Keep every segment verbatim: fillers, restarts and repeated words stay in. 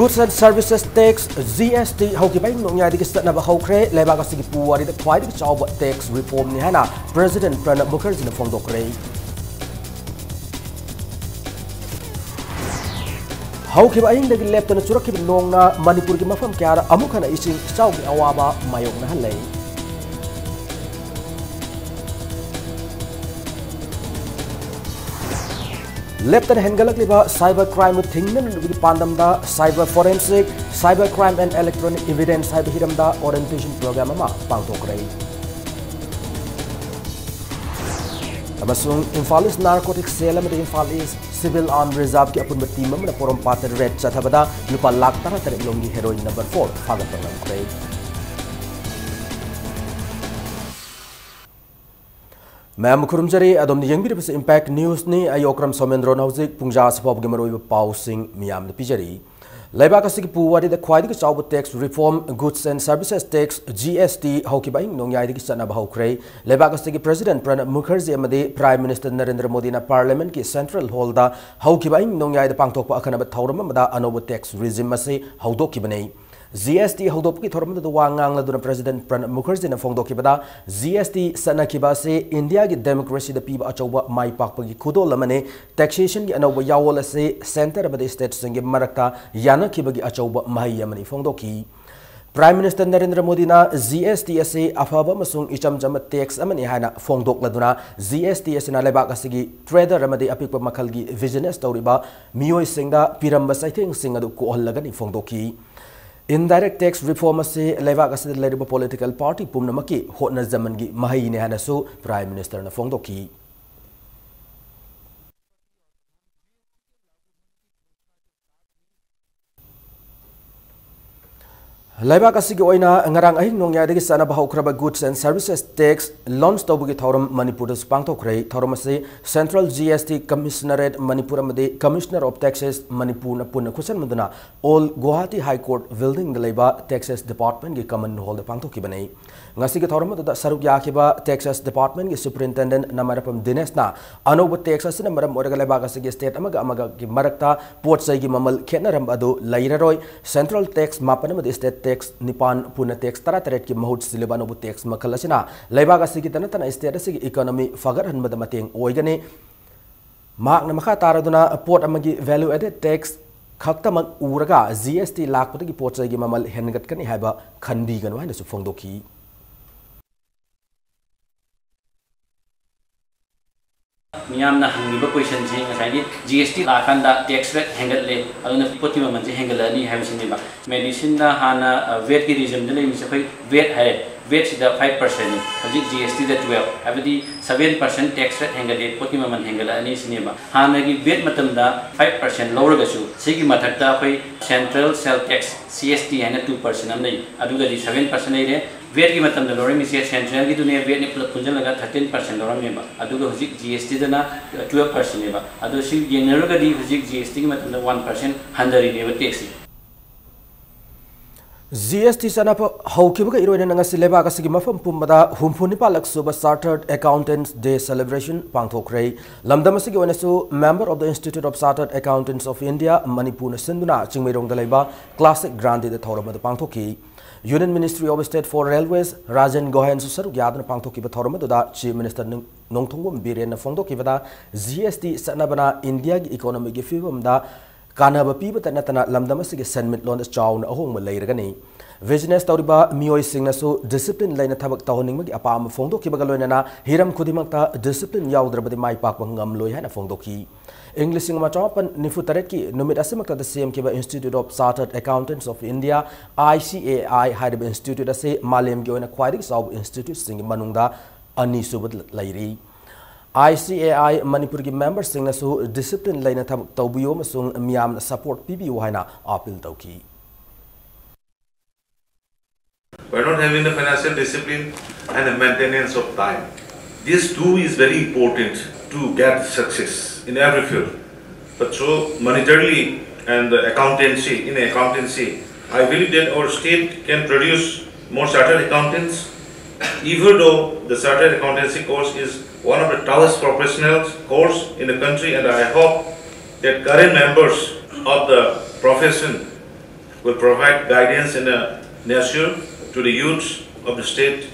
Goods and Services Tax, G S T, ꯍꯧꯈꯤꯕ ꯑꯍꯤꯡ ꯅꯣꯡꯌꯥꯏꯗꯒꯤ ꯆꯠꯅꯕ ꯍꯧꯈ꯭ꯔꯦ꯫ ꯂꯩꯕꯥꯛ ꯑꯁꯤꯒꯤ ꯄꯨꯋꯥꯔꯤꯗ ꯈ꯭ꯋꯥꯏꯗꯒꯤ ꯆꯥꯎꯕ tax reformꯅꯤ ꯍꯥꯏꯅ President Pranab Mukherjeeꯅ ꯐꯣꯡꯗꯣꯛꯈ꯭ꯔꯦ꯫ ꯍꯧꯈꯤꯕ ꯑꯍꯤꯡꯗꯒꯤ ꯂꯦꯞꯇꯅ ꯆꯨꯔꯛꯈꯤꯕ ꯅꯣꯡꯅ ꯃꯅꯤꯄꯨꯔꯒꯤ ꯃꯐꯝ ꯀꯌꯥꯗ ꯑꯃꯨꯛ ꯍꯟꯅ ꯏꯁꯤꯡ ꯏꯆꯥꯎꯒꯤ ꯑꯋꯥꯕ ꯃꯥꯌꯣꯛꯅꯍꯜꯂꯦ꯫ ꯂꯦꯞꯇꯅ ꯍꯦꯟꯒꯠꯂꯛꯂꯤꯕ cyber crimeꯕꯨ ꯊꯤꯡꯅꯅꯕꯒꯤ ꯄꯥꯟꯗꯝꯗ Cyber Forensic, Cyber Crime and Electronic Evidence ꯍꯥꯏꯕ ꯍꯤꯔꯝꯗ orientation program ꯑꯃ ꯄꯥꯡꯊꯣꯛꯈ꯭ꯔꯦ꯫ ꯑꯃꯁꯨꯡ Imphal East Narcotics Cell ꯑꯃꯗꯤ Imphal East Civil Arms Reserveꯀꯤ ꯑꯄꯨꯟꯕ team ꯑꯃꯅ ꯄꯣꯔꯣꯝꯄꯥꯠꯇ raid ꯆꯠꯊꯕꯗ ꯂꯨꯄꯥ ꯂꯥꯈ ꯇꯔꯥꯇꯔꯦꯠ ꯂꯣꯝꯒꯤ heroin number four ꯐꯥꯒꯠꯄ ꯉꯝꯈ꯭ꯔꯦ꯫ ꯃꯌꯥꯝ ꯈꯨꯔꯨꯝꯖꯔꯤ, ꯑꯗꯣꯝꯅ ꯌꯦꯡꯕꯤꯔꯤꯕꯁꯤ Impact Newsꯅꯤ꯫ ꯑꯩ ꯑꯣꯀ꯭ꯔꯝ ꯁꯣꯃꯦꯟꯗ꯭ꯔꯣꯅ ꯍꯧꯖꯤꯛ ꯄꯨꯡ ꯖꯥ ꯑꯁꯤ ꯐꯥꯎꯕꯒꯤ ꯃꯔꯨꯑꯣꯏꯕ ꯄꯥꯎꯁꯤꯡ ꯃꯤꯌꯥꯝꯗ ꯄꯤꯖꯔꯤ꯫ ꯂꯩꯕꯥꯛ ꯑꯁꯤꯒꯤ ꯄꯨꯋꯥꯔꯤꯗ ꯈ꯭ꯋꯥꯏꯗꯒꯤ ꯆꯥꯎꯕ tax reform, Goods and Services Tax, G S T, ꯍꯧꯈꯤꯕ ꯑꯍꯤꯡ ꯅꯣꯡꯌꯥꯏꯗꯒꯤ ꯆꯠꯅꯕ ꯍꯧꯈ꯭ꯔꯦ꯫ ꯂꯩꯕꯥꯛ ꯑꯁꯤꯒꯤ President Pranab Mukherjee ꯑꯃꯗꯤ Prime Minister ꯅꯔꯦꯟꯗ꯭ꯔ ꯃꯣꯗꯤꯅ Parliamentꯀꯤ Central Hallꯗ ꯍꯧꯈꯤꯕ ꯑꯍꯤꯡ ꯅꯣꯡꯌꯥꯏꯗ ꯄꯥꯡꯊꯣꯛꯄ ꯑꯈꯟꯅꯕ ꯊꯧꯔꯝ ꯑꯃꯗ ꯑꯅꯧꯕ tax regime ꯑꯁꯤ ꯍꯧꯗꯣꯛꯈꯤꯕꯅꯤ꯫ G S T ꯍꯧꯗꯣꯛꯄꯒꯤ ꯊꯧꯔꯝ ꯑꯗꯨꯗ ꯋꯥ ꯉꯥꯡꯂꯗꯨꯅ President Pranab Mukherjeeꯅ ꯐꯣꯡꯗꯣꯛꯈꯤꯕꯗ, G S T ꯆꯠꯅꯈꯤꯕ ꯑꯁꯤ ꯏꯟꯗꯤꯌꯥꯒꯤ democracyꯗ ꯄꯤꯕ ꯑꯆꯧꯕ ꯃꯥꯏ ꯄꯥꯛꯄꯒꯤ ꯈꯨꯗꯣꯜ ꯑꯃꯅꯤ꯫ Taxationꯒꯤ ꯑꯅꯧꯕ ꯌꯥꯋꯣꯜ ꯑꯁꯤ centre ꯑꯃꯗꯤ stateꯁꯤꯡꯒꯤ ꯃꯔꯛꯇ ꯌꯥꯅꯈꯤꯕꯒꯤ ꯑꯆꯧꯕ ꯃꯍꯩ ꯑꯃꯅꯤ ꯐꯣꯡꯗꯣꯛꯈꯤ꯫ Prime Minister ꯅꯔꯦꯟꯗ꯭ꯔ ꯃꯣꯗꯤꯅ G S T ꯑꯁꯤ ꯑꯐꯕ ꯑꯃꯁꯨꯡ ꯏꯆꯝ ꯆꯝꯕ tax ꯑꯃꯅꯤ ꯍꯥꯏꯅ ꯐꯣꯡꯗꯣꯛꯂꯗꯨꯅ, G S T ꯑꯁꯤꯅ ꯂꯩꯕꯥꯛ ꯑꯁꯤꯒꯤ trader ꯑꯃꯗꯤ ꯑꯄꯤꯛꯄ ꯃꯈꯜꯒꯤ business ꯇꯧꯔꯤꯕ ꯃꯤꯑꯣꯏꯁꯤꯡꯗ ꯄꯤꯔꯝꯕ ꯆꯩꯊꯦꯡꯁꯤꯡ ꯑꯗꯨ ꯀꯣꯛꯍꯜꯂꯒꯅꯤ ꯐꯣꯡꯗꯣꯛꯈꯤ꯫ Indirect tax reform ꯑꯁꯤ ꯂꯩꯕꯥꯛ ꯑꯁꯤꯗ ꯂꯩꯔꯤꯕ political party ꯄꯨꯝꯅꯃꯛꯀꯤ ꯍꯣꯠꯅꯖꯃꯟꯒꯤ ꯃꯍꯩꯅꯤ ꯍꯥꯏꯅꯁꯨ Prime Ministerꯅ ꯐꯣꯡꯗꯣꯛꯈꯤ꯫ ꯂꯩꯕꯥꯛ ꯑꯁꯤꯒꯤ ꯑꯣꯏꯅ ꯉꯔꯥꯡ ꯑꯍꯤꯡ ꯅꯣꯡꯌꯥꯏꯗꯒꯤ ꯆꯠꯅꯕ ꯍꯧꯈ꯭ꯔꯕ Goods and Services Tax launch ꯇꯧꯕꯒꯤ ꯊꯧꯔꯝ ꯃꯅꯤꯄꯨꯔꯗꯁꯨ ꯄꯥꯡꯊꯣꯛꯈ꯭ꯔꯦ꯫ ꯊꯧꯔꯝ ꯑꯁꯤ Central G S T Commissionerate Manipur ꯑꯃꯗꯤ Commissioner of Taxes ꯃꯅꯤꯄꯨꯔꯅ ꯄꯨꯟꯅ ꯈꯨꯠꯁꯝꯅꯗꯨꯅ Old Guwahati High Court buildingꯗ ꯂꯩꯕ Taxes Departmentꯀꯤ common hallꯗ ꯄꯥꯡꯊꯣꯛꯈꯤꯕꯅꯤ꯫ ꯉꯁꯤꯒꯤ ꯊꯧꯔꯝ ꯑꯗꯨꯗ ꯁꯔꯨꯛ ꯌꯥꯈꯤꯕ Taxes Departmentꯀꯤ Superintendent ꯅꯃꯥꯏꯔꯥꯄꯝ ꯗꯤꯅꯦꯁꯅ ꯑꯅꯧꯕ tax ꯑꯁꯤꯅ ꯃꯔꯝ ꯑꯣꯏꯔꯒ ꯂꯩꯕꯥꯛ ꯑꯁꯤꯒꯤ state ꯑꯃꯒ ꯑꯃꯒꯒꯤ ꯃꯔꯛꯇ ꯄꯣꯠ ꯆꯩꯒꯤ ꯃꯃꯜ ꯈꯦꯠꯅꯔꯝꯕ ꯑꯗꯨ ꯂꯩꯔꯔꯣꯏ꯫ Central tax ꯃꯥꯄꯟ ꯑꯃꯗꯤ state tax ꯅꯤꯄꯥꯟ, ꯄꯨꯟꯅ tax ꯇꯔꯥꯇꯔꯦꯠꯀꯤ ꯃꯍꯨꯠ ꯁꯤꯜꯂꯤꯕ ꯑꯅꯧꯕ tax ꯃꯈꯜ ꯑꯁꯤꯅ ꯂꯩꯕꯥꯛ ꯑꯁꯤꯒꯤ ꯇꯅ ꯇꯅ state ꯑꯁꯤꯒꯤ economy ꯐꯒꯠꯍꯟꯕꯗ ꯃꯇꯦꯡ ꯑꯣꯏꯒꯅꯤ꯫ ꯃꯍꯥꯛꯅ ꯃꯈꯥ ꯇꯥꯔꯗꯨꯅ ꯄꯣꯠ ꯑꯃꯒꯤ value added tax ꯈꯛꯇꯃꯛ ꯎꯔꯒ G S T ꯂꯥꯛꯄꯗꯒꯤ ꯄꯣꯠ ꯆꯩꯒꯤ ꯃꯃꯜ ꯍꯦꯟꯒꯠꯀꯅꯤ ꯍꯥꯏꯕ ꯈꯟꯕꯤꯒꯅꯨ ꯍꯥꯏꯅꯁꯨ ꯐꯣꯡꯗꯣꯛꯈꯤ꯫ ꯃꯤꯌꯥꯝꯅ ꯍꯪꯉꯤꯕ questionꯁꯤ ꯉꯁꯥꯏꯒꯤ G S T ꯂꯥꯛꯑꯀꯥꯟꯗ tax rate ꯍꯦꯟꯒꯠꯂꯦ, ꯑꯗꯨꯅ ꯄꯣꯠꯀꯤ ꯃꯃꯜꯁꯦ ꯍꯦꯟꯒꯠꯂꯛꯑꯅꯤ ꯍꯥꯏꯕꯁꯤꯅꯦꯕ꯫ Medicineꯗ ꯍꯥꯟꯅ, ꯑ, VATꯀꯤ regimeꯗ ꯂꯩꯔꯤꯁꯦ ꯑꯩꯈꯣꯏ VAT ꯍꯥꯏꯔꯦ, VATꯁꯤꯗ five percentꯅꯤ, ꯍꯧꯖꯤꯛ G S Tꯗ twelve, ꯍꯥꯏꯕꯗꯤ seven percent tax rate ꯍꯦꯟꯒꯠꯂꯦ, ꯄꯣꯠꯀꯤ ꯃꯃꯜ ꯍꯦꯟꯒꯠꯂꯛꯑꯅꯤ ꯁꯤꯅꯦꯕ꯫ ꯍꯥꯟꯅꯒꯤ VAT ꯃꯇꯝꯗ five percent ꯂꯧꯔꯒꯁꯨ ꯁꯤꯒꯤ ꯃꯊꯛꯇ ꯑꯩꯈꯣꯏ Central Sale Tax, C S T ꯍꯥꯏꯅ two percent ꯑꯃ ꯂꯩ, ꯑꯗꯨꯒꯗꯤ seven percent ꯂꯩꯔꯦ꯫ VATꯀꯤ ꯃꯇꯝꯗ ꯂꯧꯔꯝꯃꯤꯁꯦ Centralꯒꯤꯗꯨꯅꯦ, VATꯅꯦ ꯄꯨꯂꯞ ꯄꯨꯟꯁꯤꯜꯂꯒ thirteen percent ꯂꯧꯔꯝꯃꯦꯕ, ꯑꯗꯨꯒ ꯍꯧꯖꯤꯛ G S Tꯗꯅ twelve percentꯅꯦꯕ꯫ ꯑꯗꯣ ꯁꯤ ꯌꯦꯡꯅꯔꯨꯔꯒꯗꯤ ꯍꯧꯖꯤꯛ G S Tꯒꯤ ꯃꯇꯝꯗ one percent ꯍꯟꯊꯔꯤꯅꯦꯕ taxꯁꯦ꯫ G S T ꯆꯠꯅꯕ ꯍꯧꯈꯤꯕꯒ ꯏꯔꯣꯏꯅꯅ ꯉꯁꯤ ꯂꯩꯕꯥꯛ ꯑꯁꯤꯒꯤ ꯃꯐꯝ ꯄꯨꯝꯕꯗ ꯍꯨꯝꯐꯨ ꯅꯤꯄꯥꯜꯂꯛ ꯁꯨꯕ Chartered Accountant Day celebration ꯄꯥꯡꯊꯣꯛꯈ꯭ꯔꯦ꯫ ꯂꯝꯗꯝ ꯑꯁꯤꯒꯤ ꯑꯣꯏꯅꯁꯨ Member of the Institute of Chartered Accountants of India, ꯃꯅꯤꯄꯨꯔꯅ ꯁꯤꯟꯗꯨꯅ ꯆꯤꯡꯃꯩꯔꯣꯡꯗ ꯂꯩꯕ Classic Grandiꯗ ꯊꯧꯔꯝ ꯑꯗꯨ ꯄꯥꯡꯊꯣꯛꯈꯤ꯫ Union Ministry of State for Railways Rajen ꯒꯣꯍꯦꯟꯁꯨ ꯁꯔꯨꯛ ꯌꯥꯗꯨꯅ ꯄꯥꯡꯊꯣꯛꯈꯤꯕ ꯊꯧꯔꯝ ꯑꯗꯨꯗ Chief Minister Nongthombam ꯕꯤꯔꯦꯟꯅ ꯐꯣꯡꯗꯣꯛꯈꯤꯕꯗ, G S T ꯆꯠꯅꯕꯅ ꯏꯟꯗꯤꯌꯥꯒꯤ economyꯒꯤ ꯐꯤꯕꯝꯗ ꯀꯥꯟꯅꯕ ꯄꯤꯕꯇ ꯅꯠꯇꯅ ꯂꯝꯗꯝ ꯑꯁꯤꯒꯤ ꯁꯦꯟꯃꯤꯠꯂꯣꯟꯗ ꯆꯥꯎꯅ ꯑꯍꯣꯡꯕ ꯂꯩꯔꯒꯅꯤ꯫ Business ꯇꯧꯔꯤꯕ ꯃꯤꯑꯣꯏꯁꯤꯡꯅꯁꯨ discipline ꯂꯩꯅ ꯊꯕꯛ ꯇꯧꯍꯟꯅꯤꯡꯕꯒꯤ ꯑꯄꯥꯝꯕ ꯐꯣꯡꯗꯣꯛꯈꯤꯕꯒ ꯂꯣꯏꯅꯅ ꯍꯤꯔꯝ ꯈꯨꯗꯤꯡꯃꯛꯇ discipline ꯌꯥꯎꯗ꯭ꯔꯕꯗꯤ ꯃꯥꯏ ꯄꯥꯛꯄ ꯉꯝꯂꯣꯏ ꯍꯥꯏꯅ ꯐꯣꯡꯗꯣꯛꯈꯤ꯫ ꯏꯪ ꯂꯤꯁꯤꯡ ꯑꯃ ꯆꯃꯥꯄꯟ ꯅꯤꯐꯨ ꯇꯔꯦꯠꯀꯤ ꯅꯨꯃꯤꯠ ꯑꯁꯤꯃꯛꯇꯗ ꯁꯦꯝꯈꯤꯕ Institute of Chartered Accountants of India, I C A I, ꯍꯥꯏꯔꯤꯕ institute ꯑꯁꯤ ꯃꯥꯂꯦꯝꯒꯤ ꯑꯣꯏꯅ ꯈ꯭ꯋꯥꯏꯗꯒꯤ ꯆꯥꯎꯕ instituteꯁꯤꯡꯒꯤ ꯃꯅꯨꯡꯗ ꯑꯅꯤꯁꯨꯕꯗ ꯂꯩꯔꯤ꯫ I C A I ꯃꯅꯤꯄꯨꯔꯒꯤ memberꯁꯤꯡꯅꯁꯨ discipline ꯂꯩꯅ ꯊꯕꯛ ꯇꯧꯕꯤꯌꯨ ꯑꯃꯁꯨꯡ ꯃꯤꯌꯥꯝꯅ support ꯄꯤꯕꯤꯌꯨ ꯍꯥꯏꯅ appeal ꯇꯧꯈꯤ꯫ By not having the financial discipline and the maintenance of time. This too is very important to get success in every field. But so monetarily and the accountancy, in accountancy, I believe that our state can produce more chartered accountants, even though the chartered accountancy course is one of the toughest professional course in the country, and I hope that current members of the profession will provide guidance in the nature to the youths of the state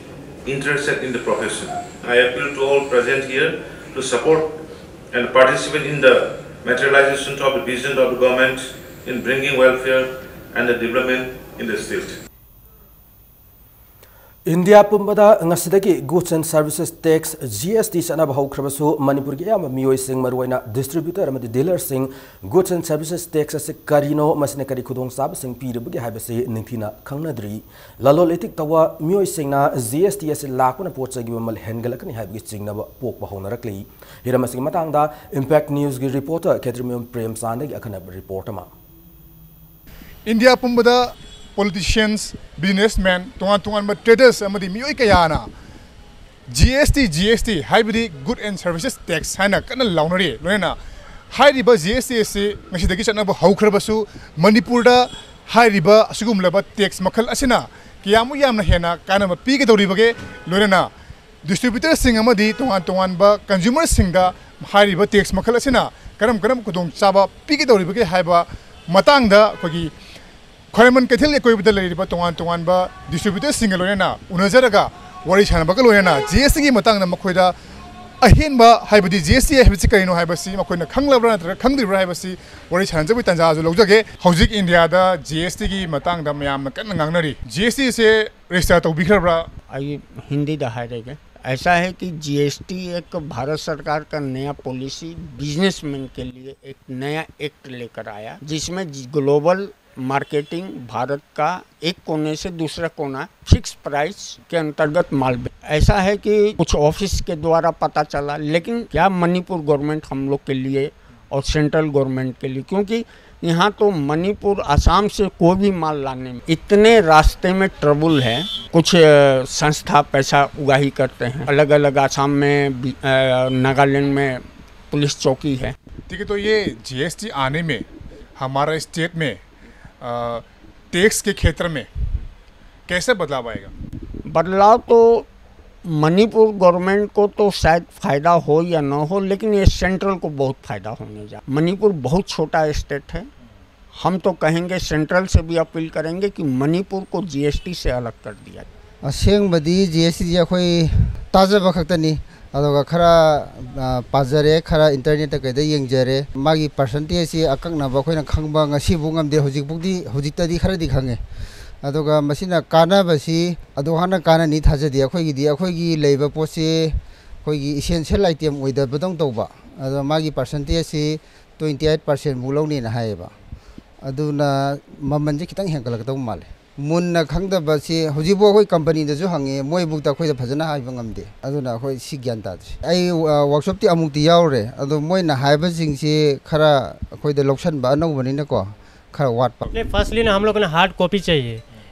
interested in the profession. I appeal to all present here to support and participate in the materialization of the vision of the government in bringing welfare and the development in the state. India ꯄꯨꯝꯕꯗ ꯉꯁꯤꯗꯒꯤ Goods and Services Tax, G S T, ꯆꯠꯅꯕ ꯍꯧꯈ꯭ꯔꯕꯁꯨ, ꯃꯅꯤꯄꯨꯔꯒꯤ ꯑꯌꯥꯝꯕ ꯃꯤꯑꯣꯏꯁꯤꯡ, ꯃꯔꯨꯑꯣꯏꯅ distributor ꯑꯃꯗꯤ dealerꯁꯤꯡ, Goods and Services Tax ꯑꯁꯤ ꯀꯔꯤꯅꯣ, ꯃꯁꯤꯅ ꯀꯔꯤ ꯈꯨꯗꯣꯡꯆꯥꯕꯁꯤꯡ ꯄꯤꯔꯤꯕꯒꯦ ꯍꯥꯏꯕꯁꯤ ꯅꯤꯡꯊꯤꯅ ꯈꯪꯅꯗ꯭ꯔꯤ꯫ ꯂꯂꯣꯟ ꯏꯇꯤꯛ ꯇꯧꯕ ꯃꯤꯑꯣꯏꯁꯤꯡꯅ G S T ꯑꯁꯤ ꯂꯥꯛꯄꯅ ꯄꯣꯠ ꯆꯩꯒꯤ ꯃꯃꯜ ꯍꯦꯟꯒꯠꯂꯛꯀꯅꯤ ꯍꯥꯏꯕꯒꯤ ꯆꯤꯡꯅꯕ ꯄꯣꯛꯄ ꯍꯧꯅꯔꯛꯂꯤ꯫ ꯍꯤꯔꯝ ꯑꯁꯤꯒꯤ ꯃꯇꯥꯡꯗ Impact Newsꯒꯤ reporter ꯈꯦꯇ꯭ꯔꯤꯃꯌꯨꯝ ꯄ꯭ꯔꯦꯝꯆꯥꯟꯗꯒꯤ ꯑꯈꯟꯅꯕ report ꯑꯃ꯫ ꯏꯟꯗꯤꯌꯥ ꯄꯨꯝꯕꯗ politicians, businessmen, ꯇꯣꯉꯥꯟ ꯇꯣꯉꯥꯟꯕ traders ꯑꯃꯗꯤ ꯃꯤꯑꯣꯏ ꯀꯌꯥꯅ G S T, G S T ꯍꯥꯏꯕꯗꯤ Good and Services Tax ꯍꯥꯏꯅ ꯀꯟꯅ ꯂꯥꯎꯅꯔꯤ꯫ ꯂꯣꯏꯅꯅ ꯍꯥꯏꯔꯤꯕ G S T ꯑꯁꯤ ꯉꯁꯤꯗꯒꯤ ꯆꯠꯅꯕ ꯍꯧꯈ꯭ꯔꯕꯁꯨ, ꯃꯅꯤꯄꯨꯔꯗ ꯍꯥꯏꯔꯤꯕ ꯑꯁꯤꯒꯨꯝꯂꯕ tax ꯃꯈꯜ ꯑꯁꯤꯅ ꯀꯌꯥꯃꯨꯛ ꯌꯥꯝꯅ ꯍꯦꯟꯅ ꯀꯥꯟꯅꯕ ꯄꯤꯒꯗꯧꯔꯤꯕꯒꯦ, ꯂꯣꯏꯅꯅ distributorꯁꯤꯡ ꯑꯃꯗꯤ ꯇꯣꯉꯥꯟ ꯇꯣꯉꯥꯟꯕ consumerꯁꯤꯡꯗ ꯍꯥꯏꯔꯤꯕ tax ꯃꯈꯜ ꯑꯁꯤꯅ ꯀꯔꯝ ꯀꯔꯝꯕ ꯈꯨꯗꯣꯡꯆꯥꯕ ꯄꯤꯒꯗꯧꯔꯤꯕꯒꯦ ꯍꯥꯏꯕ ꯃꯇꯥꯡꯗ ꯑꯩꯈꯣꯏꯒꯤ ꯈ꯭ꯋꯥꯏꯔꯝꯕꯟ ꯀꯩꯊꯦꯜꯒꯤ ꯑꯀꯣꯏꯕꯗ ꯂꯩꯔꯤꯕ ꯇꯣꯉꯥꯟ ꯇꯣꯉꯥꯟꯕ distributorꯁꯤꯡꯒ ꯂꯣꯏꯅꯅ ꯎꯅꯖꯔꯒ ꯋꯥꯔꯤ ꯁꯥꯟꯅꯕꯒ ꯂꯣꯏꯅꯅ G S Tꯒꯤ ꯃꯇꯥꯡꯗ ꯃꯈꯣꯏꯗ ꯑꯍꯦꯟꯕ, ꯍꯥꯏꯕꯗꯤ G S T ꯍꯥꯏꯕꯁꯤ ꯀꯔꯤꯅꯣ ꯍꯥꯏꯕꯁꯤ ꯃꯈꯣꯏꯅ ꯈꯪꯂꯕ꯭ꯔꯥ ꯅꯠꯇ꯭ꯔꯒ ꯈꯪꯗ꯭ꯔꯤꯕ꯭ꯔꯥ ꯍꯥꯏꯕꯁꯤ ꯋꯥꯔꯤ ꯁꯥꯟꯅꯖꯕꯒꯤ ꯇꯥꯟꯖꯥꯁꯨ ꯂꯧꯖꯒꯦ꯫ ꯍꯧꯖꯤꯛ ꯏꯟꯗꯤꯌꯥꯗ G S Tꯒꯤ ꯃꯇꯥꯡꯗ ꯃꯌꯥꯝꯅ ꯀꯟꯅ ꯉꯥꯡꯅꯔꯤ꯫ G S Tꯁꯦ register ꯇꯧꯕꯤꯈ꯭ꯔꯕ꯭ꯔꯥ? आइए हिंदी दहाड़ेगा। ऐसा है कि जीएसटी एक भारत सरकार का नया पॉलिसी, बिजनेसमैन के लिए एक नया एक्ट लेकर आया, जिसमें ग्लोबल मार्केटिंग भारत का एक कोने से दूसरा कोना फिक्स प्राइस के अंतर्गत माल बे-, ऐसा है कि कुछ ऑफिस के द्वारा पता चला, लेकिन क्या मणिपुर गवर्नमेंट हम लोग के लिए और सेंट्रल गवर्नमेंट के लिए, क्योंकि यहाँ तो मणिपुर, आसाम से कोई भी माल लाने में इतने रास्ते में ट्रबल है। कुछ अ, संस्था पैसा उगाही करते हैं, अलग अलग, आसाम में भी, अ, नागालैंड में पुलिस चौकी है। ठीक है, तो ये जीएसटी आने में हमारा स्टेट में टैक्स के क्षेत्र में कैसे बदलाव आएगा? बदलाव तो मणिपुर गवर्नमेंट को तो शायद फ़ायदा हो या ना हो, लेकिन ये सेंट्रल को बहुत फ़ायदा होने जा। मणिपुर बहुत छोटा स्टेट है। हम तो कहेंगे, सेंट्रल से भी अपील करेंगे कि मणिपुर को जीएसटी से अलग कर दिया जाए। ꯑꯁꯦꯡꯕꯗꯤ ꯖꯤ ꯑꯦꯁ ꯇꯤꯁꯦ ꯑꯩꯈꯣꯏ ꯇꯥꯖꯕ ꯈꯛꯇꯅꯤ꯫ ꯑꯗꯨꯒ ꯈꯔ ꯄꯥꯖꯔꯦ, ꯈꯔ ꯏꯟꯇꯔꯅꯦꯠꯇ ꯀꯩꯗ ꯌꯦꯡꯖꯔꯦ꯫ ꯃꯥꯒꯤ ꯄꯥꯔꯁꯦꯟꯇꯦꯖꯁꯤ ꯑꯀꯛꯅꯕ ꯑꯩꯈꯣꯏꯅ ꯈꯪꯕ ꯉꯁꯤꯕꯨ ꯉꯝꯗꯦ꯫ ꯍꯧꯖꯤꯛꯐꯥꯎꯗꯤ, ꯍꯧꯖꯤꯛꯇꯗꯤ ꯈꯔꯗꯤ ꯈꯪꯉꯦ꯫ ꯑꯗꯨꯒ ꯃꯁꯤꯅ ꯀꯥꯟꯅꯕꯁꯤ ꯑꯗꯨ ꯍꯥꯟꯅ ꯀꯥꯟꯅꯅꯤ ꯊꯥꯖꯗꯦ꯫ ꯑꯩꯈꯣꯏꯒꯤꯗꯤ, ꯑꯩꯈꯣꯏꯒꯤ ꯂꯩꯕ ꯄꯣꯠꯁꯤ ꯑꯩꯈꯣꯏꯒꯤ ꯏꯁꯦꯟꯁꯤꯌꯦꯜ ꯑꯥꯏꯇꯦꯝ ꯑꯣꯏꯗꯕꯗꯧ ꯇꯧꯕ꯫ ꯑꯗꯣ ꯃꯥꯒꯤ ꯄꯥꯔꯁꯦꯟꯇꯦꯖꯁꯤ ꯇ꯭ꯋꯦꯟꯇꯤ ꯑꯩꯠ ꯄꯥꯔꯁꯦꯟꯃꯨꯛ ꯂꯧꯅꯦꯅ ꯍꯥꯏꯌꯦꯕ꯫ ꯑꯗꯨꯅ ꯃꯃꯜꯁꯦ ꯈꯤꯇꯪ ꯍꯦꯟꯒꯠꯂꯛꯀꯗꯧꯕ ꯃꯥꯜꯂꯦ꯫ ꯃꯨꯟꯅ ꯈꯪꯗꯕꯁꯤ ꯍꯧꯖꯤꯛꯐꯥꯎ ꯑꯩꯈꯣꯏ ꯀꯝꯄꯅꯤꯗꯁꯨ ꯍꯪꯉꯦ, ꯃꯣꯏꯕꯨꯛꯇ ꯑꯩꯈꯣꯏꯗ ꯐꯖꯅ ꯍꯥꯏꯕ ꯉꯝꯗꯦ꯫ ꯑꯗꯨꯅ ꯑꯩꯈꯣꯏ ꯁꯤ ꯒ꯭ꯌꯥꯟ ꯇꯥꯗ꯭ꯔꯦ꯫ ꯑꯩ ꯋꯥꯔꯛꯁꯣꯞꯇꯤ ꯑꯃꯨꯛꯇꯤ ꯌꯥꯎꯔꯦ, ꯑꯗꯣ ꯃꯣꯏꯅ ꯍꯥꯏꯕꯁꯤꯡꯁꯤ ꯈꯔ ꯑꯩꯈꯣꯏꯗ ꯂꯧꯁꯟꯕ ꯑꯅꯧꯕꯅꯤꯅꯀꯣ, ꯈꯔ ꯋꯥꯠꯄ꯫ नहीं, फर्स्टली ना हम लोग को ना हार्ड कॉपी चाहिए।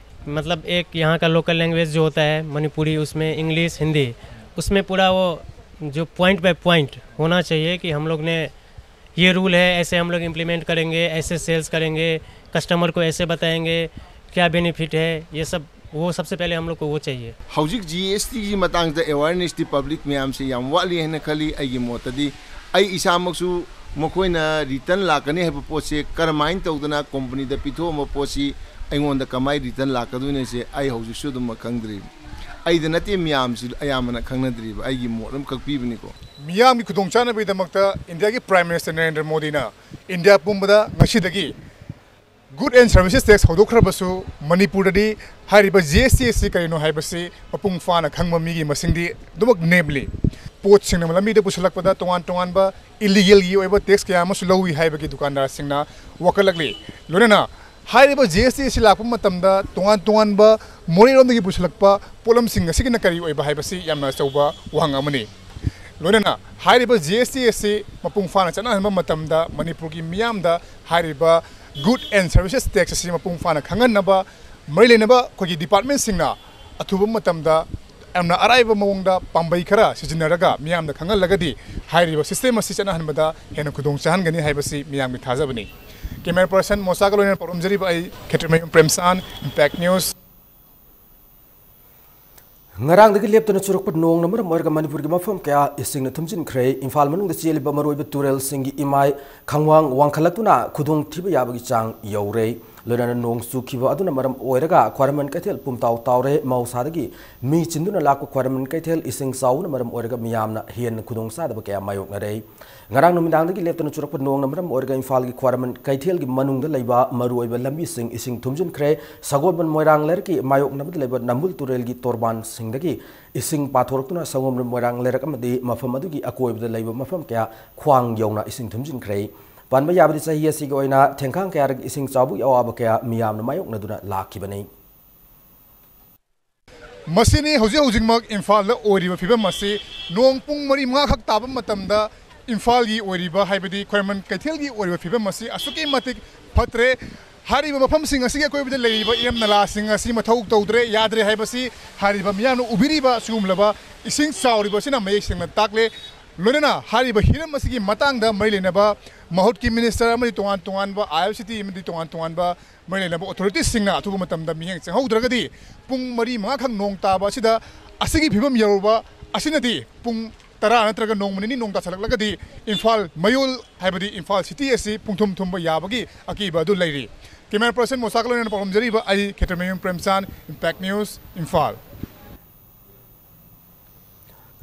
मतलब एक यहाँ का लोकल लैंग्वेज जो होता है मणिपुरी, उसमें इंग्लिश, हिंदी, उसमें पूरा वो जो पॉइंट बाय पॉइंट होना चाहिए कि हम लोग ने ये रूल है, ऐसे हम लोग इम्प्लीमेंट करेंगे, ऐसे सेल्स करेंगे, कस्टमर को ऐसे बताएंगे, क्या बेनिफिट है, ये सब, वो सबसे पहले हम लोग को वो चाहिए। ꯍꯧꯖꯤꯛ ꯖꯤ ꯑꯦꯁ ꯇꯤꯒꯤ ꯃꯇꯥꯡꯗ ꯑꯦꯋꯥꯔꯅꯦꯁꯇꯤ ꯄꯕ꯭ꯂꯤꯛ ꯃꯌꯥꯝꯁꯦ ꯌꯥꯝ ꯋꯥꯠꯂꯤ ꯍꯥꯏꯅ ꯈꯜꯂꯤ꯫ ꯑꯩꯒꯤ ꯃꯣꯠꯇꯗꯤ ꯑꯩ ꯏꯁꯥꯃꯛꯁꯨ ꯃꯈꯣꯏꯅ ꯔꯤꯇꯟ ꯂꯥꯛꯀꯅꯤ ꯍꯥꯏꯕ ꯄꯣꯠꯁꯦ ꯀꯔꯝꯍꯥꯏꯅ ꯇꯧꯗꯅ ꯀꯣꯝꯄꯅꯤꯗ ꯄꯤꯊꯣꯛꯑꯝꯕ ꯄꯣꯠꯁꯤ ꯑꯩꯉꯣꯟꯗ ꯀꯃꯥꯏꯅ ꯔꯤꯇꯟ ꯂꯥꯛꯀꯗꯣꯏꯅꯣꯁꯦ ꯑꯩ ꯍꯧꯖꯤꯛꯁꯨ ꯑꯗꯨꯃꯛ ꯈꯪꯗ꯭ꯔꯤꯕ꯫ ꯑꯩꯗ ꯅꯠꯇꯦ, ꯃꯌꯥꯝꯁꯤ ꯑꯌꯥꯝꯕꯅ ꯈꯪꯅꯗ꯭ꯔꯤꯕ꯫ ꯑꯩꯒꯤ ꯃꯣꯠ ꯑꯃꯈꯛ ꯄꯤꯕꯅꯤꯀꯣ꯫ ꯃꯤꯌꯥꯝꯒꯤ ꯈꯨꯗꯣꯡꯆꯥꯅꯕꯒꯤꯗꯃꯛꯇ ꯏꯟꯗꯤꯌꯥꯒꯤ ꯄ꯭ꯔꯥꯏꯝ ꯃꯤꯅꯤꯁꯇꯔ ꯅꯔꯦꯟꯗ꯭ꯔ ꯃꯣꯗꯤꯅ ꯏꯟꯗꯤꯌꯥ ꯄꯨꯝꯕꯗ ꯉꯁꯤꯗꯒꯤ ꯒꯨꯗ ꯑꯦꯟ ꯁꯔꯚꯤꯁꯦꯁ ꯇꯦꯛꯁ ꯍꯧꯗꯣꯛꯈ꯭ꯔꯕꯁꯨ, ꯃꯅꯤꯄꯨꯔꯗꯗꯤ ꯍꯥꯏꯔꯤꯕ ꯖꯤ ꯑꯦꯁ ꯇꯤ ꯑꯁꯤ ꯀꯔꯤꯅꯣ ꯍꯥꯏꯕꯁꯤ ꯃꯄꯨꯡ ꯐꯥꯅ ꯈꯪꯕ ꯃꯤꯒꯤ ꯃꯁꯤꯡꯗꯤ ꯑꯗꯨꯃꯛ ꯅꯦꯝꯂꯤ꯫ ꯄꯣꯠꯁꯤꯡꯅ ꯂꯝꯕꯤꯗ ꯄꯨꯁꯤꯜꯂꯛꯄꯗ ꯇꯣꯉꯥꯟ ꯇꯣꯉꯥꯟꯕ ꯏꯂꯤꯒꯦꯜꯒꯤ ꯑꯣꯏꯕ ꯇꯦꯛꯁ ꯀꯌꯥ ꯑꯃꯁꯨ ꯂꯧꯏ ꯍꯥꯏꯕꯒꯤ ꯗꯨꯀꯥꯟꯗꯥꯔꯁꯤꯡꯅ ꯋꯥꯀꯠꯂꯛꯂꯤ꯫ ꯂꯣꯏꯅꯅ ꯍꯥꯏꯔꯤꯕ ꯖꯤ ꯑꯦꯁ ꯇꯤ ꯑꯁꯤ ꯂꯥꯛꯄ ꯃꯇꯝꯗ ꯇꯣꯉꯥꯟ ꯇꯣꯉꯥꯟꯕ ꯃꯣꯔꯦꯔꯣꯝꯗꯒꯤ ꯄꯨꯁꯤꯜꯂꯛꯄ ꯄꯣꯠꯂꯝꯁꯤꯡ ꯑꯁꯤꯒꯤꯅ ꯀꯔꯤ ꯑꯣꯏꯕ ꯍꯥꯏꯕꯁꯤ ꯌꯥꯝꯅ ꯑꯆꯧꯕ ꯋꯥꯍꯪ ꯑꯃꯅꯤ꯫ ꯂꯣꯏꯅꯅ ꯍꯥꯏꯔꯤꯕ ꯖꯤ ꯑꯦꯁ ꯇꯤ ꯑꯁꯤ ꯃꯄꯨꯡ ꯐꯥꯅ ꯆꯠꯅꯍꯟꯕ ꯃꯇꯝꯗ ꯃꯅꯤꯄꯨꯔꯒꯤ ꯃꯤꯌꯥꯝꯗ ꯍꯥꯏꯔꯤꯕ Good and Services Tax ꯑꯁꯤ ꯃꯄꯨꯡ ꯐꯥꯅ ꯈꯪꯍꯟꯅꯕ ꯃꯔꯤ ꯂꯩꯅꯕ ꯑꯩꯈꯣꯏꯒꯤ ꯗꯤꯄꯥꯔꯠꯃꯦꯟꯁꯤꯡꯅ ꯑꯊꯨꯕ ꯃꯇꯝꯗ ꯌꯥꯝꯅ ꯑꯔꯥꯏꯕ ꯃꯑꯣꯡꯗ ꯄꯥꯝꯕꯩ ꯈꯔ ꯁꯤꯖꯤꯟꯅꯔꯒ ꯃꯤꯌꯥꯝꯗ ꯈꯪꯍꯜꯂꯒꯗꯤ ꯍꯥꯏꯔꯤꯕ ꯁꯤꯁꯇꯦꯝ ꯑꯁꯤ ꯆꯠꯅꯍꯟꯕꯗ ꯍꯦꯟꯅ ꯈꯨꯗꯣꯡ ꯆꯥꯍꯟꯒꯅꯤ ꯍꯥꯏꯕꯁꯤ ꯃꯤꯌꯥꯝꯒꯤ ꯊꯥꯖꯕꯅꯤ꯫ ꯀꯦꯃꯦꯔꯥ ꯄꯔꯁꯟ ꯃꯣꯁꯥꯒ ꯂꯣꯏꯅꯅ ꯄꯥꯎꯗꯝꯖꯔꯤꯕ ꯑꯩ ꯈꯦꯇ꯭ꯔꯤꯃꯌꯨꯝ ꯄ꯭ꯔꯦꯝꯆꯥꯟ, ꯏꯝꯄꯦꯛ ꯅ꯭ꯌꯨꯁ꯫ ꯉꯔꯥꯡꯗꯒꯤ ꯂꯦꯞꯇꯅ ꯆꯨꯔꯛꯄ ꯅꯣꯡꯅ ꯃꯔꯝ ꯑꯣꯏꯔꯒ ꯃꯅꯤꯄꯨꯔꯒꯤ ꯃꯐꯝ ꯀꯌꯥ ꯏꯁꯤꯡꯅ ꯊꯨꯝꯖꯤꯟꯈ꯭ꯔꯦ꯫ ꯏꯝꯐꯥꯜ ꯃꯅꯨꯡꯗ ꯆꯦꯜꯂꯤꯕ ꯃꯔꯨꯑꯣꯏꯕ ꯇꯨꯔꯦꯜꯁꯤꯡꯒꯤ ꯏꯃꯥꯏ ꯈꯪꯋꯥꯡ ꯋꯥꯡꯈꯠꯂꯛꯇꯨꯅ ꯈꯨꯗꯣꯡꯊꯤꯕ ꯌꯥꯕꯒꯤ ꯆꯥꯡ ꯌꯧꯔꯦ꯫ ꯂꯣꯏꯅꯅ ꯅꯣꯡ ꯆꯨꯈꯤꯕ ꯑꯗꯨꯅ ꯃꯔꯝ ꯑꯣꯏꯔꯒ ꯈ꯭ꯋꯥꯏꯔꯝꯕꯟ ꯀꯩꯊꯦꯜ ꯄꯨꯝꯇꯥꯎ ꯇꯥꯎꯔꯦ꯫ ꯃꯍꯧꯁꯥꯗꯒꯤ ꯃꯤ ꯆꯤꯟꯗꯨꯅ ꯂꯥꯛꯄ ꯈ꯭ꯋꯥꯏꯔꯝꯕꯟ ꯀꯩꯊꯦꯜ ꯏꯁꯤꯡ ꯆꯥꯎꯕꯅ ꯃꯔꯝ ꯑꯣꯏꯔꯒ ꯃꯤꯌꯥꯝꯅ ꯍꯦꯟꯅ ꯈꯨꯗꯣꯡꯆꯥꯗꯕ ꯀꯌꯥ ꯃꯥꯌꯣꯛꯅꯔꯦ꯫ ꯉꯔꯥꯡ ꯅꯨꯃꯤꯗꯥꯡꯗꯒꯤ ꯂꯦꯞꯇꯅ ꯆꯨꯔꯛꯄ ꯅꯣꯡꯅ ꯃꯔꯝ ꯑꯣꯏꯔꯒ ꯏꯝꯐꯥꯜꯒꯤ ꯈ꯭ꯋꯥꯏꯔꯝꯕꯟ ꯀꯩꯊꯦꯜꯒꯤ ꯃꯅꯨꯡꯗ ꯂꯩꯕ ꯃꯔꯨꯑꯣꯏꯕ ꯂꯝꯕꯤꯁꯤꯡ ꯏꯁꯤꯡ ꯊꯨꯝꯖꯤꯟꯈ꯭ꯔꯦ꯫ ꯁꯒꯣꯜꯕꯟ ꯃꯣꯏꯔꯥꯡ ꯂꯩꯔꯛꯀꯤ ꯃꯥꯌꯣꯛꯅꯕꯗ ꯂꯩꯕ ꯅꯝꯕꯨꯜ ꯇꯨꯔꯦꯜꯒꯤ ꯇꯣꯔꯕꯥꯟꯁꯤꯡꯗꯒꯤ ꯏꯁꯤꯡ ꯄꯥꯊꯣꯔꯛꯇꯨꯅ ꯁꯒꯣꯜꯕꯟ ꯃꯣꯏꯔꯥꯡ ꯂꯩꯔꯛ ꯑꯃꯗꯤ ꯃꯐꯝ ꯑꯗꯨꯒꯤ ꯑꯀꯣꯏꯕꯗ ꯂꯩꯕ ꯃꯐꯝ ꯀꯌꯥ ꯈ꯭ꯋꯥꯡ ꯌꯧꯅ ꯏꯁꯤꯡ ꯊꯨꯝꯖꯤꯟꯈ꯭ꯔꯦ꯫ ꯄꯟꯕ ꯌꯥꯕꯗꯤ ꯆꯍꯤ ꯑꯁꯤꯒꯤ ꯑꯣꯏꯅ ꯊꯦꯡꯈꯥꯡ ꯀꯌꯥꯗꯒꯤ ꯏꯁꯤꯡ ꯆꯥꯎꯕꯒꯤ ꯑꯋꯥꯕ ꯀꯌꯥ ꯃꯤꯌꯥꯝꯅ ꯃꯥꯌꯣꯛꯅꯗꯨꯅ ꯂꯥꯛꯈꯤꯕꯅꯤ꯫ ꯃꯁꯤꯅꯤ ꯍꯧꯖꯤꯛ ꯍꯧꯖꯤꯛꯃꯛ ꯏꯝꯐꯥꯜꯗ ꯑꯣꯏꯔꯤꯕ ꯐꯤꯕꯝ ꯑꯁꯤ꯫ ꯅꯣꯡ ꯄꯨꯡ ꯃꯔꯤ ꯃꯉꯥꯈꯛ ꯇꯥꯕ ꯃꯇꯝꯗ ꯏꯝꯐꯥꯜꯒꯤ ꯑꯣꯏꯔꯤꯕ, ꯍꯥꯏꯕꯗꯤ ꯈ꯭ꯋꯥꯏꯔꯝꯕꯟ ꯀꯩꯊꯦꯜꯒꯤ ꯑꯣꯏꯔꯤꯕ ꯐꯤꯕꯝ ꯑꯁꯤ ꯑꯁꯨꯛꯀꯤ ꯃꯇꯤꯛ ꯐꯠꯇ꯭ꯔꯦ꯫ ꯍꯥꯏꯔꯤꯕ ꯃꯐꯝꯁꯤꯡ ꯑꯁꯤꯒꯤ ꯑꯀꯣꯏꯕꯗ ꯂꯩꯔꯤꯕ ꯏꯔꯝ ꯅꯂꯥꯁꯤꯡ ꯑꯁꯤ ꯃꯊꯧ ꯇꯧꯗ꯭ꯔꯦ, ꯌꯥꯗ꯭ꯔꯦ ꯍꯥꯏꯕꯁꯤ ꯍꯥꯏꯔꯤꯕ ꯃꯤꯌꯥꯝꯅ ꯎꯕꯤꯔꯤꯕ ꯁꯤꯒꯨꯝꯂꯕ ꯏꯁꯤꯡ ꯆꯥꯎꯔꯤꯕ ꯑꯁꯤꯅ ꯃꯌꯦꯛ ꯁꯦꯡꯅ ꯇꯥꯛꯂꯦ꯫ ꯂꯣꯏꯅꯅ ꯍꯥꯏꯔꯤꯕ ꯍꯤꯔꯝ ꯑꯁꯤꯒꯤ ꯃꯇꯥꯡꯗ ꯃꯔꯤ ꯂꯩꯅꯕ ꯃꯍꯨꯠꯀꯤ ꯃꯤꯅꯤꯁꯇꯔ ꯑꯃꯗꯤ ꯇꯣꯉꯥꯟ ꯇꯣꯉꯥꯟꯕ ꯑꯥꯏ ꯑꯦꯜ ꯁꯤ ꯇꯤ ꯑꯃꯗꯤ ꯇꯣꯉꯥꯟ ꯇꯣꯉꯥꯟꯕ ꯃꯔꯤ ꯂꯩꯅꯕ ꯑꯣꯊꯣꯔꯤꯇꯤꯁꯁꯤꯡꯅ ꯑꯊꯨꯕ ꯃꯇꯝꯗ ꯃꯤꯠꯌꯦꯡ ꯆꯪꯍꯧꯗ꯭ꯔꯒꯗꯤ ꯄꯨꯡ ꯃꯔꯤ ꯃꯉꯥꯈꯛ ꯅꯣꯡ ꯇꯥꯕ ꯑꯁꯤꯗ ꯑꯁꯤꯒꯤ ꯐꯤꯕꯝ ꯌꯧꯔꯕ ꯑꯁꯤꯅꯗꯤ ꯄꯨꯡ ꯇꯔꯥ ꯅꯠꯇ꯭ꯔꯒ ꯅꯣꯡꯃ ꯅꯤꯅꯤ ꯅꯣꯡ ꯇꯥꯁꯜꯂꯛꯂꯒꯗꯤ ꯏꯝꯐꯥꯜ ꯃꯌꯣꯜ, ꯍꯥꯏꯕꯗꯤ ꯏꯝꯐꯥꯜ ꯁꯤꯇꯤ ꯑꯁꯤ ꯄꯨꯡꯊꯨꯝ ꯊꯨꯝꯕ ꯌꯥꯕꯒꯤ ꯑꯀꯤꯕ ꯑꯗꯨ ꯂꯩꯔꯤ꯫ ꯀꯦꯃꯦꯔꯥ ꯄꯔꯁꯟ ꯃꯣꯁꯥꯒ ꯂꯣꯏꯅꯅ ꯄꯥꯎꯗꯝꯖꯔꯤꯕ ꯑꯩ ꯈꯦꯇ꯭ꯔꯤꯃꯌꯨꯝ ꯄ꯭ꯔꯦꯝꯆꯥꯟ, ꯏꯝꯄꯦꯛ ꯅ꯭ꯌꯨꯁ, ꯏꯝꯐꯥꯜ꯫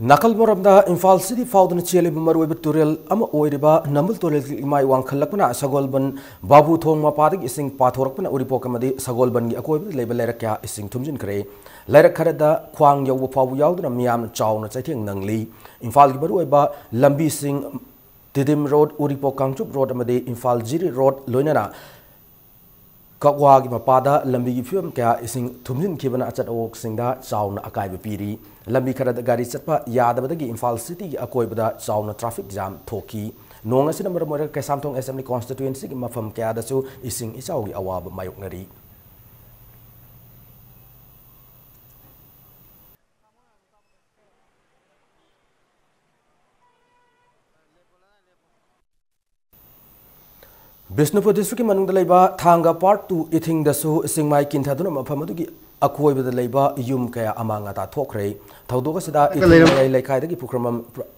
ꯅꯥꯀꯜ ꯑꯃꯔꯣꯝꯗ ꯏꯝꯐꯥꯜ ꯁꯤꯇꯤ ꯐꯥꯎꯗꯨꯅ ꯆꯦꯜꯂꯤꯕ ꯃꯔꯨꯑꯣꯏꯕ ꯇꯨꯔꯦꯜ ꯑꯃ ꯑꯣꯏꯔꯤꯕ ꯅꯝꯕꯨꯜ ꯇꯨꯔꯦꯜꯒꯤ ꯏꯃꯥꯏ ꯋꯥꯡꯈꯠꯂꯛꯄꯅ ꯁꯒꯣꯜꯕꯟ ꯕꯥꯕꯨ ꯊꯣꯡ ꯃꯄꯥꯗꯒꯤ ꯏꯁꯤꯡ ꯄꯥꯊꯣꯔꯛꯄꯅ ꯎꯔꯤꯄꯣꯛ ꯑꯃꯗꯤ ꯁꯒꯣꯜꯕꯟꯒꯤ ꯑꯀꯣꯏꯕꯗ ꯂꯩꯕ ꯂꯩꯔꯛ ꯀꯌꯥ ꯏꯁꯤꯡ ꯊꯨꯝꯖꯤꯟꯈ꯭ꯔꯦ꯫ ꯂꯩꯔꯛ ꯈꯔꯗ ꯈ꯭ꯋꯥꯡ ꯌꯧꯕ ꯐꯥꯎꯕ ꯌꯥꯎꯗꯨꯅ ꯃꯤꯌꯥꯝꯅ ꯆꯥꯎꯅ ꯆꯩꯊꯦꯡ ꯅꯪꯂꯤ꯫ ꯏꯝꯐꯥꯜꯒꯤ ꯃꯔꯨꯑꯣꯏꯕ ꯂꯝꯕꯤꯁꯤꯡ ꯇꯤꯗꯤꯝ ꯔꯣꯗ, ꯎꯔꯤꯄꯣꯛ ꯀꯥꯡꯆꯨꯞ ꯔꯣꯗ ꯑꯃꯗꯤ ꯏꯝꯐꯥꯜ ꯖꯤꯔꯤ ꯔꯣꯗ ꯂꯣꯏꯅꯅ ꯀꯛꯋꯥꯒꯤ ꯃꯄꯥꯗ ꯂꯝꯕꯤꯒꯤ ꯐꯤꯕꯝ ꯀꯌꯥ ꯏꯁꯤꯡ ꯊꯨꯝꯖꯤꯟꯈꯤꯕꯅ ꯑꯆꯠ ꯑꯋꯣꯛꯁꯤꯡꯗ ꯆꯥꯎꯅ ꯑꯀꯥꯏꯕ ꯄꯤꯔꯤ꯫ ꯂꯝꯕꯤ ꯈꯔꯗ ꯒꯥꯔꯤ ꯆꯠꯄ ꯌꯥꯗꯕꯗꯒꯤ ꯏꯝꯐꯥꯜ ꯁꯤꯇꯤꯒꯤ ꯑꯀꯣꯏꯕꯗ ꯆꯥꯎꯅ ꯇ꯭ꯔꯥꯐꯤꯛ ꯖꯥꯝ ꯊꯣꯛꯈꯤ꯫ ꯅꯣꯡ ꯑꯁꯤꯅ ꯃꯔꯝ ꯑꯣꯏꯔꯒ ꯀꯩꯁꯥꯝꯊꯣꯡ ꯑꯦꯁꯦꯝꯕ꯭ꯂꯤ ꯀꯣꯟꯁꯇꯤꯇ꯭ꯋꯦꯟꯁꯤꯒꯤ ꯃꯐꯝ ꯀꯌꯥꯗꯁꯨ ꯏꯁꯤꯡ ꯏꯆꯥꯎꯒꯤ ꯑꯋꯥꯕ ꯃꯥꯌꯣꯛꯅꯔꯤ꯫ ꯕꯤꯁꯅꯨꯄꯨꯔ ꯗꯤꯁꯇ꯭ꯔꯤꯛꯀꯤ ꯃꯅꯨꯡꯗ ꯂꯩꯕ ꯊꯥꯡꯒ ꯄꯥꯔꯠ ꯇꯨ ꯏꯊꯤꯡꯗꯁꯨ ꯆꯤꯡꯃꯥꯏ ꯀꯤꯟꯊꯗꯨꯅ ꯃꯐꯝ ꯑꯗꯨꯒꯤ ꯑꯀꯣꯏꯕꯗ ꯂꯩꯕ ꯌꯨꯝ ꯀꯌꯥ ꯑꯃꯥꯡ ꯑꯇꯥ ꯊꯣꯛꯈ꯭ꯔꯦ꯫ ꯊꯧꯗꯣꯛ ꯑꯁꯤꯗ ꯏꯊꯤꯡ ꯂꯩꯔꯝ- ꯃꯌꯥꯏ ꯂꯩꯀꯥꯏꯗꯒꯤ ꯄꯨꯈ꯭ꯔꯝꯕꯝ ꯄ꯭ꯔ-,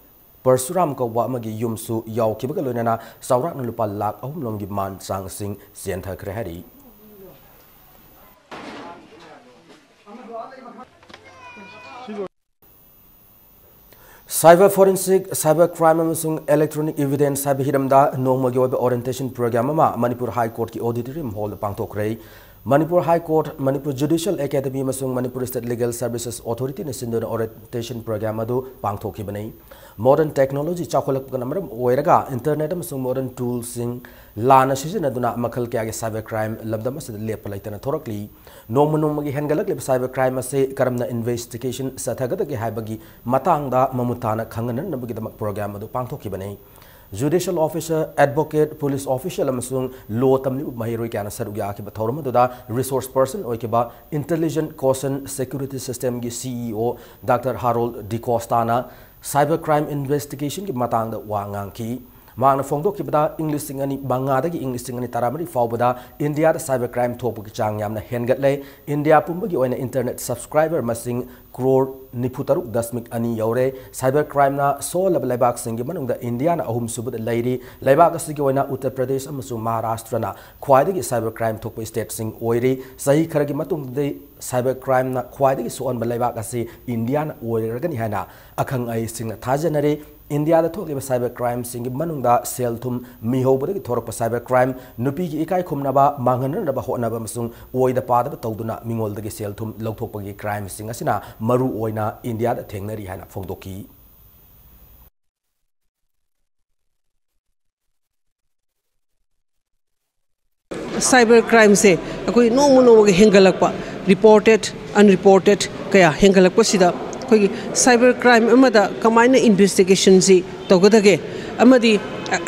ꯄꯔꯁꯨꯔꯥꯝ ꯀꯧꯕ ꯑꯃꯒꯤ ꯌꯨꯝꯁꯨ ꯌꯥꯎꯈꯤꯕꯒ ꯂꯣꯏꯅꯅ ꯆꯥꯎꯔꯥꯛꯅ ꯂꯨꯄꯥ ꯂꯥꯈ ꯑꯍꯨꯝ ꯂꯣꯝꯒꯤ ꯃꯥꯟ ꯆꯥꯡꯁꯤꯡ ꯆꯦꯟꯊꯈ꯭ꯔꯦ ꯍꯥꯏꯔꯤ꯫ Cyber forensic, cyber crime ꯑꯃꯁꯨꯡ electronic evidence ꯍꯥꯏꯕ ꯍꯤꯔꯝꯗ ꯅꯣꯡꯃꯒꯤ ꯑꯣꯏꯕ orientation program ꯑꯃ ꯃꯅꯤꯄꯨꯔ ꯍꯥꯏ ꯀꯣꯔꯠꯀꯤ auditorium ꯍꯣꯜꯗ ꯄꯥꯡꯊꯣꯛꯈ꯭ꯔꯦ꯫ Manipur high court, Manipur judicial academy ꯑꯃꯁꯨꯡ ꯃꯅꯤꯄꯨꯔ ꯁ꯭ꯇꯦꯠ ꯂꯤꯒꯦꯜ ꯁꯔꯚꯤꯁꯦꯁ ꯑꯣꯊꯣꯔꯤꯇꯤꯅ ꯁꯤꯟꯗꯨꯅ orientation program ꯑꯗꯨ ꯄꯥꯡꯊꯣꯛꯈꯤꯕꯅꯤ꯫ Modern technology ꯆꯥꯎꯈꯠꯂꯛꯄꯅ ꯃꯔꯝ ꯑꯣꯏꯔꯒ internet ꯑꯃꯁꯨꯡ modern toolꯁꯤꯡ ꯂꯥꯟꯅ ꯁꯤꯖꯤꯟꯅꯗꯨꯅ ꯃꯈꯜ ꯀꯌꯥꯒꯤ cyber crime ꯂꯝꯗꯝ ꯑꯁꯤꯗ ꯂꯦꯞꯄ ꯂꯩꯇꯅ ꯊꯣꯔꯛꯂꯤ꯫ ꯅꯣꯡꯃ ꯅꯣꯡꯃꯒꯤ ꯍꯦꯟꯒꯠꯂꯛꯂꯤꯕ cyber crime ꯑꯁꯤ ꯀꯔꯝꯅ investigation ꯆꯠꯊꯒꯗꯒꯦ ꯍꯥꯏꯕꯒꯤ ꯃꯇꯥꯡꯗ ꯃꯃꯨꯠ ꯇꯥꯅ ꯈꯪꯍꯟꯅꯅꯕꯒꯤꯗꯃꯛ program ꯑꯗꯨ ꯄꯥꯡꯊꯣꯛꯈꯤꯕꯅꯤ꯫ Judicial officer, advocate, police official ꯑꯃꯁꯨꯡ law ꯇꯝꯂꯤꯕ ꯃꯍꯩꯔꯣꯏ ꯀꯌꯥꯅ ꯁꯔꯨꯛ ꯌꯥꯈꯤꯕ ꯊꯧꯔꯝ ꯑꯗꯨꯗ resource person ꯑꯣꯏꯈꯤꯕ Intelligent Quotient Security Systemꯒꯤ CEO Doctor Harold D'Costaꯅ cyber crime investigationꯒꯤ ꯃꯇꯥꯡꯗ ꯋꯥ ꯉꯥꯡꯈꯤ꯫ ꯃꯍꯥꯛꯅ ꯐꯣꯡꯗꯣꯛꯈꯤꯕꯗ, ꯏꯪ ꯂꯤꯁꯤꯡ ꯑꯅꯤ ꯃꯉꯥꯗꯒꯤ ꯏꯪ ꯂꯤꯁꯤꯡ ꯑꯅꯤ ꯇꯔꯥꯃꯔꯤ ꯐꯥꯎꯕꯗ ꯏꯟꯗꯤꯌꯥꯗ cyber crime ꯊꯣꯛꯄꯒꯤ ꯆꯥꯡ ꯌꯥꯝꯅ ꯍꯦꯟꯒꯠꯂꯦ꯫ ꯏꯟꯗꯤꯌꯥ ꯄꯨꯝꯕꯒꯤ ꯑꯣꯏꯅ internet subscriber ꯃꯁꯤꯡ ꯀ꯭ꯔꯣꯔ ꯅꯤꯐꯨ ꯇꯔꯨꯛ ꯗꯁꯃꯤꯛ ꯑꯅꯤ ꯌꯧꯔꯦ꯫ Cyber crimeꯅ ꯁꯣꯜꯂꯕ ꯂꯩꯕꯥꯛꯁꯤꯡꯒꯤ ꯃꯅꯨꯡꯗ ꯏꯟꯗꯤꯌꯥꯅ ꯑꯍꯨꯝꯁꯨꯕꯗ ꯂꯩꯔꯤ꯫ ꯂꯩꯕꯥꯛ ꯑꯁꯤꯒꯤ ꯑꯣꯏꯅ ꯎꯠꯇꯔ ꯄ꯭ꯔꯗꯦꯁ ꯑꯃꯁꯨꯡ ꯃꯍꯥꯔꯥꯁꯇ꯭ꯔꯅ ꯈ꯭ꯋꯥꯏꯗꯒꯤ cyber crime ꯊꯣꯛꯄ stateꯁꯤꯡ ꯑꯣꯏꯔꯤ꯫ ꯆꯍꯤ ꯈꯔꯒꯤ ꯃꯇꯨꯡꯗꯗꯤ cyber crimeꯅ ꯈ꯭ꯋꯥꯏꯗꯒꯤ ꯁꯣꯛꯍꯟꯕ ꯂꯩꯕꯥꯛ ꯑꯁꯤ ꯏꯟꯗꯤꯌꯥꯅ ꯑꯣꯏꯔꯒꯅꯤ ꯍꯥꯏꯅ ꯑꯈꯪ ꯑꯍꯩꯁꯤꯡꯅ ꯊꯥꯖꯅꯔꯤ꯫ ꯏꯟꯗꯤꯌꯥꯗ ꯊꯣꯛꯂꯤꯕ cyber crimeꯁꯤꯡꯒꯤ ꯃꯅꯨꯡꯗ ꯁꯦꯜ ꯊꯨꯝ ꯃꯤꯍꯧꯕꯗꯒꯤ ꯊꯣꯔꯛꯄ cyber crime, ꯅꯨꯄꯤꯒꯤ ꯏꯀꯥꯏ ꯈꯨꯝꯅꯕ ꯃꯥꯡꯍꯟꯅꯅꯕ ꯍꯣꯠꯅꯕ ꯑꯃꯁꯨꯡ ꯑꯣꯏꯗ ꯄꯥꯗꯕ ꯇꯧꯗꯨꯅ ꯃꯤꯉꯣꯟꯗꯒꯤ ꯁꯦꯜ ꯊꯨꯝ ꯂꯧꯊꯣꯛꯄꯒꯤ crimeꯁꯤꯡ ꯑꯁꯤꯅ ꯃꯔꯨ ꯑꯣꯏꯅ ꯏꯟꯗꯤꯌꯥꯗ ꯊꯦꯡꯅꯔꯤ ꯍꯥꯏꯅ ꯐꯣꯡꯗꯣꯛꯈꯤ꯫ ꯁꯥꯏꯕꯔ ꯀ꯭ꯔꯥꯏꯝꯁꯦ ꯑꯩꯈꯣꯏ ꯅꯣꯡꯃ ꯅꯣꯡꯃꯒꯤ ꯍꯦꯟꯒꯠꯂꯛꯄ, ꯔꯤꯄꯣꯔꯇꯦꯠ ꯑꯟꯔꯤꯄꯣꯔꯇꯦꯠ ꯀꯌꯥ ꯍꯦꯟꯒꯠꯂꯛꯄꯁꯤꯗ ꯑꯩꯈꯣꯏꯒꯤ ꯁꯥꯏꯕꯔ ꯀ꯭ꯔꯥꯏꯝ ꯑꯃꯗ ꯀꯃꯥꯏꯅ ꯏꯟꯚꯦꯁꯇꯤꯒꯦꯁꯟꯁꯤ ꯇꯧꯒꯗꯒꯦ, ꯑꯃꯗꯤ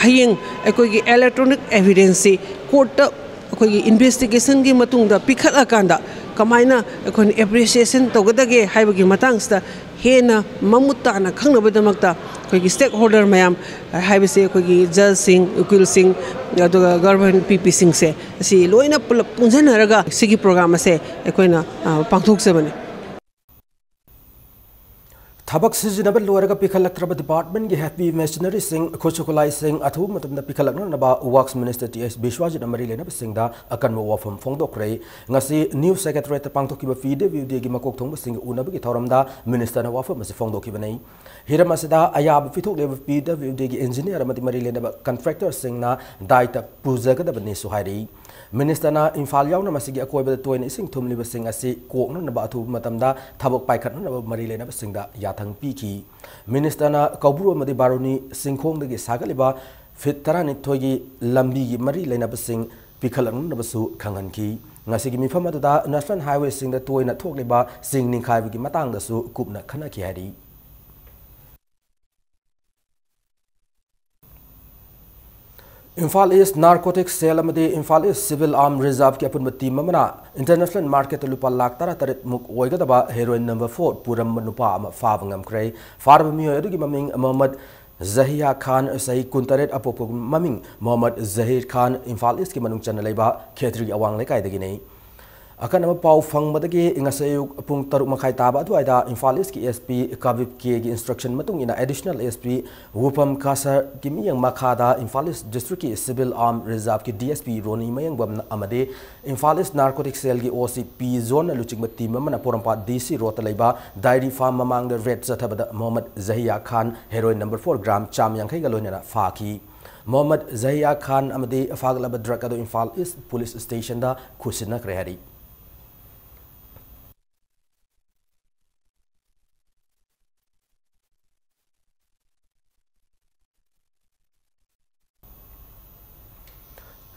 ꯍꯌꯦꯡ ꯑꯩꯈꯣꯏꯒꯤ ꯏꯂꯦꯛꯇ꯭ꯔꯣꯅꯤꯛ ꯑꯦꯚꯤꯗꯦꯟꯁꯁꯤ ꯀꯣꯔꯠꯇ ꯑꯩꯈꯣꯏꯒꯤ ꯏꯟꯚꯦꯁꯇꯤꯒꯦꯁꯟꯒꯤ ꯃꯇꯨꯡꯗ ꯄꯤꯈꯠꯂꯀꯥꯟꯗ ꯀꯃꯥꯏꯅ ꯑꯩꯈꯣꯏꯅ ꯑꯦꯄ꯭ꯔꯤꯁꯤꯌꯦꯁꯟ ꯇꯧꯒꯗꯒꯦ ꯍꯥꯏꯕꯒꯤ ꯃꯇꯥꯡꯁꯤꯗ ꯍꯦꯟꯅ ꯃꯃꯨꯠ ꯇꯥꯅ ꯈꯪꯅꯕꯒꯤꯗꯃꯛꯇ ꯑꯩꯈꯣꯏꯒꯤ ꯁ꯭ꯇꯦꯛ ꯍꯣꯜꯗꯔ ꯃꯌꯥꯝ ꯍꯥꯏꯕꯁꯦ ꯑꯩꯈꯣꯏꯒꯤ ꯖꯖꯁꯤꯡ, ꯎꯀꯤꯜꯁꯤꯡ, ꯑꯗꯨꯒ ꯒꯚꯔꯟꯃꯦꯟꯠ ꯄꯤꯄꯤꯁꯤꯡꯁꯦ ꯑꯁꯤ ꯂꯣꯏꯅ ꯄꯨꯂꯞ ꯄꯨꯟꯁꯤꯟꯅꯔꯒ ꯁꯤꯒꯤ ꯄ꯭ꯔꯣꯒ꯭ꯔꯥꯝ ꯑꯁꯦ ꯑꯩꯈꯣꯏꯅ, ꯑ, ꯄꯥꯡꯊꯣꯛꯆꯕꯅꯤ꯫ ꯊꯕꯛ ꯁꯤꯖꯤꯟꯅꯕ ꯂꯣꯏꯔꯒ ꯄꯤꯈꯠꯂꯛꯇ꯭ꯔꯕ ꯗꯤꯄꯥꯔꯠꯃꯦꯟꯠꯀꯤ ꯍꯦꯚꯤ ꯃꯦꯁꯤꯅꯔꯤꯁꯤꯡ, ꯈꯨꯠꯁꯨ ꯈꯨꯠꯂꯥꯏꯁꯤꯡ ꯑꯊꯨꯕ ꯃꯇꯝꯗ ꯄꯤꯈꯠꯂꯛꯅꯅꯕ ꯋꯥꯔꯛꯁ ꯃꯤꯅꯤꯁꯇꯔ ꯇꯤ ꯑꯦꯁ ꯕꯤꯁ꯭ꯋꯥꯖꯤꯠꯅ ꯃꯔꯤ ꯂꯩꯅꯕꯁꯤꯡꯗ ꯑꯀꯟꯕ ꯋꯥꯐꯝ ꯐꯣꯡꯗꯣꯛꯈ꯭ꯔꯦ꯫ ꯉꯁꯤ ꯅ꯭ꯌꯨ ꯁꯦꯀ꯭ꯔꯦꯇꯔꯤꯌꯦꯠꯇ ꯄꯥꯡꯊꯣꯛꯈꯤꯕ ꯄꯤ ꯗꯕ꯭ꯂꯤꯎ ꯗꯤꯒꯤ ꯃꯀꯣꯛ ꯊꯣꯡꯕꯁꯤꯡꯒ ꯎꯅꯕꯒꯤ ꯊꯧꯔꯝꯗ ꯃꯤꯅꯤꯁꯇꯔꯅ ꯋꯥꯐꯝ ꯑꯁꯤ ꯐꯣꯡꯗꯣꯛꯈꯤꯕꯅꯤ꯫ ꯍꯤꯔꯝ ꯑꯁꯤꯗ ꯑꯌꯥꯕ ꯄꯤꯊꯣꯛꯂꯤꯕ ꯄꯤ ꯗꯕ꯭ꯂꯤꯎ ꯗꯤꯒꯤ ꯏꯟꯖꯤꯅꯤꯌꯔ ꯑꯃꯗꯤ ꯃꯔꯤ ꯂꯩꯅꯕ ꯀꯟꯇ꯭ꯔꯦꯛꯇꯔꯁꯤꯡꯅ ꯗꯥꯏꯇ ꯄꯨꯖꯒꯗꯕꯅꯤꯁꯨ ꯍꯥꯏꯔꯤ꯫ ꯃꯤꯅꯤꯁꯇꯔꯅ ꯏꯝꯐꯥꯜ ꯌꯥꯎꯅ ꯃꯁꯤꯒꯤ ꯑꯀꯣꯏꯕꯗ ꯇꯣꯏꯅ ꯏꯁꯤꯡ ꯊꯨꯝꯂꯤꯕꯁꯤꯡ ꯑꯁꯤ ꯀꯣꯛꯅꯅꯕ ꯑꯊꯨꯕ ꯃꯇꯝꯗ ꯊꯕꯛ ꯄꯥꯏꯈꯠꯅꯅꯕ ꯃꯔꯤ ꯂꯩꯅꯕꯁꯤꯡꯗ ꯌꯥꯊꯪ ꯄꯤꯈꯤ꯫ ꯃꯤꯅꯤꯁꯇꯔꯅ ꯀꯧꯕ꯭ꯔꯨ ꯑꯃꯗꯤ ꯕꯥꯔꯨꯅꯤ ꯆꯤꯡꯈꯣꯡꯗꯒꯤ ꯁꯥꯒꯠꯂꯤꯕ ꯐꯤꯠ ꯇꯔꯥꯅꯤꯊꯣꯏꯒꯤ ꯂꯝꯕꯤꯒꯤ ꯃꯔꯤ ꯂꯩꯅꯕꯁꯤꯡ ꯄꯤꯈꯠꯂꯛꯅꯅꯕꯁꯨ ꯈꯪꯍꯟꯈꯤ꯫ ꯉꯁꯤꯒꯤ ꯃꯤꯐꯝ ꯑꯗꯨꯗ ꯅꯦꯁꯅꯦꯜ ꯍꯥꯏꯋꯦꯁꯤꯡꯗ ꯇꯣꯏꯅ ꯊꯣꯛꯂꯤꯕ ꯆꯤꯡ ꯅꯤꯡꯈꯥꯏꯕꯒꯤ ꯃꯇꯥꯡꯗꯁꯨ ꯀꯨꯞꯅ ꯈꯟꯅꯈꯤ ꯍꯥꯏꯔꯤ꯫ ꯏꯝꯐꯥꯜ ꯏꯁ ꯅꯥꯔꯀꯣꯇꯤꯛ ꯁꯦꯜ ꯑꯃꯗꯤ ꯏꯝꯐꯥꯜ ꯏꯁ ꯁꯤꯚꯤꯜ ꯑꯥꯔꯝ ꯔꯤꯖꯥꯔꯚꯀꯤ ꯑꯄꯨꯟꯕ ꯇꯤꯝ ꯑꯃꯅ ꯏꯟꯇꯔꯅꯦꯁꯅꯦꯜ ꯃꯥꯔꯀꯦꯠꯇ ꯂꯨꯄꯥ ꯂꯥꯈ ꯇꯔꯥꯇꯔꯦꯠ ꯃꯨꯛ ꯑꯣꯏꯒꯗꯕ ꯍꯦꯔꯣꯏꯟ ꯅꯝꯕꯔ ꯐꯣꯔ ꯄꯨꯔꯝꯕ ꯅꯨꯄꯥ ꯑꯃ ꯐꯥꯕ ꯉꯝꯈ꯭ꯔꯦ꯫ ꯐꯥꯔꯕ ꯃꯤꯑꯣꯏ ꯑꯗꯨꯒꯤ ꯃꯃꯤꯡ ꯃꯣꯍꯝꯃꯗ ꯖꯍꯤꯌꯥ ꯈꯥꯟ, ꯆꯍꯤ ꯀꯨꯟꯇꯔꯦꯠ, ꯑꯄꯣꯛꯄ ꯃꯃꯤꯡ ꯃꯣꯍꯝꯃꯗ ꯖꯍꯤꯔ ꯈꯥꯟ, ꯏꯝꯐꯥꯜ ꯏꯁꯀꯤ ꯃꯅꯨꯡ ꯆꯟꯅ ꯂꯩꯕ ꯈꯦꯇ꯭ꯔꯤ ꯑꯋꯥꯡ ꯂꯩꯀꯥꯏꯗꯒꯤꯅꯤ꯫ ꯑꯀꯟꯅꯕ ꯄꯥꯎ ꯐꯪꯕꯗꯒꯤ ꯉꯁꯤ ꯑꯌꯨꯛ ꯄꯨꯡ ꯇꯔꯨꯛ ꯃꯈꯥꯏ ꯇꯥꯕ ꯑꯗꯨꯋꯥꯏꯗ ꯏꯝꯐꯥꯜ ꯏꯁꯀꯤ ꯑꯦꯁ ꯄꯤ ꯀꯕꯤꯞ ꯀꯦꯒꯤ ꯏꯟꯁꯇ꯭ꯔꯛꯁꯟ ꯃꯇꯨꯡ ꯏꯟꯅ ꯑꯦꯗꯤꯁꯅꯦꯜ ꯑꯦꯁ ꯄꯤ ꯋꯨꯐꯝ ꯀꯥꯁꯔꯒꯤ ꯃꯤꯠꯌꯦꯡ ꯃꯈꯥꯗ ꯏꯝꯐꯥꯜ ꯏꯁ ꯗꯤꯁꯇ꯭ꯔꯤꯛꯀꯤ ꯁꯤꯚꯤꯜ ꯑꯥꯔꯝ ꯔꯤꯖꯥꯔꯚꯀꯤ ꯗꯤ ꯑꯦꯁ ꯄꯤ ꯔꯣꯅꯤ ꯃꯌꯥꯡꯕꯝ ꯑꯃꯗꯤ ꯏꯝꯐꯥꯜ ꯏꯁ ꯅꯥꯔꯀꯣꯇꯤꯛ ꯁꯦꯜꯒꯤ ꯑꯣ ꯁꯤ ꯄꯤ ꯖꯣꯟꯅ ꯂꯨꯆꯤꯡꯕ ꯇꯤꯝ ꯑꯃꯅ ꯄꯣꯔꯣꯝꯄꯥꯠ ꯗꯤ ꯁꯤ ꯔꯣꯗꯇ ꯂꯩꯕ ꯗꯥꯏꯔꯤ ꯐꯥꯔꯝ ꯃꯃꯥꯡꯗ ꯔꯦꯗ ꯆꯠꯊꯕꯗ ꯃꯣꯍꯝꯃꯗ ꯖꯍꯤꯌꯥ ꯈꯥꯟ ꯍꯦꯔꯣꯏꯟ ꯅꯝꯕꯔ ꯐꯣꯔ ꯒ꯭ꯔꯥꯝ ꯆꯥꯝ ꯌꯥꯡꯈꯩꯒ ꯂꯣꯏꯅꯅ ꯐꯥꯈꯤ꯫ ꯃꯣꯍꯝꯃꯗ ꯖꯍꯤꯌꯥ ꯈꯥꯟ ꯑꯃꯗꯤ ꯐꯥꯒꯠꯂꯕ ꯗ꯭ꯔꯒ ꯑꯗꯨ ꯏꯝꯐꯥꯜ ꯏꯁ ꯄꯨꯂꯤꯁ ꯁ꯭ꯇꯦꯁꯟꯗ ꯈꯨꯠꯁꯤꯟꯅꯈ꯭ꯔꯦ ꯍꯥꯏꯔꯤ꯫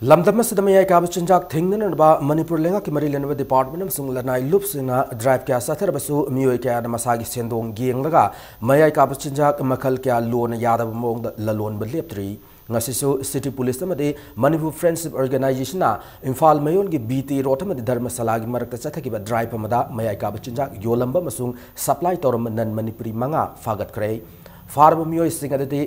ꯂꯝꯗꯝ ꯑꯁꯤꯗ ꯃꯌꯥꯏ ꯀꯥꯕ ꯆꯤꯟꯖꯥꯛ ꯊꯤꯡꯅꯅꯕ ꯃꯅꯤꯄꯨꯔ ꯂꯩꯉꯥꯛꯀꯤ ꯃꯔꯤ ꯂꯩꯅꯕ department ꯑꯃꯁꯨꯡ ꯂꯅꯥꯏ ꯂꯨꯞꯁꯤꯡꯅ drive ꯀꯌꯥ ꯆꯠꯊꯔꯕꯁꯨ, ꯃꯤꯑꯣꯏ ꯀꯌꯥꯅ ꯃꯁꯥꯒꯤ ꯁꯦꯟꯗꯣꯡ ꯌꯦꯡꯂꯒ ꯃꯌꯥꯏ ꯀꯥꯕ ꯆꯤꯟꯖꯥꯛ ꯃꯈꯜ ꯀꯌꯥ ꯂꯣꯟꯅ ꯌꯥꯗꯕ ꯃꯑꯣꯡꯗ ꯂꯂꯣꯟꯕ ꯂꯦꯞꯇ꯭ꯔꯤ꯫ ꯉꯁꯤꯁꯨ City Police ꯑꯃꯗꯤ Manipur Friendship Organizationꯅ Imphal ꯃꯌꯣꯟꯒꯤ B T Road ꯑꯃꯗꯤ ꯙꯔꯃꯁꯥꯂꯥꯒꯤ ꯃꯔꯛꯇ ꯆꯠꯊꯈꯤꯕ drive ꯑꯃꯗ ꯃꯌꯥꯏ ꯀꯥꯕ ꯆꯤꯟꯖꯥꯛ ꯌꯣꯜꯂꯝꯕ ꯑꯃꯁꯨꯡ supply ꯇꯧꯔꯝꯕ non Manipuri ꯃꯉꯥ ꯐꯥꯒꯠꯈ꯭ꯔꯦ꯫ ꯐꯥꯔꯕ ꯃꯤꯑꯣꯏꯁꯤꯡ ꯑꯗꯨꯗꯤ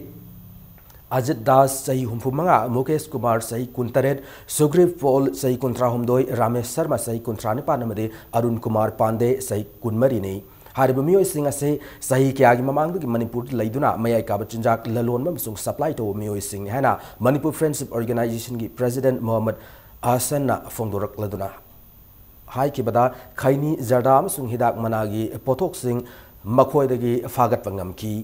ꯑꯖꯤꯠ ꯗꯥꯁ, ꯆꯍꯤ ꯍꯨꯝꯐꯨ ꯃꯉꯥ, ꯃꯨꯀꯦꯁ ꯀꯨꯃꯥꯔ, ꯆꯍꯤ ꯀꯨꯟꯇꯔꯦꯠ, ꯁꯨꯒ꯭ꯔꯤꯞ ꯄꯣꯜ, ꯆꯍꯤ ꯀꯨꯟꯊ꯭ꯔꯥꯍꯨꯝꯗꯣꯏ, ꯔꯥꯃꯦꯁ ꯁꯔꯃ, ꯆꯍꯤ ꯀꯨꯟꯊ꯭ꯔꯥꯅꯤꯄꯥꯟ, ꯑꯃꯗꯤ ꯑꯔꯨꯟ ꯀꯨꯃꯥꯔ ꯄꯥꯟꯗꯦ, ꯆꯍꯤ ꯀꯨꯟꯃꯔꯤꯅꯤ꯫ ꯍꯥꯏꯔꯤꯕ ꯃꯤꯑꯣꯏꯁꯤꯡ ꯑꯁꯤ ꯆꯍꯤ ꯀꯌꯥꯒꯤ ꯃꯃꯥꯡꯗꯒꯤ ꯃꯅꯤꯄꯨꯔꯗ ꯂꯩꯗꯨꯅ ꯃꯌꯥꯏ ꯀꯥꯕ ꯆꯤꯟꯖꯥꯛ ꯂꯂꯣꯟꯕ ꯑꯃꯁꯨꯡ supply ꯇꯧꯕ ꯃꯤꯑꯣꯏꯁꯤꯡꯅꯤ ꯍꯥꯏꯅ Manipur Friendship Organizationꯒꯤ President ꯃꯣꯍꯝꯃꯗ ꯑꯍꯁꯟꯅ ꯐꯣꯡꯗꯣꯔꯛꯂꯗꯨꯅ ꯍꯥꯏꯈꯤꯕꯗ, ꯈꯩꯅꯤ, ꯖꯔꯗꯥ ꯑꯃꯁꯨꯡ ꯍꯤꯗꯥꯛ ꯃꯅꯥꯒꯤ ꯄꯣꯠꯊꯣꯛꯁꯤꯡ ꯃꯈꯣꯏꯗꯒꯤ ꯐꯥꯒꯠꯄ ꯉꯝꯈꯤ꯫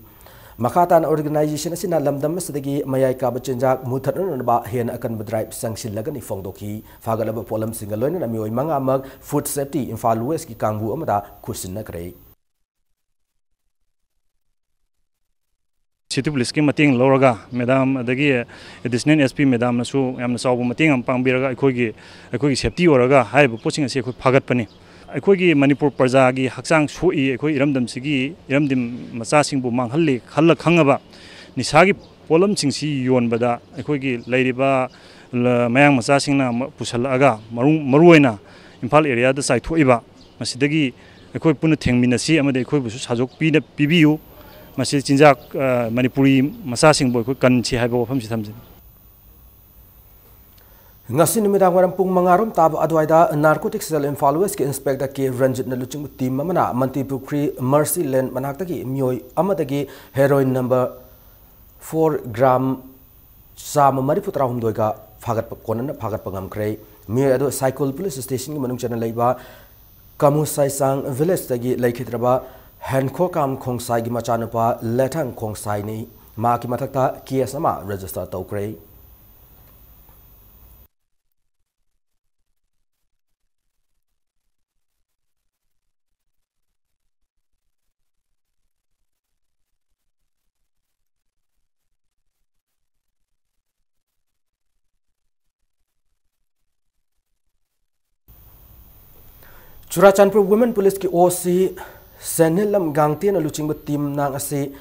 ꯃꯈꯥ ꯇꯥꯅ organization ꯑꯁꯤꯅ ꯂꯝꯗꯝ ꯑꯁꯤꯗꯒꯤ ꯃꯌꯥꯏ ꯀꯥꯕ ꯆꯤꯟꯖꯥꯛ ꯃꯨꯊꯠꯅꯅꯕ ꯍꯦꯟꯅ ꯑꯀꯟꯕ drive ꯆꯪꯁꯤꯜꯂꯒꯅꯤ ꯐꯣꯡꯗꯣꯛꯈꯤ꯫ ꯐꯥꯒꯠꯂꯕ ꯄꯣꯠꯂꯝꯁꯤꯡꯒ ꯂꯣꯏꯅꯅ ꯃꯤꯑꯣꯏ ꯃꯉꯥꯃꯛ Food Safety Imphal Westꯀꯤ ꯀꯥꯡꯕꯨ ꯑꯃꯗ ꯈꯨꯠꯁꯤꯟꯅꯈ꯭ꯔꯦ꯫ City Policeꯀꯤ ꯃꯇꯦꯡ ꯂꯧꯔꯒ, madam ꯑꯗꯒꯤ Additional S P madamꯅꯁꯨ ꯌꯥꯝꯅ ꯆꯥꯎꯕ ꯃꯇꯦꯡ ꯑꯃ ꯄꯥꯡꯕꯤꯔꯒ, ꯑꯩꯈꯣꯏꯒꯤ, ꯑꯩꯈꯣꯏꯒꯤ safety ꯑꯣꯏꯔꯒ ꯍꯥꯏꯔꯤꯕ ꯄꯣꯠꯁꯤꯡ ꯑꯁꯤ ꯑꯩꯈꯣꯏ ꯐꯥꯒꯠꯄꯅꯤ꯫ ꯑꯩꯈꯣꯏꯒꯤ ꯃꯅꯤꯄꯨꯔ ꯄ꯭ꯔꯖꯥꯒꯤ ꯍꯛꯆꯥꯡ ꯁꯣꯛꯏ, ꯑꯩꯈꯣꯏ ꯏꯔꯝꯗꯝꯁꯤꯒꯤ, ꯏꯔꯝꯗꯝ ꯃꯆꯥꯁꯤꯡꯕꯨ ꯃꯥꯡꯍꯜꯂꯤ ꯈꯜꯂ ꯈꯪꯉꯕ ꯅꯤꯁꯥꯒꯤ ꯄꯣꯠꯂꯝꯁꯤꯡꯁꯤ ꯌꯣꯟꯕꯗ ꯑꯩꯈꯣꯏꯒꯤ ꯂꯩꯔꯤꯕ ꯂ-, ꯃꯌꯥꯡ ꯃꯆꯥꯁꯤꯡꯅ ꯃ-, ꯄꯨꯁꯜꯂꯛꯑꯒ ꯃꯔꯨ-, ꯃꯔꯨꯑꯣꯏꯅ ꯏꯝꯐꯥꯜ areaꯗ ꯆꯥꯏꯊꯣꯛꯏꯕ, ꯃꯁꯤꯗꯒꯤ ꯑꯩꯈꯣꯏ ꯄꯨꯟꯅ ꯊꯦꯡꯃꯤꯟꯅꯁꯤ ꯑꯃꯗꯤ ꯑꯩꯈꯣꯏꯕꯨꯁꯨ ꯁꯥꯖꯣꯛ ꯄꯤꯅ-, ꯄꯤꯕꯤꯌꯨ꯫ ꯃꯁꯤ ꯆꯤꯟꯖꯥꯛ, ꯑ, ꯃꯅꯤꯄꯨꯔꯤ ꯃꯆꯥꯁꯤꯡꯕꯨ ꯑꯩꯈꯣꯏ ꯀꯟꯁꯤ ꯍꯥꯏꯕ ꯋꯥꯐꯝꯁꯤ ꯊꯝꯖꯅꯤꯡꯏ꯫ ꯉꯁꯤ ꯅꯨꯃꯤꯗꯥꯡ ꯋꯥꯏꯔꯝ ꯄꯨꯡ ꯃꯉꯥ ꯔꯣꯝ ꯇꯥꯕ ꯑꯗꯨꯋꯥꯏꯗ Narcotics Cell Imphal Westꯀꯤ Inspector K ꯔꯟꯖꯤꯠꯅ ꯂꯨꯆꯤꯡꯕ team ꯑꯃꯅ ꯃꯟꯇ꯭ꯔꯤ ꯄꯨꯈ꯭ꯔꯤ Mercy Lane ꯃꯅꯥꯛꯇꯒꯤ ꯃꯤꯑꯣꯏ ꯑꯃꯗꯒꯤ heroin number four gram ꯆꯥꯝꯃ ꯃꯔꯤꯐꯨ ꯇꯔꯥꯍꯨꯝꯗꯣꯏꯒ ꯐꯥꯒꯠꯄ, ꯀꯣꯟꯅꯅ ꯐꯥꯒꯠꯄ ꯉꯝꯈ꯭ꯔꯦ꯫ ꯃꯤꯑꯣꯏ ꯑꯗꯨ ꯁꯥꯏꯀꯨꯜ police stationꯒꯤ ꯃꯅꯨꯡ ꯆꯟꯅ ꯂꯩꯕ ꯀꯃꯨꯁꯥꯏꯁꯥꯡ villageꯇꯒꯤ ꯂꯩꯈꯤꯗ꯭ꯔꯕ ꯍꯦꯟꯈꯣꯀꯥꯝ ꯈꯣꯡꯁꯥꯏꯒꯤ ꯃꯆꯥꯅꯨꯄꯥ ꯂꯦꯊꯥꯡ ꯈꯣꯡꯁꯥꯏꯅꯤ꯫ ꯃꯍꯥꯛꯀꯤ ꯃꯊꯛꯇ case ꯑꯃ register ꯇꯧꯈ꯭ꯔꯦ꯫ ꯆꯨꯔꯥꯆꯥꯟꯄꯨꯔ Women Policeꯀꯤ OC ꯁꯦꯟꯅꯤꯂꯝ ꯒꯥꯡꯇꯦꯟꯅ ꯂꯨꯆꯤꯡꯕ teamꯅ ꯉꯁꯤ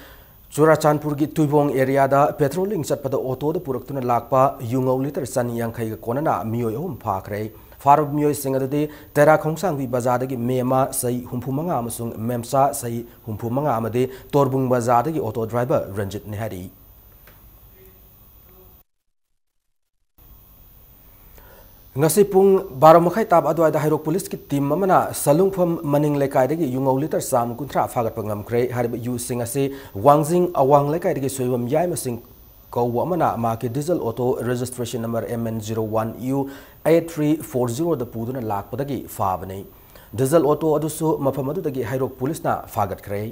ꯆꯨꯔꯥꯆꯥꯟꯄꯨꯔꯒꯤ ꯇꯨꯏꯕꯣꯡ areaꯗ patrolling ꯆꯠꯄꯗ autoꯗ ꯄꯨꯔꯛꯇꯨꯅ ꯂꯥꯛꯄ ꯌꯨꯉꯧ litre ꯆꯅꯤ ꯌꯥꯡꯈꯩꯒ ꯀꯣꯟꯅꯅ ꯃꯤꯑꯣꯏ ꯑꯍꯨꯝ ꯐꯥꯈ꯭ꯔꯦ꯫ ꯐꯥꯔꯕ ꯃꯤꯑꯣꯏꯁꯤꯡ ꯑꯗꯨꯗꯤ ꯇꯦꯔꯥ ꯈꯣꯡꯁꯥꯡꯕꯤ ꯕꯖꯥꯔꯗꯒꯤ ꯃꯦꯃꯥ, ꯆꯍꯤ ꯍꯨꯝꯐꯨ ꯃꯉꯥ, ꯑꯃꯁꯨꯡ ꯃꯦꯝꯆꯥ, ꯆꯍꯤ ꯍꯨꯝꯐꯨ ꯃꯉꯥ, ꯑꯃꯗꯤ ꯇꯣꯔꯕꯨꯡ ꯕꯖꯥꯔꯗꯒꯤ auto driver ꯔꯟꯖꯤꯠꯅꯤ ꯍꯥꯏꯔꯤ꯫ ꯉꯁꯤ ꯄꯨꯡ ꯕꯥꯔꯣ ꯃꯈꯥꯏ ꯇꯥꯕ ꯑꯗꯨꯋꯥꯏꯗ ꯍꯩꯔꯣꯛ Policeꯀꯤ team ꯑꯃꯅ ꯁꯂꯨꯡꯐꯝ ꯃꯅꯤꯡ ꯂꯩꯀꯥꯏꯗꯒꯤ ꯌꯨꯉꯧ litre ꯆꯥꯝꯃ ꯀꯨꯟꯊ꯭ꯔꯥ ꯐꯥꯒꯠꯄ ꯉꯝꯈ꯭ꯔꯦ꯫ ꯍꯥꯏꯔꯤꯕ ꯌꯨꯁꯤꯡ ꯑꯁꯤ ꯋꯥꯡꯖꯤꯡ ꯑꯋꯥꯡ ꯂꯩꯀꯥꯏꯗꯒꯤ ꯁꯣꯏꯕꯝ ꯌꯥꯏꯃ ꯁꯤꯡ ꯀꯧꯕ ꯑꯃꯅ ꯃꯍꯥꯛꯀꯤ diesel auto registration number MN zero one U eight three four zeroꯗ ꯄꯨꯗꯨꯅ ꯂꯥꯛꯄꯗꯒꯤ ꯐꯥꯕꯅꯤ꯫ Diesel auto ꯑꯗꯨꯁꯨ ꯃꯐꯝ ꯑꯗꯨꯗꯒꯤ ꯍꯩꯔꯣꯛ Policeꯅ ꯐꯥꯒꯠꯈ꯭ꯔꯦ꯫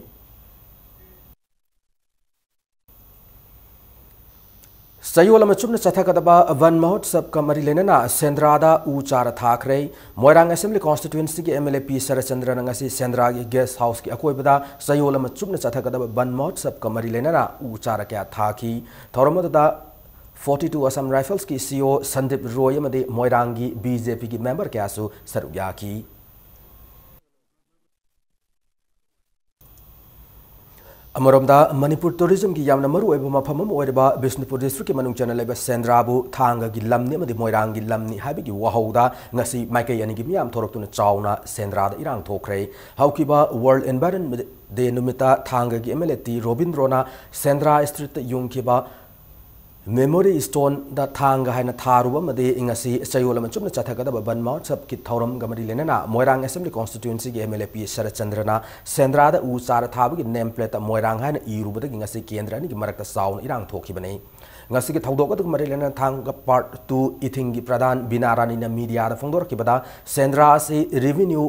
ꯆꯌꯣꯜ ꯑꯃ ꯆꯨꯞꯅ ꯆꯠꯊꯒꯗꯕ ꯕꯟ ꯃꯍꯣꯠꯁꯕꯀ ꯃꯔꯤ ꯂꯩꯅꯅ ꯁꯦꯟꯗ꯭ꯔꯥꯗ ꯎ ꯆꯥꯔ ꯊꯥꯈ꯭ꯔꯦ꯫ ꯃꯣꯏꯔꯥꯡ Assembly Constituencyꯒꯤ MLA P ꯁꯔꯠꯆꯟꯗ꯭ꯔꯅ ꯉꯁꯤ ꯁꯦꯟꯗ꯭ꯔꯥꯒꯤ guest houseꯀꯤ ꯑꯀꯣꯏꯕꯗ ꯆꯌꯣꯜ ꯑꯃ ꯆꯨꯞꯅ ꯆꯠꯊꯒꯗꯕ ꯕꯟ ꯃꯍꯣꯠꯁꯕꯀ ꯃꯔꯤ ꯂꯩꯅꯅ ꯎ ꯆꯥꯔ ꯀꯌꯥ ꯊꯥꯈꯤ꯫ ꯊꯧꯔꯝ ꯑꯗꯨꯗ forty two Assam Riflesꯀꯤ CEO Sandeep ꯔꯣꯏ ꯑꯃꯗꯤ ꯃꯣꯏꯔꯥꯡꯒꯤ BJPꯒꯤ member ꯀꯌꯥꯁꯨ ꯁꯔꯨꯛ ꯌꯥꯈꯤ꯫ ꯑꯃꯔꯣꯝꯗ, ꯃꯅꯤꯄꯨꯔ tourismꯒꯤ ꯌꯥꯝꯅ ꯃꯔꯨꯑꯣꯏꯕ ꯃꯐꯝ ꯑꯃ ꯑꯣꯏꯔꯤꯕ ꯕꯤꯁꯅꯨꯄꯨꯔ districtꯀꯤ ꯃꯅꯨꯡ ꯆꯟꯅ ꯂꯩꯕ ꯁꯦꯟꯗ꯭ꯔꯥꯕꯨ ꯊꯥꯡꯒꯒꯤ ꯂꯝꯅꯤ ꯑꯃꯗꯤ ꯃꯣꯏꯔꯥꯡꯒꯤ ꯂꯝꯅꯤ ꯍꯥꯏꯕꯒꯤ ꯋꯥꯍꯧꯗ ꯉꯁꯤ ꯃꯥꯏꯀꯩ ꯑꯅꯤꯒꯤ ꯃꯤꯌꯥꯝ ꯊꯣꯔꯛꯇꯨꯅ ꯆꯥꯎꯅ ꯁꯦꯟꯗ꯭ꯔꯥꯗ ꯏꯔꯥꯡ ꯊꯣꯛꯈ꯭ꯔꯦ꯫ ꯍꯧꯈꯤꯕ World Environment Day ꯅꯨꯃꯤꯠꯇ ꯊꯥꯡꯒꯒꯤ MLA ꯇꯤ ꯔꯣꯕꯤꯟꯗ꯭ꯔꯣꯅ ꯁꯦꯟꯗ꯭ꯔꯥ streetꯇ ꯌꯨꯡꯈꯤꯕ memory stoneꯗ ꯊꯥꯡꯒ ꯍꯥꯏꯅ ꯊꯥꯔꯨꯕ ꯑꯃꯗꯤ ꯉꯁꯤ ꯆꯌꯣꯜ ꯑꯃ ꯆꯨꯞꯅ ꯆꯠꯊꯒꯗꯕ ꯕꯟ ꯃꯍꯣꯠꯁꯕꯀꯤ ꯊꯧꯔꯝꯒ ꯃꯔꯤ ꯂꯩꯅꯅ ꯃꯣꯏꯔꯥꯡ Assembly Constituencyꯒꯤ MLA P ꯁꯔꯠꯆꯟꯗ꯭ꯔꯅ ꯁꯦꯟꯗ꯭ꯔꯥꯗ ꯎ ꯆꯥꯔ ꯊꯥꯕꯒꯤ name plateꯇ ꯃꯣꯏꯔꯥꯡ ꯍꯥꯏꯅ ꯏꯔꯨꯕꯗꯒꯤ ꯉꯁꯤ ꯀꯦꯟꯗ꯭ꯔ ꯑꯅꯤꯒꯤ ꯃꯔꯛꯇ ꯆꯥꯎꯅ ꯏꯔꯥꯡ ꯊꯣꯛꯈꯤꯕꯅꯤ꯫ ꯉꯁꯤꯒꯤ ꯊꯧꯗꯣꯛ ꯑꯗꯨꯒ ꯃꯔꯤ ꯂꯩꯅꯅ ꯊꯥꯡꯒ Part Two ꯏꯊꯤꯡꯒꯤ ꯄ꯭ꯔꯙꯥꯟ ꯕꯤꯅꯥ ꯔꯥꯅꯤꯅ mediaꯗ ꯐꯣꯡꯗꯣꯔꯛꯈꯤꯕꯗ, ꯁꯦꯟꯗ꯭ꯔꯥ ꯑꯁꯤ revenue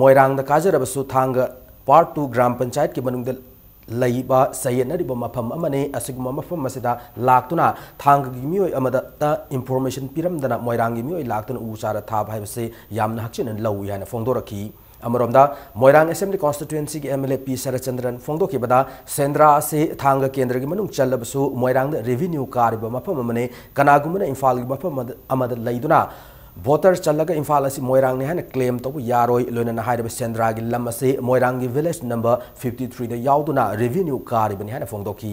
ꯃꯣꯏꯔꯥꯡꯗ ꯀꯥꯖꯔꯕꯁꯨ ꯊꯥꯡꯒ Part Two ꯒ꯭ꯔꯥꯝ ꯄꯟꯆꯥꯌꯠꯀꯤ ꯃꯅꯨꯡꯗ ꯂꯩꯕ ꯆꯌꯦꯠꯅꯔꯤꯕ ꯃꯐꯝ ꯑꯃꯅꯤ꯫ ꯑꯁꯤꯒꯨꯝꯕ ꯃꯐꯝ ꯑꯁꯤꯗ ꯂꯥꯛꯇꯨꯅ ꯊꯥꯡꯒꯒꯤ ꯃꯤꯑꯣꯏ ꯑꯃꯗꯇ information ꯄꯤꯔꯝꯗꯅ ꯃꯣꯏꯔꯥꯡꯒꯤ ꯃꯤꯑꯣꯏ ꯂꯥꯛꯇꯨꯅ ꯎ ꯆꯥꯔ ꯊꯥꯕ ꯍꯥꯏꯕꯁꯤ ꯌꯥꯝꯅ ꯍꯛꯆꯤꯟꯅ ꯂꯧꯏ ꯍꯥꯏꯅ ꯐꯣꯡꯗꯣꯔꯛꯈꯤ꯫ ꯑꯃꯔꯣꯝꯗ, ꯃꯣꯏꯔꯥꯡ Assembly Constituencyꯒꯤ MLA P ꯁꯔꯠꯆꯟꯗ꯭ꯔꯅ ꯐꯣꯡꯗꯣꯛꯈꯤꯕꯗ, ꯁꯦꯟꯗ꯭ꯔꯥ ꯑꯁꯤ ꯊꯥꯡꯒ ꯀꯦꯟꯗ꯭ꯔꯒꯤ ꯃꯅꯨꯡ ꯆꯜꯂꯕꯁꯨ ꯃꯣꯏꯔꯥꯡꯗ revenue ꯀꯥꯔꯤꯕ ꯃꯐꯝ ꯑꯃꯅꯤ꯫ ꯀꯅꯥꯒꯨꯝꯕꯅ ꯏꯝꯐꯥꯜꯒꯤ ꯃꯐꯝ ꯑꯃꯗ, ꯑꯃꯗ ꯂꯩꯗꯨꯅ ꯚꯣꯇꯔ ꯆꯜꯂꯒ ꯏꯝꯐꯥꯜ ꯑꯁꯤ ꯃꯣꯏꯔꯥꯡꯅꯤ ꯍꯥꯏꯅ ꯀ꯭ꯂꯦꯝ ꯇꯧꯕ ꯌꯥꯔꯣꯏ꯫ ꯂꯣꯏꯅꯅ ꯍꯥꯏꯔꯤꯕ ꯁꯦꯟꯗ꯭ꯔꯥꯒꯤ ꯂꯝ ꯑꯁꯤ ꯃꯣꯏꯔꯥꯡꯒꯤ ꯚꯤꯂꯦꯖ ꯅꯝꯕꯔ ꯐꯤꯐꯇꯤ ꯊ꯭ꯔꯤꯗ ꯌꯥꯎꯗꯨꯅ ꯔꯦꯚꯤꯅ꯭ꯌꯨ ꯀꯥꯔꯤꯕꯅꯤ ꯍꯥꯏꯅ ꯐꯣꯡꯗꯣꯛꯈꯤ꯫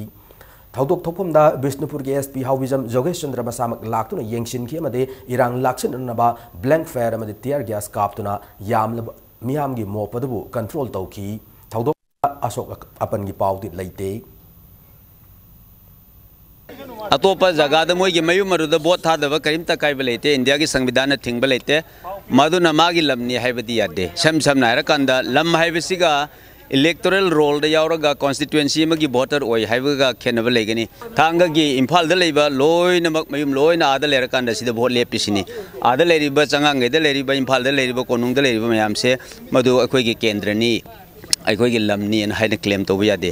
ꯊꯧꯗꯣꯛ ꯊꯣꯛꯐꯝꯗ ꯕꯤꯁꯅꯨꯄꯨꯔꯒꯤ ꯑꯦꯁ ꯄꯤ ꯍꯥꯎꯕꯤꯖꯝ ꯖꯣꯒꯦꯁ ꯆꯟꯗ꯭ꯔ ꯃꯁꯥꯃꯛ ꯂꯥꯛꯇꯨꯅ ꯌꯦꯡꯁꯤꯟꯈꯤ ꯑꯃꯗꯤ ꯏꯔꯥꯡ ꯂꯥꯛꯁꯤꯟꯅꯅꯕ ꯕ꯭ꯂꯦꯡ ꯐꯥꯌꯔ ꯑꯃꯗꯤ ꯇꯤꯌꯔ ꯒ꯭ꯌꯥꯁ ꯀꯥꯞꯇꯨꯅ ꯌꯥꯝꯂꯕ ꯃꯤꯌꯥꯝꯒꯤ ꯃꯣꯞ ꯑꯗꯨꯕꯨ ꯀꯟꯇ꯭ꯔꯣꯜ ꯇꯧꯈꯤ꯫ ꯊꯧꯗꯣꯛ ꯑꯁꯣꯛ ꯑꯄꯟꯒꯤ ꯄꯥꯎꯗꯤ ꯂꯩꯇꯦ꯫ ꯑꯇꯣꯞꯄ ꯖꯒꯥꯗ ꯃꯣꯏꯒꯤ ꯃꯌꯨꯝ ꯑꯗꯨꯗ ꯚꯣꯠ ꯊꯥꯗꯕ ꯀꯔꯤꯝꯇ ꯑꯀꯥꯏꯕ ꯂꯩꯇꯦ꯫ ꯏꯟꯗꯤꯌꯥꯒꯤ ꯁꯪꯕꯤꯙꯥꯟꯅ ꯊꯤꯡꯕ ꯂꯩꯇꯦ꯫ ꯃꯗꯨꯅ ꯃꯥꯒꯤ ꯂꯝꯅꯤ ꯍꯥꯏꯕꯗꯤ ꯌꯥꯗꯦ꯫ ꯏꯁꯝ ꯁꯝꯅ ꯍꯥꯏꯔꯀꯥꯟꯗ ꯂꯝ ꯍꯥꯏꯕꯁꯤꯒ ꯏꯂꯦꯛꯇꯣꯔꯦꯜ ꯔꯣꯜꯗ ꯌꯥꯎꯔꯒ ꯀꯣꯟꯁꯇꯤꯇ꯭ꯋꯦꯟꯁꯤ ꯑꯃꯒꯤ ꯚꯣꯇꯔ ꯑꯣꯏ ꯍꯥꯏꯕꯒ ꯈꯦꯠꯅꯕ ꯂꯩꯒꯅꯤ꯫ ꯊꯥꯡꯒꯒꯤ ꯏꯝꯐꯥꯜꯗ ꯂꯩꯕ ꯂꯣꯏꯅꯃꯛ ꯃꯌꯨꯝ ꯂꯣꯏꯅ ꯑꯥꯗ ꯂꯩꯔꯀꯥꯟꯗ ꯁꯤꯗ ꯚꯣꯠ ꯂꯦꯞꯄꯤꯁꯤꯅꯤ꯫ ꯑꯥꯗ ꯂꯩꯔꯤꯕ ꯆꯉꯥꯡꯒꯩꯗ ꯂꯩꯔꯤꯕ, ꯏꯝꯐꯥꯜꯗ ꯂꯩꯔꯤꯕ, ꯀꯣꯅꯨꯡꯗ ꯂꯩꯔꯤꯕ ꯃꯌꯥꯝꯁꯦ ꯃꯗꯨ ꯑꯩꯈꯣꯏꯒꯤ ꯀꯦꯟꯗ꯭ꯔꯅꯤ, ꯑꯩꯈꯣꯏꯒꯤ ꯂꯝꯅꯤꯅ ꯍꯥꯏꯅ ꯀ꯭ꯂꯦꯝ ꯇꯧꯕ ꯌꯥꯗꯦ꯫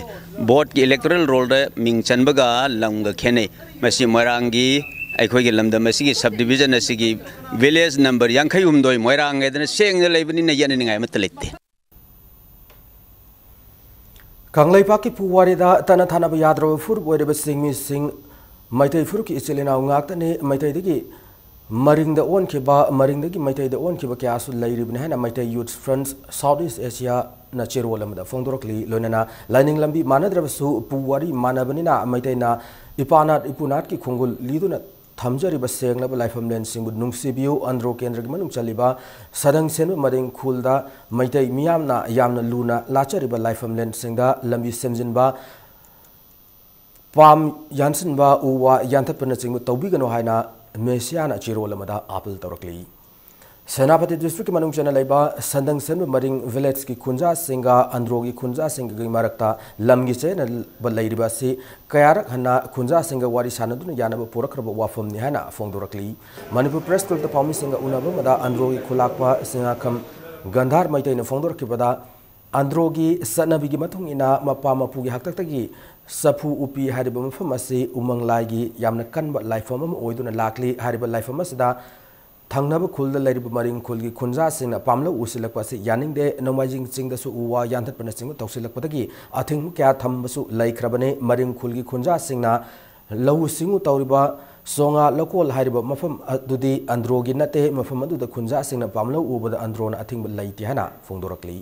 ꯚꯣꯠꯀꯤ ꯏꯂꯦꯛꯇꯣꯔꯦꯜ ꯔꯣꯜꯗ ꯃꯤꯡ ꯆꯟꯕꯒ ꯂꯝꯒ ꯈꯦꯠꯅꯩ꯫ ꯃꯁꯤ ꯃꯣꯏꯔꯥꯡꯒꯤ, ꯑꯩꯈꯣꯏꯒꯤ ꯂꯝꯗꯝ ꯑꯁꯤꯒꯤ ꯁꯕ ꯗꯤꯕꯤꯖꯟ ꯑꯁꯤꯒꯤ ꯚꯤꯂꯦꯖ ꯅꯝꯕꯔ ꯌꯥꯡꯈꯩ ꯍꯨꯝꯗꯣꯏ ꯃꯣꯏꯔꯥꯡ ꯍꯥꯏꯗꯅ ꯁꯦꯡꯅ ꯂꯩꯕꯅꯤꯅ ꯌꯦꯠꯅꯅꯤꯡꯉꯥꯏ ꯑꯃꯠꯇ ꯂꯩꯇꯦ꯫ ꯀꯪꯂꯩꯄꯥꯛꯀꯤ ꯄꯨꯋꯥꯔꯤꯗ ꯇꯠꯅ ꯊꯥꯅꯕ ꯌꯥꯗ꯭ꯔꯕ ꯐꯨꯔꯨꯞ ꯑꯣꯏꯔꯤꯕ ꯆꯤꯡꯃꯤꯁꯤꯡ ꯃꯩꯇꯩ ꯐꯨꯔꯨꯞꯀꯤ ꯏꯆꯤꯜ ꯏꯅꯥꯎ ꯉꯥꯛꯇꯅꯤ꯫ ꯃꯩꯇꯩꯗꯒꯤ ꯃꯔꯤꯡꯗ ꯑꯣꯟꯈꯤꯕ, ꯃꯔꯤꯡꯗꯒꯤ ꯃꯩꯇꯩꯗ ꯑꯣꯟꯈꯤꯕ ꯀꯌꯥꯁꯨ ꯂꯩꯔꯤꯕꯅꯤ ꯍꯥꯏꯅ ꯃꯩꯇꯩ ꯌꯨꯊ ꯐ꯭ꯔꯟꯠ ꯁꯥꯎꯠ ꯏꯁ ꯑꯦꯁꯤꯌꯥꯅ ꯆꯦꯔꯣꯜ ꯑꯃꯗ ꯐꯣꯡꯗꯣꯔꯛꯂꯤ꯫ ꯂꯣꯏꯅꯅ ꯂꯥꯏꯅꯤꯡ ꯂꯝꯕꯤ ꯃꯥꯟꯅꯗ꯭ꯔꯕꯁꯨ ꯄꯨꯋꯥꯔꯤ ꯃꯥꯟꯅꯕꯅꯤꯅ ꯃꯩꯇꯩꯅ ꯏꯄꯥꯅꯥꯠ ꯏꯄꯨꯅꯥꯠꯀꯤ ꯈꯣꯡꯒꯨꯜ ꯂꯤꯗꯨꯅ ꯊꯝꯖꯔꯤꯕ ꯁꯦꯡꯂꯕ ꯂꯥꯏꯐꯝꯂꯦꯟꯁꯤꯡꯕꯨ ꯅꯨꯡꯁꯤꯕꯤꯌꯨ꯫ ꯑꯟꯗ꯭ꯔꯣ ꯀꯦꯟꯗ꯭ꯔꯒꯤ ꯃꯅꯨꯡ ꯆꯜꯂꯤꯕ ꯁꯗꯪ ꯁꯦꯟꯕ ꯃꯔꯤꯡ ꯈꯨꯜꯗ ꯃꯩꯇꯩ ꯃꯤꯌꯥꯝꯅ ꯌꯥꯝꯅ ꯂꯨꯅ ꯂꯥꯠꯆꯔꯤꯕ ꯂꯥꯏꯐꯝꯂꯦꯟꯁꯤꯡꯗ ꯂꯝꯕꯤ ꯁꯦꯝꯖꯤꯟꯕ, ꯄꯥꯝ ꯌꯥꯟꯁꯤꯟꯕ, ꯎ ꯋꯥ ꯌꯥꯟꯊꯠꯄꯅꯆꯤꯡꯕ ꯇꯧꯕꯤꯒꯅꯨ ꯍꯥꯏꯅ ꯃꯦꯁꯤꯌꯥꯅ ꯆꯦꯔꯣꯜ ꯑꯃꯗ ꯑꯥꯄꯤꯜ ꯇꯧꯔꯛꯂꯤ꯫ ꯁꯦꯅꯥꯄꯇꯤ ꯗꯤꯁꯇ꯭ꯔꯤꯛꯀꯤ ꯃꯅꯨꯡ ꯆꯟꯅ ꯂꯩꯕ ꯁꯟꯗꯪ ꯁꯦꯟꯕ ꯃꯔꯤꯡ ꯚꯤꯂꯦꯖꯀꯤ ꯈꯨꯟꯖꯥꯁꯤꯡꯒ ꯑꯟꯗ꯭ꯔꯣꯒꯤ ꯈꯨꯟꯖꯥꯁꯤꯡꯒꯤ ꯃꯔꯛꯇ ꯂꯝꯒꯤ ꯆꯌꯦꯠꯅꯕ ꯂꯩꯔꯤꯕ ꯑꯁꯤ ꯀꯌꯥꯔꯛ ꯍꯟꯅ ꯈꯨꯟꯖꯥꯁꯤꯡꯒ ꯋꯥꯔꯤ ꯁꯥꯟꯅꯗꯨꯅ ꯌꯥꯅꯕ ꯄꯨꯔꯛꯈ꯭ꯔꯕ ꯋꯥꯐꯝꯅꯤ ꯍꯥꯏꯅ ꯐꯣꯡꯗꯣꯔꯛꯂꯤ꯫ ꯃꯅꯤꯄꯨꯔ ꯄ꯭ꯔꯦꯁ ꯀ꯭ꯂꯕꯇ ꯄꯥꯎꯃꯤꯁꯤꯡꯒ ꯎꯅꯕ ꯑꯃꯗ ꯑꯟꯗ꯭ꯔꯣꯒꯤ ꯈꯨꯂꯥꯛꯄ ꯁꯤꯡꯉꯥꯈꯝ ꯒꯟꯙꯥꯔ ꯃꯩꯇꯩꯅ ꯐꯣꯡꯗꯣꯔꯛꯈꯤꯕꯗ, ꯑꯟꯗ꯭ꯔꯣꯒꯤ ꯆꯠꯅꯕꯤꯒꯤ ꯃꯇꯨꯡ ꯏꯟꯅ ꯃꯄꯥ ꯃꯄꯨꯒꯤ ꯍꯥꯛꯇꯛꯇꯒꯤ ꯆꯐꯨ ꯎꯞꯄꯤ ꯍꯥꯏꯔꯤꯕ ꯃꯐꯝ ꯑꯁꯤ ꯎꯃꯪ ꯂꯥꯏꯒꯤ ꯌꯥꯝꯅ ꯀꯟꯕ ꯂꯥꯏꯐꯝ ꯑꯃ ꯑꯣꯏꯗꯨꯅ ꯂꯥꯛꯂꯤ꯫ ꯍꯥꯏꯔꯤꯕ ꯂꯥꯏꯐꯝ ꯑꯁꯤꯗ ꯊꯪꯅꯕ ꯈꯨꯜꯗ ꯂꯩꯔꯤꯕ ꯃꯔꯤꯡ ꯈꯨꯜꯒꯤ ꯈꯨꯟꯖꯥꯁꯤꯡꯅ ꯄꯥꯝꯂꯧ ꯎꯁꯤꯜꯂꯛꯄ ꯑꯁꯤ ꯌꯥꯅꯤꯡꯗꯦ꯫ ꯅꯣꯡꯃꯥꯏꯖꯤꯡ ꯆꯤꯡꯗꯁꯨ ꯎ ꯋꯥ ꯌꯥꯟꯊꯠꯄꯅꯆꯤꯡꯕ ꯇꯧꯁꯤꯜꯂꯛꯄꯗꯒꯤ ꯑꯊꯤꯡꯕ ꯀꯌꯥ ꯊꯝꯕꯁꯨ ꯂꯩꯈ꯭ꯔꯕꯅꯤ꯫ ꯃꯔꯤꯡ ꯈꯨꯜꯒꯤ ꯈꯨꯟꯖꯥꯁꯤꯡꯅ ꯂꯧꯎ ꯁꯤꯡꯎ ꯇꯧꯔꯤꯕ ꯁꯣꯉꯥ ꯂꯧꯀꯣꯜ ꯍꯥꯏꯔꯤꯕ ꯃꯐꯝ ꯑꯗꯨꯗꯤ ꯑꯟꯗ꯭ꯔꯣꯒꯤ ꯅꯠꯇꯦ꯫ ꯃꯐꯝ ꯑꯗꯨꯗ ꯈꯨꯟꯖꯥꯁꯤꯡꯅ ꯄꯥꯝꯂꯧ ꯎꯕꯗ ꯑꯟꯗ꯭ꯔꯣꯅ ꯑꯊꯤꯡꯕ ꯂꯩꯇꯦ ꯍꯥꯏꯅ ꯐꯣꯡꯗꯣꯔꯛꯂꯤ꯫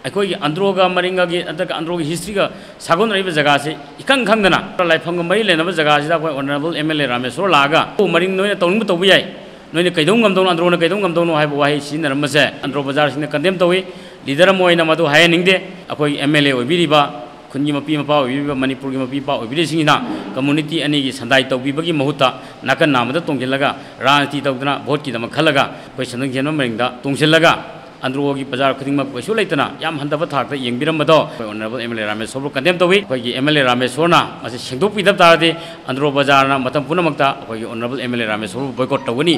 ꯑꯩꯈꯣꯏꯒꯤ ꯑꯟꯗ꯭ꯔꯣꯒ ꯃꯔꯤꯡꯒꯒꯤ, ꯅꯠꯇ꯭ꯔꯒ ꯑꯟꯗ꯭ꯔꯣꯒꯤ historyꯒ ꯁꯥꯒꯣꯟꯅꯔꯤꯕ ꯖꯒꯥꯁꯤ ꯏꯈꯪ ꯈꯪꯗꯅ, ꯂꯥꯏꯐꯝꯒ ꯃꯔꯤ ꯂꯩꯅꯕ ꯖꯒꯥꯁꯤꯗ ꯑꯩꯈꯣꯏ honourable M L A Rameshwor ꯂꯥꯛꯑꯒ, "ꯑꯣ, ꯃꯔꯤꯡ, ꯅꯣꯏꯅ ꯇꯧꯅꯤꯡꯕ ꯇꯧꯕ ꯌꯥꯏ, ꯅꯣꯏꯅ ꯀꯩꯗꯧ ꯉꯝꯗꯧꯅꯣ, ꯑꯟꯗ꯭ꯔꯣꯅ ꯀꯩꯗꯧ ꯉꯝꯗꯧꯅꯣ?" ꯍꯥꯏꯕ ꯋꯥꯍꯩ ꯁꯤꯖꯤꯟꯅꯔꯝꯕꯁꯦ ꯑꯟꯗ꯭ꯔꯣ ꯕꯖꯥꯔꯁꯤꯡꯅ condemn ꯇꯧꯏ꯫ Leader ꯑꯃ ꯑꯣꯏꯅ ꯃꯗꯨ ꯍꯥꯏꯍꯟꯅꯤꯡꯗꯦ꯫ ꯑꯩꯈꯣꯏꯒꯤ M L A ꯑꯣꯏꯕꯤꯔꯤꯕ, ꯈꯨꯟꯒꯤ ꯃꯄꯤ ꯃꯄꯥ ꯑꯣꯏꯕꯤꯔꯤꯕ, ꯃꯅꯤꯄꯨꯔꯒꯤ ꯃꯄꯤ ꯃꯄꯥ ꯑꯣꯏꯕꯤꯔꯤꯁꯤꯡꯁꯤꯅ community ꯑꯅꯤꯒꯤ ꯁꯟꯗꯥꯏ ꯇꯧꯕꯤꯕꯒꯤ ꯃꯍꯨꯠꯇ ꯅꯥꯀꯟ ꯅꯥꯝꯃꯗ ꯇꯣꯡꯁꯤꯜꯂꯒ ꯔꯥꯖꯅꯤꯇꯤ ꯇꯧꯗꯅ ꯚꯣꯠꯀꯤꯗꯃꯛ ꯈꯜꯂꯒ ꯑꯩꯈꯣꯏ ꯁꯟꯗꯪ ꯁꯦꯟꯕ ꯃꯔꯤꯡꯗ ꯇꯣꯡꯁꯤꯜꯂꯒ ꯑꯟꯗ꯭ꯔꯣꯒꯤ ꯕꯖꯥꯔ ꯈꯨꯗꯤꯡꯃꯛ ꯀꯩꯁꯨ ꯂꯩꯇꯅ ꯌꯥꯝ ꯍꯟꯊꯕ ꯊꯥꯛꯇ ꯌꯦꯡꯕꯤꯔꯝꯕꯗꯣ ꯑꯩꯈꯣꯏ honourable M L A ꯔꯥꯃꯦꯁꯣꯔꯕꯨ condemn ꯇꯧꯏ꯫ ꯑꯩꯈꯣꯏꯒꯤ M L A ꯔꯥꯃꯦꯁꯣꯔꯅ ꯃꯁꯤ ꯁꯦꯡꯗꯣꯛꯄꯤꯗꯕ ꯇꯥꯔꯗꯤ ꯑꯟꯗ꯭ꯔꯣ ꯕꯖꯥꯔꯅ ꯃꯇꯝ ꯄꯨꯝꯅꯃꯛꯇ ꯑꯩꯈꯣꯏꯒꯤ honourable M L A ꯔꯥꯃꯦꯁꯣꯔꯕꯨ boycott ꯇꯧꯒꯅꯤ꯫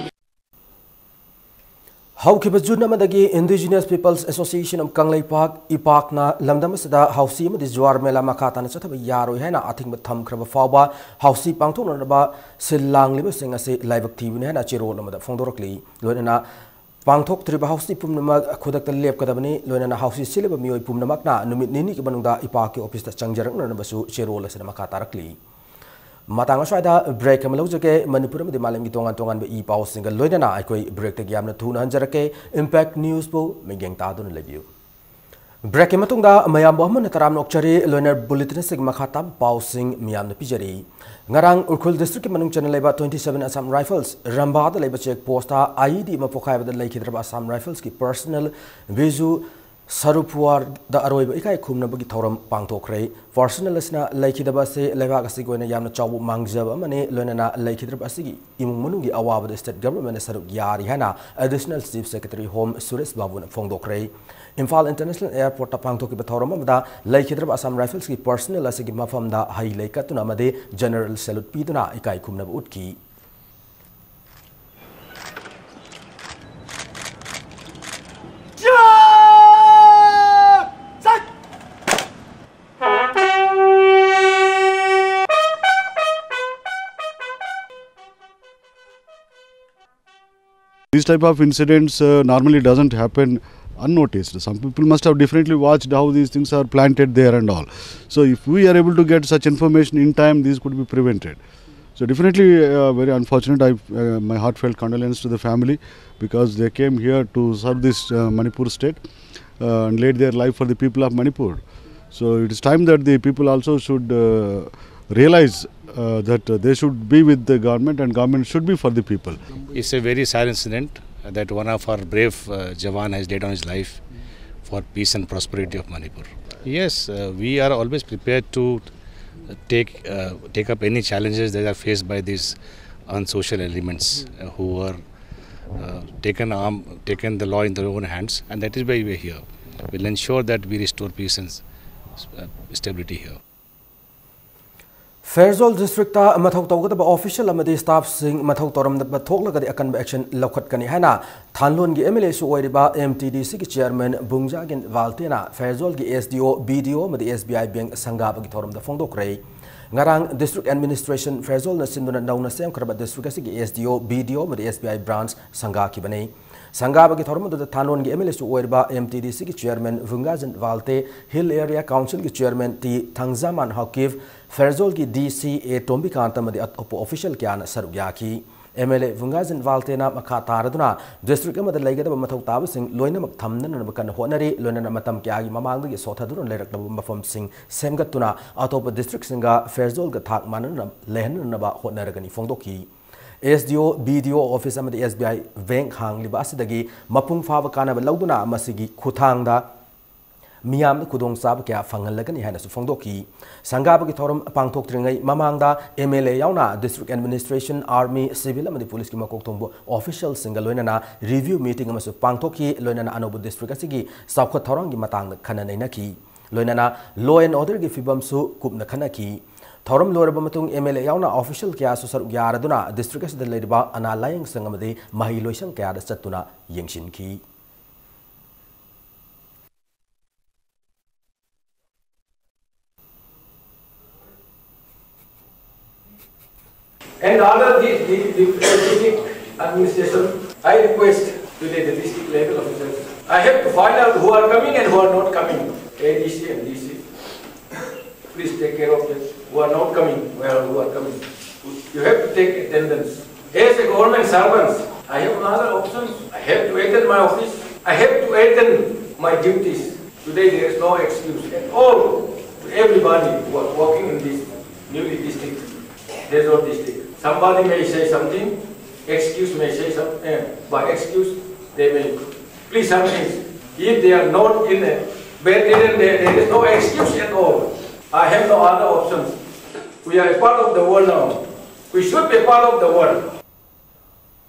ꯍꯧꯈꯤꯕ June ꯑꯃꯗꯒꯤ Indigenous Peoples Association of Kangleipak, ꯏꯄꯥꯛꯅ ꯂꯝꯗꯝ ꯑꯁꯤꯗ ꯍꯥꯎꯁꯤ ꯑꯃꯗꯤ ꯖꯨꯋꯥꯔ ꯃꯦꯂꯥ ꯃꯈꯥ ꯇꯥꯅ ꯆꯠꯊꯕ ꯌꯥꯔꯣꯏ ꯍꯥꯏꯅ ꯑꯊꯤꯡꯕ ꯊꯝꯈ꯭ꯔꯕ ꯐꯥꯎꯕ ꯍꯥꯎꯁꯤ ꯄꯥꯡꯊꯣꯛꯅꯅꯕ ꯁꯤꯜ ꯂꯥꯡꯂꯤꯕꯁꯤꯡ ꯑꯁꯤ ꯂꯥꯏꯕꯛ ꯊꯤꯕꯅꯤ ꯍꯥꯏꯅ ꯆꯦꯔꯣꯜ ꯑꯃꯗ ꯐꯣꯡꯗꯣꯔꯛꯂꯤ꯫ ꯂꯣꯏꯅꯅ ꯄꯥꯡꯊꯣꯛꯇ꯭ꯔꯤꯕ ꯍꯥꯎꯁꯤ ꯄꯨꯝꯅꯃꯛ ꯈꯨꯗꯛꯇ ꯂꯦꯞꯀꯗꯕꯅꯤ꯫ ꯂꯣꯏꯅꯅ ꯍꯥꯎꯁꯤ ꯁꯤꯜꯂꯤꯕ ꯃꯤꯑꯣꯏ ꯄꯨꯝꯅꯃꯛꯅ ꯅꯨꯃꯤꯠ ꯅꯤꯅꯤꯒꯤ ꯃꯅꯨꯡꯗ ꯏꯄꯥꯛꯀꯤ officeꯇ ꯆꯪꯖꯔꯛꯅꯅꯕꯁꯨ ꯆꯦꯔꯣꯜ ꯑꯁꯤꯗ ꯃꯈꯥ ꯇꯥꯔꯛꯂꯤ꯫ ꯃꯇꯥꯡ ꯑꯁ꯭ꯋꯥꯏꯗ break ꯑꯃ ꯂꯧꯖꯒꯦ꯫ ꯃꯅꯤꯄꯨꯔ ꯑꯃꯗꯤ ꯃꯥꯂꯦꯝꯒꯤ ꯇꯣꯉꯥꯟ ꯇꯣꯉꯥꯟꯕ ꯏ ꯄꯥꯎꯁꯤꯡꯒ ꯂꯣꯏꯅꯅ ꯑꯩꯈꯣꯏ breakꯇꯒꯤ ꯌꯥꯝꯅ ꯊꯨꯅ ꯍꯟꯖꯔꯛꯀꯦ꯫ Impact Newsꯄꯨ ꯃꯤꯠꯌꯦꯡ ꯇꯥꯗꯨꯅ ꯂꯩꯕꯤꯌꯨ꯫ Breakꯀꯤ ꯃꯇꯨꯡꯗ ꯃꯌꯥꯝꯕꯨ ꯑꯃꯨꯟꯅ ꯇꯔꯥꯝꯅ ꯑꯣꯛꯆꯔꯤ꯫ ꯂꯣꯏꯅ bulletin ꯑꯁꯤꯒꯤ ꯃꯈꯥ ꯇꯥꯕ ꯄꯥꯎꯁꯤꯡ ꯃꯤꯌꯥꯝꯅ ꯄꯤꯖꯔꯤ꯫ ꯉꯔꯥꯡ ꯎꯈ꯭ꯔꯨꯜ districtꯀꯤ ꯃꯅꯨꯡ ꯆꯟꯅ ꯂꯩꯕ twenty seven Assam Rifles ꯔꯝꯕꯥꯗ ꯂꯩꯕ check postꯇ I E D ꯑꯃ ꯄꯣꯈꯥꯏꯕꯗ ꯂꯩꯈꯤꯗ꯭ꯔꯕ Assam Riflesꯀꯤ personnel ꯕꯤꯖꯨ ꯁꯔꯨꯄꯨꯋꯥꯔꯗ ꯑꯔꯣꯏꯕ ꯏꯀꯥꯏ ꯈꯨꯝꯅꯕꯒꯤ ꯊꯧꯔꯝ ꯄꯥꯡꯊꯣꯛꯈ꯭ꯔꯦ꯫ Personnel ꯑꯁꯤꯅ ꯂꯩꯈꯤꯗꯕ ꯑꯁꯤ ꯂꯩꯕꯥꯛ ꯑꯁꯤꯒꯤ ꯑꯣꯏꯅ ꯌꯥꯝꯅ ꯆꯥꯎꯕ ꯃꯥꯡꯖꯕ ꯑꯃꯅꯤ꯫ ꯂꯣꯏꯅꯅ ꯂꯩꯈꯤꯗ꯭ꯔꯕ ꯑꯁꯤꯒꯤ ꯏꯃꯨꯡ ꯃꯅꯨꯡꯒꯤ ꯑꯋꯥꯕꯗ state governmentꯅ ꯁꯔꯨꯛ ꯌꯥꯔꯤ ꯍꯥꯏꯅ Additional Chief Secretary Home Suresh ꯕꯥꯕꯨꯅ ꯐꯣꯡꯗꯣꯛꯈ꯭ꯔꯦ꯫ Imphal International Airportꯇ ꯄꯥꯡꯊꯣꯛꯈꯤꯕ ꯊꯧꯔꯝ ꯑꯃꯗ ꯂꯩꯈꯤꯗ꯭ꯔꯕ Assam Riflesꯀꯤ personnel ꯑꯁꯤꯒꯤ ꯃꯐꯝꯗ ꯍꯩ ꯂꯩ ꯀꯠꯇꯨꯅ ꯑꯃꯗꯤ general salute ꯄꯤꯗꯨꯅ ꯏꯀꯥꯏ ꯈꯨꯝꯅꯕ ꯎꯠꯈꯤ꯫ These type of incidents uh, normally doesn't happen unnoticed. Some people must have differently watched how these things are planted there and all. So if we are able to get such information in time, these could be prevented. So definitely, uh, very unfortunate. I, uh, my heartfelt condolence to the family, because they came here to serve this, uh, Manipur state, uh, and laid their life for the people of Manipur. So it is time that the people also should, uh, realize, uh, that, uh, they should be with the government and government should be for the people. It's a very sad incident that one of our brave uh, jawan has laid down his life for peace and prosperity of Manipur. Yes, uh, we are always prepared to take uh, take up any challenges that are faced by these unsocial elements uh, who are uh, taken arm, taken the law in their own hands, and that is why we are here. We'll ensure that we restore peace and uh, stability here. Pherzawl district ꯃꯊꯧ ꯇꯧꯒꯗꯕ official ꯑꯃꯗꯤ ꯁ꯭ꯇꯥꯐꯁꯤꯡ ꯃꯊꯧ ꯇꯧꯔꯝꯗꯕ ꯊꯣꯛꯂꯒꯗꯤ ꯑꯀꯟꯕ action ꯂꯧꯈꯠꯀꯅꯤ ꯍꯥꯏꯅ ꯊꯥꯟꯂꯣꯟꯒꯤ M L ꯑꯦꯁꯨ ꯑꯣꯏꯔꯤꯕ M T D ꯁꯤꯒꯤ chairman Vungzagin ꯚꯥꯜꯇꯦꯅ ꯐꯦꯔꯖꯣꯜꯒꯤ S D ꯑꯣ, ꯕꯤ ꯗꯤ ꯑꯣ ꯑꯃꯗꯤ ꯑꯦꯁ ꯕꯤ ꯑꯥꯏ ꯕꯦꯡꯛ ꯁꯪꯒꯥꯕꯒꯤ ꯊꯧꯔꯝꯗ ꯐꯣꯡꯗꯣꯛꯈ꯭ꯔꯦ꯫ ꯉꯔꯥꯡ ꯗꯤꯁꯇ꯭ꯔꯤꯛ ꯑꯦꯗꯃꯤꯅꯤꯁꯇ꯭ꯔꯦꯁꯟ ꯐꯦꯔꯖꯣꯜꯅ ꯁꯤꯟꯗꯨꯅ ꯅꯧꯅ ꯁꯦꯝꯈ꯭ꯔꯕ ꯗꯤꯁꯇ꯭ꯔꯤꯛ ꯑꯁꯤꯒꯤ ꯑꯦꯁ ꯗꯤ ꯑꯣ, ꯕꯤ ꯗꯤ ꯑꯣ ꯑꯃꯗꯤ ꯑꯦꯁ ꯕꯤ ꯑꯥꯏ ꯕ꯭ꯔꯥꯟꯁ ꯁꯪꯒꯥꯈꯤꯕꯅꯤ꯫ ꯁꯪꯒꯥꯕꯒꯤ ꯊꯧꯔꯝ ꯑꯗꯨꯗ ꯊꯥꯟꯂꯣꯟꯒꯤ ꯑꯦꯝ ꯑꯦꯜ ꯑꯦꯁꯨ ꯑꯣꯏꯔꯤꯕ ꯑꯦꯝ ꯇꯤ ꯗꯤ ꯁꯤꯒꯤ ꯆꯤꯌꯔꯃꯦꯟ ꯚꯨꯡꯒꯥꯖꯟ ꯚꯥꯜꯇꯦ, ꯍꯤꯜ ꯑꯦꯔꯤꯌꯥ ꯀꯥꯎꯟꯁꯤꯜꯒꯤ ꯆꯤꯌꯔꯃꯦꯟ ꯇꯤ ꯊꯪꯖꯥꯃꯥꯟ ꯍꯥꯎꯀꯤꯞ, ꯐꯦꯔꯖꯣꯜꯒꯤ ꯗꯤ ꯁꯤ ꯑꯦ ꯇꯣꯝꯕꯤꯀꯥꯟꯇ ꯑꯃꯗꯤ ꯑꯇꯣꯞꯄ ꯑꯣꯐꯤꯁꯤꯌꯦꯜ ꯀꯌꯥꯅ ꯁꯔꯨꯛ ꯌꯥꯈꯤ꯫ ꯑꯦꯝ ꯑꯦꯜ ꯑꯦ ꯚꯨꯡꯒꯥꯖꯟ ꯚꯥꯜꯇꯦꯅ ꯃꯈꯥ ꯇꯥꯔꯗꯨꯅ ꯗꯤꯁꯇ꯭ꯔꯤꯛ ꯑꯃꯗ ꯂꯩꯒꯗꯕ ꯃꯊꯧ ꯇꯥꯕꯁꯤꯡ ꯂꯣꯏꯅꯃꯛ ꯊꯝꯅꯅꯕ ꯀꯟꯅ ꯍꯣꯠꯅꯔꯤ, ꯂꯣꯏꯅꯅ ꯃꯇꯝ ꯀꯌꯥꯒꯤ ꯃꯃꯥꯡꯗꯒꯤ ꯁꯣꯠꯊꯗꯨꯅ ꯂꯩꯔꯛꯂꯕ ꯃꯐꯝꯁꯤꯡ ꯁꯦꯝꯒꯠꯇꯨꯅ ꯑꯇꯣꯞꯄ ꯗꯤꯁꯇ꯭ꯔꯤꯛꯁꯤꯡꯒ ꯐꯦꯔꯖꯣꯜꯒ ꯊꯥꯛ ꯃꯥꯟꯅꯅ ꯂꯩꯍꯟꯅꯅꯕ ꯍꯣꯠꯅꯔꯒꯅꯤ ꯐꯣꯡꯗꯣꯛꯈꯤ꯫ ꯑꯦꯁ ꯗꯤ ꯑꯣ, ꯕꯤ ꯗꯤ ꯑꯣ ꯑꯣꯐꯤꯁ ꯑꯃꯗꯤ ꯑꯦꯁ ꯕꯤ ꯑꯥꯏ ꯕꯦꯡꯛ ꯍꯥꯡꯂꯤꯕ ꯑꯁꯤꯗꯒꯤ ꯃꯄꯨꯡ ꯐꯥꯕ ꯀꯥꯟꯅꯕ ꯂꯧꯗꯨꯅ ꯃꯁꯤꯒꯤ ꯈꯨꯠꯊꯥꯡꯗ ꯃꯤꯌꯥꯝꯗ ꯈꯨꯗꯣꯡꯆꯥꯕ ꯀꯌꯥ ꯐꯪꯍꯜꯂꯒꯅꯤ ꯍꯥꯏꯅꯁꯨ ꯐꯣꯡꯗꯣꯛꯈꯤ꯫ ꯁꯪꯒꯥꯕꯒꯤ ꯊꯧꯔꯝ ꯄꯥꯡꯊꯣꯛꯇ꯭ꯔꯤꯉꯩ ꯃꯃꯥꯡꯗ ꯑꯦꯝ ꯑꯦꯜ ꯑꯦ ꯌꯥꯎꯅ ꯗꯤꯁꯇ꯭ꯔꯤꯛ ꯑꯦꯗꯃꯤꯅꯤꯁꯇ꯭ꯔꯦꯁꯟ, ꯑꯥꯔꯃꯤ, ꯁꯤꯚꯤꯜ ꯑꯃꯗꯤ ꯄꯨꯂꯤꯁꯀꯤ ꯃꯀꯣꯛ ꯊꯣꯡꯕ ꯑꯣꯐꯤꯁꯤꯌꯦꯜꯁꯤꯡꯒ ꯂꯣꯏꯅꯅ ꯔꯤꯚ꯭ꯌꯨ ꯃꯤꯇꯤꯡ ꯑꯃꯁꯨ ꯄꯥꯡꯊꯣꯛꯈꯤ꯫ ꯂꯣꯏꯅꯅ ꯑꯅꯧꯕ ꯗꯤꯁꯇ꯭ꯔꯤꯛ ꯑꯁꯤꯒꯤ ꯆꯥꯎꯈꯠ ꯊꯧꯔꯥꯡꯒꯤ ꯃꯇꯥꯡꯗ ꯈꯟꯅ ꯅꯩꯅꯈꯤ꯫ ꯂꯣꯏꯅꯅ ꯂꯣ ꯑꯦꯟ ꯑꯣꯔꯗꯔꯒꯤ ꯐꯤꯕꯝꯁꯨ ꯀꯨꯞꯅ ꯈꯟꯅꯈꯤ꯫ ꯊꯧꯔꯝ ꯂꯣꯏꯔꯕ ꯃꯇꯨꯡ ꯑꯦꯝ ꯑꯦꯜ ꯑꯦ ꯌꯥꯎꯅ ꯑꯣꯐꯤꯁꯤꯌꯦꯜ ꯀꯌꯥꯁꯨ ꯁꯔꯨꯛ ꯌꯥꯔꯗꯨꯅ ꯗꯤꯁꯇ꯭ꯔꯤꯛ ꯑꯁꯤꯗ ꯂꯩꯔꯤꯕ ꯑꯅꯥ ꯂꯥꯌꯦꯡ ꯁꯪ ꯑꯃꯗꯤ ꯃꯍꯩ ꯂꯣꯏꯁꯪ ꯀꯌꯥꯗ ꯆꯠꯇꯨꯅ ꯌꯦꯡꯁꯤꯟꯈꯤ꯫ And under the, the, the district administration, I request today the district level officials I have to find out who are coming and who are not coming. A D C and D C. Please take care of them. Who are not coming, where who are coming. You have to take attendance. As a government servant, I have another option. I have to attend my office. I have to attend my duties. Today there is no excuse at all to everybody who are working in this newly district, Dezor district. Somebody may say something, excuse may say something, eh, by excuse they may please something. If they are not in a bad, there, there is no excuse at all. I have no other options. We are a part of the world now. We should be a part of the world.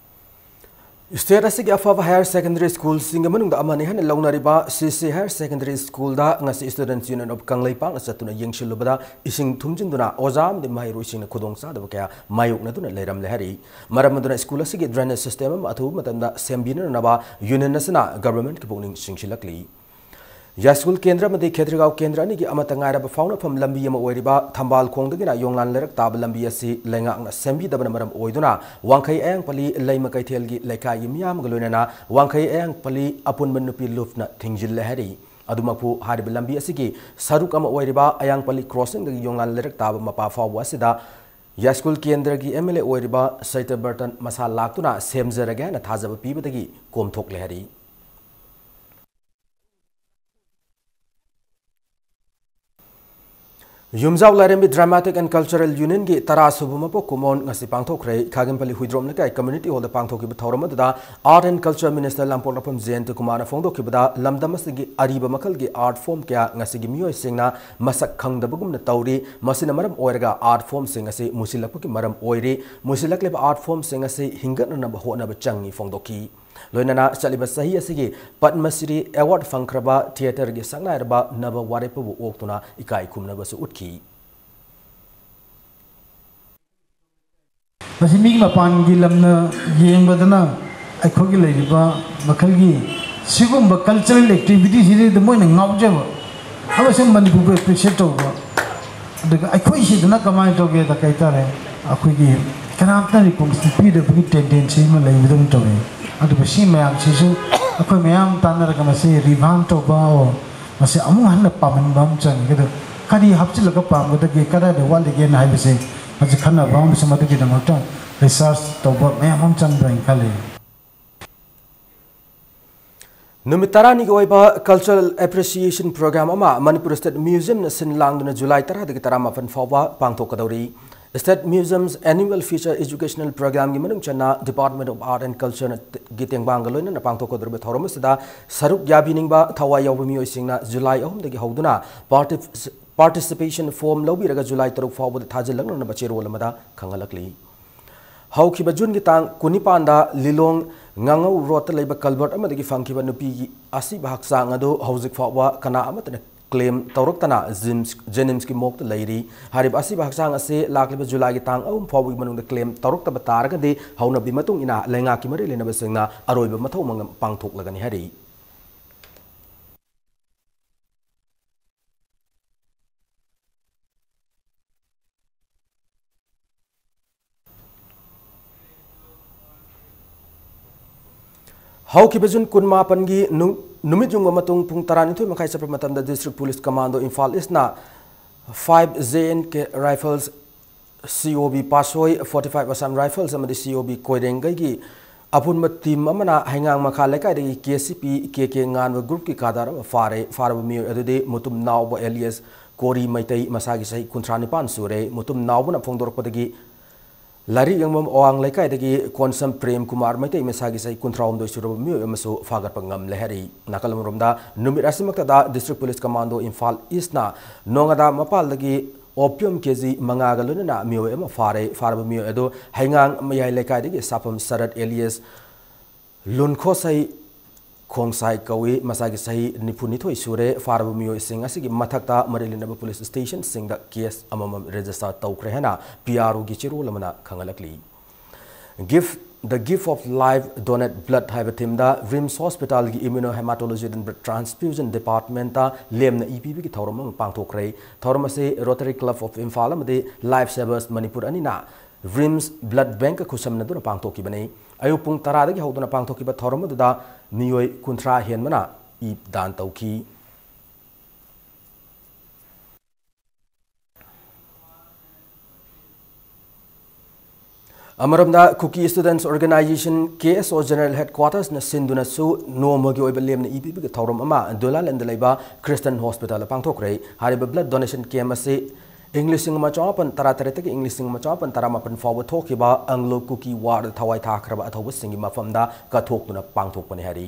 State ꯑꯁꯤꯒꯤ ꯑꯐꯕ higher secondary schoolꯁꯤꯡꯒꯤ ꯃꯅꯨꯡꯗ ꯑꯃꯅꯤ ꯍꯥꯏꯅ ꯂꯧꯅꯔꯤꯕ C C Higher Secondary Schoolꯗ ꯉꯁꯤ Students Union of ꯀꯪꯂꯩꯄꯥꯛꯅ ꯆꯠꯇꯨꯅ ꯌꯦꯡꯁꯤꯜꯂꯨꯕꯗ ꯏꯁꯤꯡ ꯊꯨꯝꯖꯤꯟꯗꯨꯅ ꯑꯣꯖꯥ ꯑꯃꯗꯤ ꯃꯍꯩꯔꯣꯏꯁꯤꯡꯅ ꯈꯨꯗꯣꯡꯆꯥꯗꯕ ꯀꯌꯥ ꯃꯥꯌꯣꯛꯅꯗꯨꯅ ꯂꯩꯔꯝꯂꯦ ꯍꯥꯏꯔꯤ꯫ ꯃꯔꯝ ꯑꯗꯨꯅ school ꯑꯁꯤꯒꯤ drainage system ꯑꯃ ꯑꯊꯨꯕ ꯃꯇꯝꯗ ꯁꯦꯝꯕꯤꯅꯅꯕ union ꯑꯁꯤꯅ governmentꯀꯤ ꯄꯨꯛꯅꯤꯡ ꯆꯤꯡꯁꯤꯜꯂꯛꯂꯤ꯫ ꯌꯥꯏꯁ꯭ꯀꯨꯜ ꯀꯦꯟꯗ꯭ꯔ ꯑꯃꯗꯤ ꯈꯦꯇ꯭ꯔꯤꯒꯥꯎ ꯀꯦꯟꯗ꯭ꯔ ꯑꯅꯤꯒꯤ ꯑꯃꯠꯇ ꯉꯥꯏꯔꯕ ꯐꯥꯎꯅꯐꯝ ꯂꯝꯕꯤ ꯑꯃ ꯑꯣꯏꯔꯤꯕ ꯊꯝꯕꯥꯜ ꯈꯣꯡꯗꯒꯤꯅ ꯌꯣꯡꯂꯥꯟ ꯂꯩꯔꯛ ꯇꯥꯕ ꯂꯝꯕꯤ ꯑꯁꯤ ꯂꯩꯉꯥꯛꯅ ꯁꯦꯝꯕꯤꯗꯕꯅ ꯃꯔꯝ ꯑꯣꯏꯗꯨꯅ ꯋꯥꯡꯈꯩ ꯑꯌꯥꯡꯄꯜꯂꯤ ꯂꯩꯃ ꯀꯩꯊꯦꯜꯒꯤ ꯂꯩꯀꯥꯏꯒꯤ ꯃꯤꯌꯥꯝꯒ ꯂꯣꯏꯅꯅ ꯋꯥꯡꯈꯩ ꯑꯌꯥꯡꯄꯜꯂꯤ ꯑꯄꯨꯟꯕ ꯅꯨꯄꯤ ꯂꯨꯞꯅ ꯊꯤꯡꯖꯤꯜꯂꯦ ꯍꯥꯏꯔꯤ꯫ ꯑꯗꯨꯃꯛꯄꯨ ꯍꯥꯏꯔꯤꯕ ꯂꯝꯕꯤ ꯑꯁꯤꯒꯤ ꯁꯔꯨꯛ ꯑꯃ ꯑꯣꯏꯔꯤꯕ ꯑꯌꯥꯡꯄꯜꯂꯤ crossingꯗꯒꯤ ꯌꯣꯡꯂꯥꯟ ꯂꯩꯔꯛ ꯇꯥꯕ ꯃꯄꯥ ꯐꯥꯎꯕ ꯑꯁꯤꯗ ꯌꯥꯏꯁ꯭ꯀꯨꯜ ꯀꯦꯟꯗ꯭ꯔꯒꯤ M L A ꯑꯣꯏꯔꯤꯕ ꯁꯇ꯭ꯌꯕ꯭ꯔꯇꯟ ꯃꯁꯥ ꯂꯥꯛꯇꯨꯅ ꯁꯦꯝꯖꯔꯒꯦ ꯍꯥꯏꯅ ꯊꯥꯖꯕ ꯄꯤꯕꯗꯒꯤ ꯀꯣꯝꯊꯣꯛꯂꯦ ꯍꯥꯏꯔꯤ꯫ ꯌꯨꯝꯖꯥꯎ ꯂꯥꯏꯔꯦꯝꯕꯤ Dramatic and Cultural Unionꯒꯤ ꯇꯔꯥ ꯁꯨꯕ ꯃꯄꯣꯛ ꯀꯨꯝꯑꯣꯟ ꯉꯁꯤ ꯄꯥꯡꯊꯣꯛꯈ꯭ꯔꯦ꯫ ꯈꯥꯒꯦꯝꯄꯜꯂꯤ ꯍꯨꯏꯗ꯭ꯔꯣꯝ ꯂꯩꯀꯥꯏ community hallꯗ ꯄꯥꯡꯊꯣꯛꯈꯤꯕ ꯊꯧꯔꯝ ꯑꯗꯨꯗ Art and Culture Minister ꯂꯥꯡꯄꯣꯛꯂꯥꯛꯄꯝ ꯖꯌꯟꯇ ꯀꯨꯃꯥꯔꯅ ꯐꯣꯡꯗꯣꯛꯈꯤꯕꯗ, ꯂꯝꯗꯝ ꯑꯁꯤꯒꯤ ꯑꯔꯤꯕ ꯃꯈꯜꯒꯤ art form ꯀꯌꯥ ꯉꯁꯤꯒꯤ ꯃꯤꯑꯣꯏꯁꯤꯡꯅ ꯃꯁꯛ ꯈꯪꯗꯕꯒꯨꯝꯅ ꯇꯧꯔꯤ꯫ ꯃꯁꯤꯅ ꯃꯔꯝ ꯑꯣꯏꯔꯒ art formꯁꯤꯡ ꯑꯁꯤ ꯃꯨꯁꯤꯜꯂꯛꯄꯒꯤ ꯃꯔꯝ ꯑꯣꯏꯔꯤ꯫ ꯃꯨꯁꯤꯜꯂꯛꯂꯤꯕ art formꯁꯤꯡ ꯑꯁꯤ ꯍꯤꯡꯒꯠꯅꯅꯕ ꯍꯣꯠꯅꯕ ꯆꯪꯏ ꯐꯣꯡꯗꯣꯛꯈꯤ꯫ ꯂꯣꯏꯅꯅ ꯆꯠꯂꯤꯕ ꯆꯍꯤ ꯑꯁꯤꯒꯤ ꯄꯗꯃ ꯁ꯭ꯔꯤ award ꯐꯪꯈ꯭ꯔꯕ theatreꯒꯤ ꯁꯛꯅꯥꯏꯔꯕ ꯅꯕ ꯋꯥꯔꯦꯞꯄꯕꯨ ꯑꯣꯛꯇꯨꯅ ꯏꯀꯥꯏ ꯈꯨꯝꯅꯕꯁꯨ ꯎꯠꯈꯤ꯫ ꯃꯁꯤ ꯃꯤꯒꯤ ꯃꯄꯥꯟꯒꯤ ꯂꯝꯅ ꯌꯦꯡꯕꯗꯅ ꯑꯩꯈꯣꯏꯒꯤ ꯂꯩꯔꯤꯕ ꯃꯈꯜꯒꯤ ꯁꯤꯒꯨꯝꯕ cultural activityꯁꯤꯗ ꯃꯣꯏꯅ ꯉꯥꯎꯖꯕ ꯑꯃꯁꯨꯡ ꯃꯅꯤꯄꯨꯔꯕꯨ appreciate ꯇꯧꯕ꯫ ꯑꯗꯨꯒ ꯑꯩꯈꯣꯏ ꯁꯤꯗꯅ ꯀꯃꯥꯏꯅ ꯇꯧꯒꯦꯗ ꯀꯩ ꯍꯥꯏꯇꯥꯔꯦ, ꯑꯩꯈꯣꯏꯒꯤ ꯀꯅꯥꯝꯇꯅ recognition ꯄꯤꯗꯕꯒꯤ tendency ꯑꯃ ꯂꯩꯕꯗꯧꯅ ꯇꯧꯏ꯫ ꯑꯗꯨꯒ ꯁꯤ ꯃꯌꯥꯝꯁꯤꯁꯨ ꯑꯩꯈꯣꯏ ꯃꯌꯥꯝ ꯇꯥꯟꯅꯔꯒ ꯃꯁꯤ ꯔꯤꯚꯥꯏꯚ ꯇꯧꯕ, ꯃꯁꯤ ꯑꯃꯨꯛ ꯍꯟꯅ ꯄꯥꯝꯍꯟꯕ ꯑꯃ ꯆꯪꯉꯤ꯫ ꯑꯗꯨ ꯀꯔꯤ ꯍꯥꯞꯆꯤꯜꯂꯒ ꯄꯥꯝꯒꯗꯒꯦ, ꯀꯗꯥꯏꯗ ꯋꯥꯠꯂꯤꯒꯦꯅ ꯍꯥꯏꯕꯁꯦ ꯃꯁꯤ ꯈꯟꯅꯕ ꯑꯃꯁꯨ ꯃꯗꯨꯒꯤꯗꯃꯛꯇ ꯔꯤꯁꯔꯁ ꯇꯧꯕ ꯃꯌꯥꯝ ꯑꯃ ꯆꯪꯕ꯭ꯔꯥ ꯍꯥꯏꯅ ꯈꯜꯂꯤ꯫ ꯅꯨꯃꯤꯠ ꯇꯔꯥꯅꯤꯒꯤ ꯑꯣꯏꯕ Cultural Appreciation Program ꯑꯃ ꯃꯅꯤꯄꯨꯔ State Museumꯅ ꯁꯤꯟ ꯂꯥꯡꯗꯨꯅ ꯖꯨꯂꯥꯏ ꯇꯔꯥꯗꯒꯤ ꯇꯔꯥꯃꯥꯄꯟ ꯐꯥꯎꯕ ꯄꯥꯡꯊꯣꯛꯀꯗꯧꯔꯤ꯫ State Museum's Annual Feature Educational Programꯒꯤ ꯃꯅꯨꯡ ꯆꯟꯅ Department of Art and Cultureꯒꯤ ꯇꯦꯡꯕꯥꯡꯒ ꯂꯣꯏꯅꯅ ꯄꯥꯡꯊꯣꯛꯀꯗꯧꯔꯤꯕ ꯊꯧꯔꯝ ꯑꯁꯤꯗ ꯁꯔꯨꯛ ꯌꯥꯕꯤꯅꯤꯡꯕ ꯊꯋꯥꯏ ꯌꯥꯎꯕ ꯃꯤꯑꯣꯏꯁꯤꯡꯅ ꯖꯨꯂꯥꯏ ꯑꯍꯨꯝꯗꯒꯤ ꯍꯧꯗꯨꯅ participation form ꯂꯧꯕꯤꯔꯒ ꯖꯨꯂꯥꯏ ꯇꯔꯨꯛ ꯐꯥꯎꯕꯗ ꯊꯥꯖꯤꯜꯂꯛꯅꯅꯕ ꯆꯦꯔꯣꯜ ꯑꯃꯗ ꯈꯪꯍꯜꯂꯛꯂꯤ꯫ ꯍꯧꯈꯤꯕ ꯖꯨꯟꯒꯤ ꯇꯥꯡ ꯀꯨꯟꯅꯤꯄꯥꯟꯗ ꯂꯤꯂꯣꯡ ꯉꯥꯉꯧ ꯔꯣꯗꯇ ꯂꯩꯕ culvert ꯑꯃꯗꯒꯤ ꯐꯪꯈꯤꯕ ꯅꯨꯄꯤꯒꯤ ꯑꯁꯤꯕ ꯍꯛꯆꯥꯡ ꯑꯗꯨ ꯍꯧꯖꯤꯛ ꯐꯥꯎꯕ ꯀꯅꯥ ꯑꯃꯠꯇꯅ claim ꯇꯧꯔꯛꯇꯅ JNIMSꯀꯤ morgueꯇ ꯂꯩꯔꯤ꯫ ꯍꯥꯏꯔꯤꯕ ꯑꯁꯤꯕ ꯍꯛꯆꯥꯡ ꯑꯁꯤ ꯂꯥꯛꯂꯤꯕ ꯖꯨꯂꯥꯏꯒꯤ ꯇꯥꯡ ꯑꯍꯨꯝ ꯐꯥꯎꯕꯒꯤ ꯃꯅꯨꯡꯗ claim ꯇꯧꯔꯛꯇꯕ ꯇꯥꯔꯒꯗꯤ ꯍꯧꯅꯕꯤ ꯃꯇꯨꯡ ꯏꯟꯅ ꯂꯩꯉꯥꯛꯀꯤ ꯃꯔꯤ ꯂꯩꯅꯕꯁꯤꯡꯅ ꯑꯔꯣꯏꯕ ꯃꯊꯧ ꯃꯉꯝ ꯄꯥꯡꯊꯣꯛꯂꯒꯅꯤ ꯍꯥꯏꯔꯤ꯫ ꯍꯧꯈꯤꯕ ꯖꯨꯟ ꯀꯨꯟꯃꯥꯄꯟꯒꯤ ꯅꯨ-, ꯅꯨꯃꯤꯠ ꯌꯨꯡꯕ ꯃꯇꯨꯡ ꯄꯨꯡ ꯇꯔꯥꯅꯤꯊꯣꯏ ꯃꯈꯥꯏ ꯆꯠꯄ ꯃꯇꯝꯗ District Police Commando Imphal Eastꯅ five J and K Rifles, C O B Pasoi, forty-five Assam Rifles ꯑꯃꯗꯤ C O B ꯀꯣꯏꯔꯦꯡꯒꯩꯒꯤ ꯑꯄꯨꯟꯕ team ꯑꯃꯅ ꯍꯩꯉꯥꯡ ꯃꯈꯥ ꯂꯩꯀꯥꯏꯗꯒꯤ K C P K K ꯉꯥꯟꯕ groupꯀꯤ cadre ꯑꯃ ꯐꯥꯔꯦ꯫ ꯐꯥꯔꯕ ꯃꯤꯑꯣꯏ ꯑꯗꯨꯗꯤ ꯃꯨꯇꯨꯝ ꯅꯥꯎꯕ alias ꯀꯣꯔꯤ ꯃꯩꯇꯩ, ꯃꯁꯥꯒꯤ ꯆꯍꯤ ꯀꯨꯟꯊ꯭ꯔꯥ ꯅꯤꯄꯥꯟ ꯁꯨꯔꯦ꯫ ꯃꯨꯇꯨꯝ ꯅꯥꯎꯕꯅ ꯐꯣꯡꯗꯣꯔꯛꯄꯗꯒꯤ ꯂꯥꯏꯔꯤꯛ ꯌꯦꯡꯕꯝ ꯑꯋꯥꯡ ꯂꯩꯀꯥꯏꯗꯒꯤ ꯀꯣꯟꯁꯝ ꯄ꯭ꯔꯦꯝ ꯀꯨꯃꯥꯔ ꯃꯩꯇꯩ, ꯃꯁꯥꯒꯤ ꯆꯍꯤ ꯀꯨꯟꯊ꯭ꯔꯥꯍꯨꯝꯗꯣꯏ ꯁꯨꯔꯕ ꯃꯤꯑꯣꯏ ꯑꯃꯁꯨ ꯐꯥꯒꯠꯄ ꯉꯝꯂꯦ ꯍꯥꯏꯔꯤ꯫ ꯅꯥꯀꯜ ꯑꯃꯔꯣꯝꯗ, ꯅꯨꯃꯤꯠ ꯑꯁꯤꯃꯛꯇꯗ District Police Commando Imphal Eastꯅ ꯅꯣꯉꯥꯗꯥ ꯃꯄꯥꯜꯗꯒꯤ opium K G ꯃꯉꯥꯒ ꯂꯣꯏꯅꯅ ꯃꯤꯑꯣꯏ ꯑꯃ ꯐꯥꯔꯦ꯫ ꯐꯥꯔꯕ ꯃꯤꯑꯣꯏ ꯑꯗꯨ ꯍꯩꯉꯥꯡ ꯃꯌꯥꯏ ꯂꯩꯀꯥꯏꯗꯒꯤ ꯁꯥꯐꯝ ꯁꯔꯠ alias ꯂꯨꯟꯈꯣꯁꯩ ꯈꯣꯡꯁꯥꯏ ꯀꯧꯏ꯫ ꯃꯁꯥꯒꯤ ꯆꯍꯤ ꯅꯤꯐꯨꯅꯤꯊꯣꯏ ꯁꯨꯔꯦ꯫ ꯐꯥꯔꯕ ꯃꯤꯑꯣꯏꯁꯤꯡ ꯑꯁꯤꯒꯤ ꯃꯊꯛꯇ ꯃꯔꯤ ꯂꯩꯅꯕ police stationꯁꯤꯡꯗ case ꯑꯃꯃꯝ register ꯇꯧꯈ꯭ꯔꯦ ꯍꯥꯏꯅ P R Oꯒꯤ ꯆꯦꯔꯣꯜ ꯑꯃꯅ ꯈꯪꯍꯜꯂꯛꯂꯤ꯫ Give, The Gift of Life, Donate Blood ꯍꯥꯏꯕ themeꯗ RIMS Hospitalꯒꯤ Immunohematology and Blood Transfusion Departmentꯇ ꯂꯦꯝꯅ ꯏ ꯄꯤꯕꯒꯤ ꯊꯧꯔꯝ ꯑꯃ ꯄꯥꯡꯊꯣꯛꯈ꯭ꯔꯦ꯫ ꯊꯧꯔꯝ ꯑꯁꯤ Rotary Club of Imphal ꯑꯃꯗꯤ Life Savers Manipur ꯑꯅꯤꯅ RIMS Blood Bankꯀ ꯈꯨꯠꯁꯝꯅꯗꯨꯅ ꯄꯥꯡꯊꯣꯛꯈꯤꯕꯅꯤ꯫ ꯑꯌꯨꯛ ꯄꯨꯡ ꯇꯔꯥꯗꯒꯤ ꯍꯧꯗꯨꯅ ꯄꯥꯡꯊꯣꯛꯈꯤꯕ ꯊꯧꯔꯝ ꯑꯗꯨꯗ ꯃꯤꯑꯣꯏ ꯀꯨꯟꯊ꯭ꯔꯥ ꯍꯦꯟꯕꯅ ꯏꯕ ꯗꯥꯟ ꯇꯧꯈꯤ꯫ ꯑꯃꯔꯣꯝꯗ, Kuki Students Organisation, K S O, General Headquarters ꯅ ꯁꯤꯟꯗꯨꯅꯁꯨ ꯅꯣꯡꯃꯒꯤ ꯑꯣꯏꯕ ꯂꯦꯝꯅ ꯏ ꯄꯤꯕꯒꯤ ꯊꯧꯔꯝ ꯑꯃ ꯗꯨꯂꯥꯂꯦꯟꯗ ꯂꯩꯕ Christian Hospital ꯗ ꯄꯥꯡꯊꯣꯛꯈ꯭ꯔꯦ꯫ ꯍꯥꯏꯔꯤꯕ blood donation camp ꯑꯁꯤ ꯏꯪ ꯂꯤꯁꯤꯡ ꯑꯃ ꯆꯃꯥꯄꯟ ꯇꯔꯥꯇꯔꯦꯠꯇꯒꯤ ꯏꯪ ꯂꯤꯁꯤꯡ ꯑꯃ ꯆꯃꯥꯄꯟ ꯇꯔꯥꯃꯥꯄꯟ ꯐꯥꯎꯕ ꯊꯣꯛꯈꯤꯕ Anglo Kuki War ꯗ ꯊꯋꯥꯏ ꯊꯥꯈ꯭ꯔꯕ ꯑꯊꯧꯕꯁꯤꯡꯒꯤ ꯃꯐꯝꯗ ꯀꯠꯊꯣꯛꯇꯨꯅ ꯄꯥꯡꯊꯣꯛꯄꯅꯤ ꯍꯥꯏꯔꯤ꯫